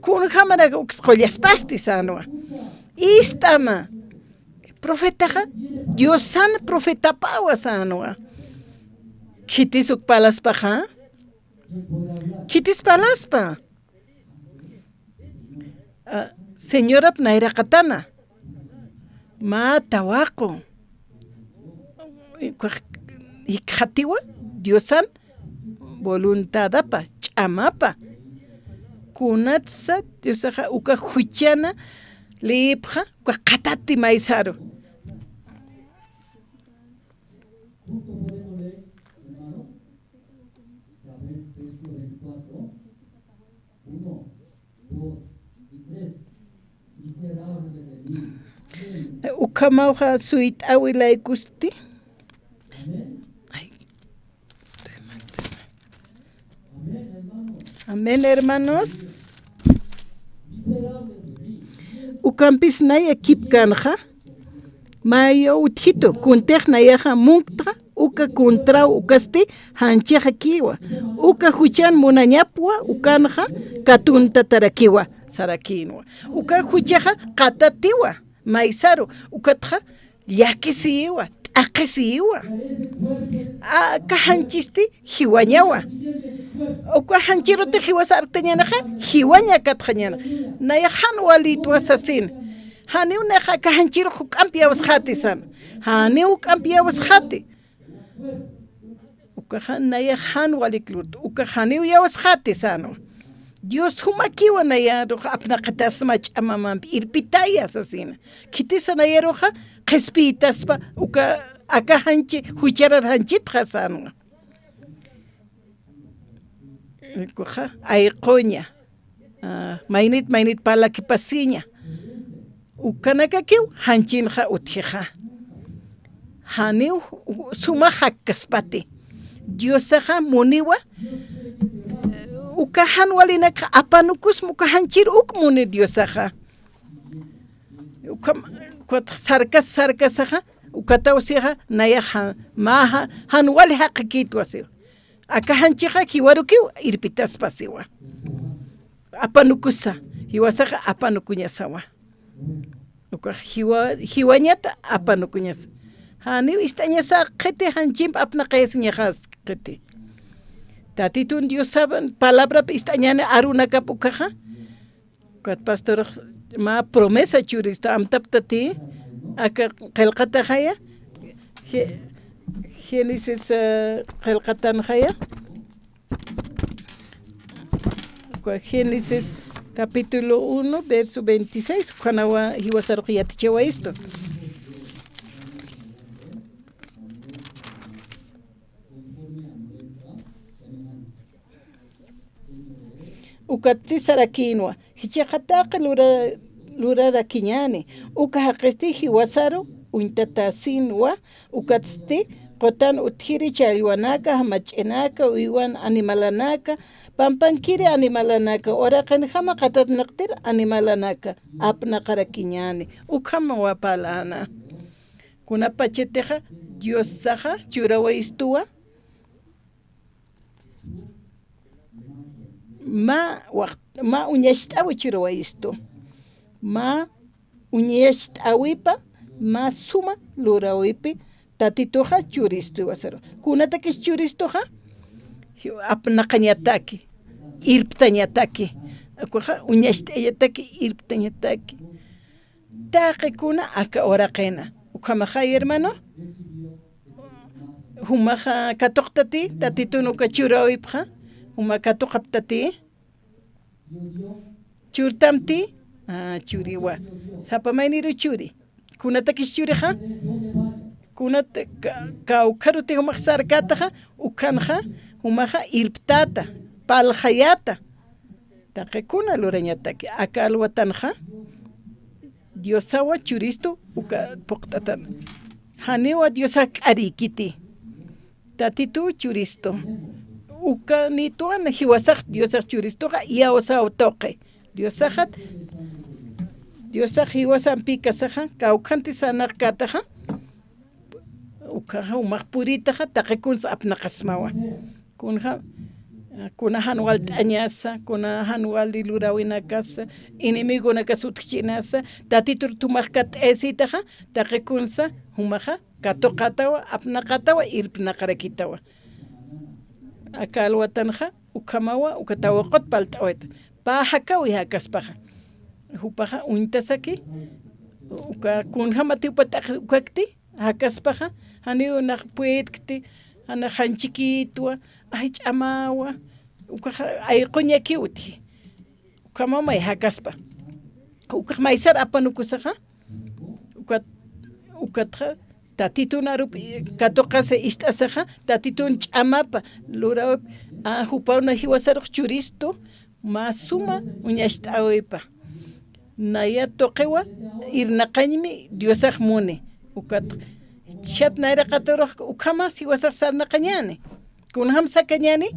Kunjamarak uks qullaspasti sänwa. Ist'ama. Profetaxa, Diosan profetapawa sänwa. Khitis uk parlaspaxa, Khitis parlaspa. A, Señorap nayraqatana. Mä tawaqu. Ukax jikxatiwa Diosan voluntadapa, ch'amapa. Kunatsa Diosaxa uka juchana leyipxa, uka qatati maysaru. Ukhamaxa suyt'awi laykusti. Ay. Amén, hermanos. Ukampis naya kipkanxa, mayo utjitu, kuntix nayaxa munkta, uka contraw ukasti janchixa kiwa. Uka juchan munañapwa ukanxa katuntatarakiwa, sarakinwa. Uka juchaxa qatatiwa, maysaru, ukatxa llakisiyiwa, t'aqisiyiwa. Aka janchisti jiwañawa. Uka janchiruti jiwasa arktañänixa, jiwaña katxañäni. Nayax jan walïtwa sasin. Janiw nayax aka janchirux juk'amp iyawsxäti san. Janiw juk'amp iyawsxäti. Ukaxa nayax jan walik lurtu, ukax janiw iyawsxäti sänwa. Dios jumakiwa nayarux apnaqatasma ch'amamampi, irpitaya sasina. Khitisa nayaruxa qhispiytaspa, uka aka janchi, jucharar janchitxa sänwa. Ukaxa ayquña. A, maynit, maynit parlakipasiña. Ukanakakiw janchinxa utjixa. Janiw suma jakkaspati. Diosaxa muniwa, uka jan walinakxa apanukusma uka janchir uk muni Diosaxa. Ukham, ukat sarkas, sarkasaxa, ukataw sixa, nayaxa, mä ja-, jan wali jaqikïtwa siwa. Aka janchixa jiwarukiw irpitaspasiwa. Apanukusa, jiwasaxa apanukuñasawa. Ukax jiwa-, jiwañata apanukuñasa. Janiw ist'añasa qhiti janchimp apnaqayasiñaxas qhiti. Tatitun Diosap palabrap ist'añäni arunakap ukaxa. Ukat pastor mä promesa churistu amtaptati, aka qillqataxaya, Ge-, Génesis, eh, qillqatanxaya. Génesis capítulo uno, verso veintiséis, ukhanawa jiwasarux yatichawayistu. Ukatsti sarakïnwa, jichhaxa taqi lura-, lurarakiñäni, uka jaqisti jiwasaru uñtatasinwa, ukatsti qutan utjiri challwanaka, jamach'inaka, uywan animalanaka, pampankiri animalanaka, uraqinjama qatatnaqtir animalanaka, apnaqarakiñäni, ukhamawa parläna. Kunapachatixa Diosaxa churawayistuwa, mä waq-, mä uñacht'äwi churawayistu. Mä uñacht'äwipa, mä suma luräwipi, Tatituxa churistu jiwasaru. Kunatakis churistuxa, apnaqañataki, irptañataki. Ukaxa uñacht'añataki, irptañataki. Taqi kuna aka uraqina. Ukhamaxay, hermano. Jumaxa katuqtati, Tatitun uka churäwipxa. Juma katuqaptati. Churtamti, a, churiwa. Sapa mayniru churi. Kunatakis churixa. Kunat ka-, kawkharuti jumax sarkätaxa, ukhanxa, jumaxa irptäta, parlxayäta. Taqi kuna lurañataki, aka alwatanxa, Diosawa churistu uka phuqt'atan. Janiwa Diosax k'arïkiti. Tatituw churistu. Ukanïtwa jiwasax Diosax churistuxa iyawsaw tuqi. Diosaxat, Diosax jiwasampïkasaxa, kawkhanti sarnaqkätaxa, ukaxa jumax purïtaxa, taqi kunsa apnaqasmawa. Kunja, kuna jan walt'añasa, kuna jan wali luräwinakasa, enemigonakas utjchinasa, Tatitur jumax katt'ayasïtaxa, taqi kunsa, jumaxa, katuqatawa, apnaqatawa, irpnaqarakitawa. Aka alwatanxa, Ukhamawa, uka tawaqut palt'awayta. Pä jakawi jakaspaxa. Jupaxa uñtasaki, uka kunjamati jupa t'aqi ukakti, jakaspaxa, janiw nax puedkti, jana janchikitwa, ay ch'amawa, ukaxa ayquñakiw utji. Ukhamamay jakaspa. Ukax maysar apanukusaxa, ukat, ukatxa, Tatitun arupi katuqasa ist'asaxa, Tatitun ch'amapa, lurawip, a, jupawna jiwasarux churistu, mä suma uñacht'äwipa. Naya tuqiwa, irnaqañmi Diosax muni. Ukat, chat nayraqaturux ukhama jiwasax sarnaqañäni. Kunjam sakañäni,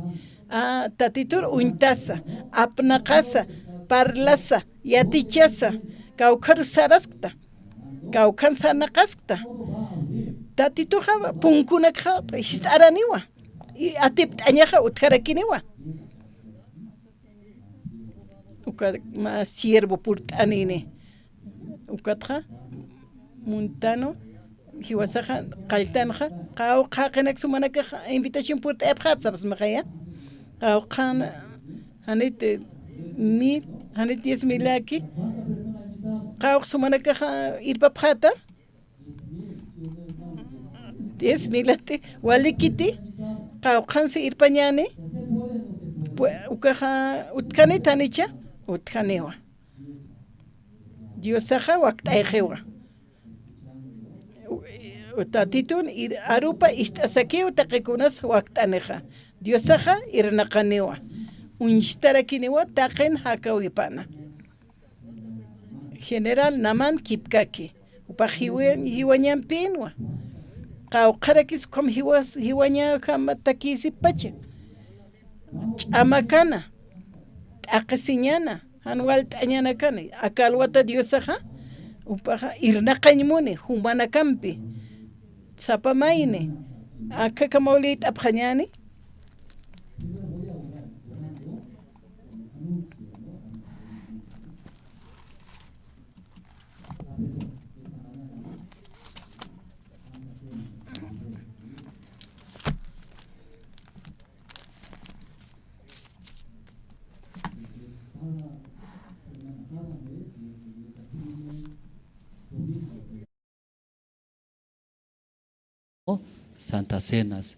a, Tatitur uñtasa, apnaqasa, parlasa, yatichasa, kawkharus saraskta, kawkhan sarnaqaskta. Tatituxa punkunakxa jist'araniwa, y atipt'añaxa utjarakiniwa. Uka mä siervo purt'anini. Ukatxa, muntano, jiwasaxa qalltanxa, qawqha jaqinak sumanakax invitación purt'ayapxäta sapxsmaxaya. Qawqhan, janit, eh, mil, janit diez milaki, qawqha sumanakax irpapxäta. Diez milati, walikiti, qawqhansi irpañäni, pue-, ukaxa utjanit janicha, utjaniwa. Diosaxa wakt'ayxiwa. U-, Tatitun ir-, arupa ist'asakiw taqikunas wakt'anixa. Diosaxa irnaqaniwa. Uñstarakiniwa taqin jakawipana. General Namán Kipkaki. Jupax jiwa-, jiwañampïnwa. Qawqharakis ukham jiwas-, jiwañäjamatakïsipacha. Ch'amakana, t'aqhisiñana, jan walt'añanakani. Aka alwata Diosaxa, jupaxa irnaqañ muni, jumanakampi. Sapa mayni, aka kamawlït'apxañäni. Santa Cenas.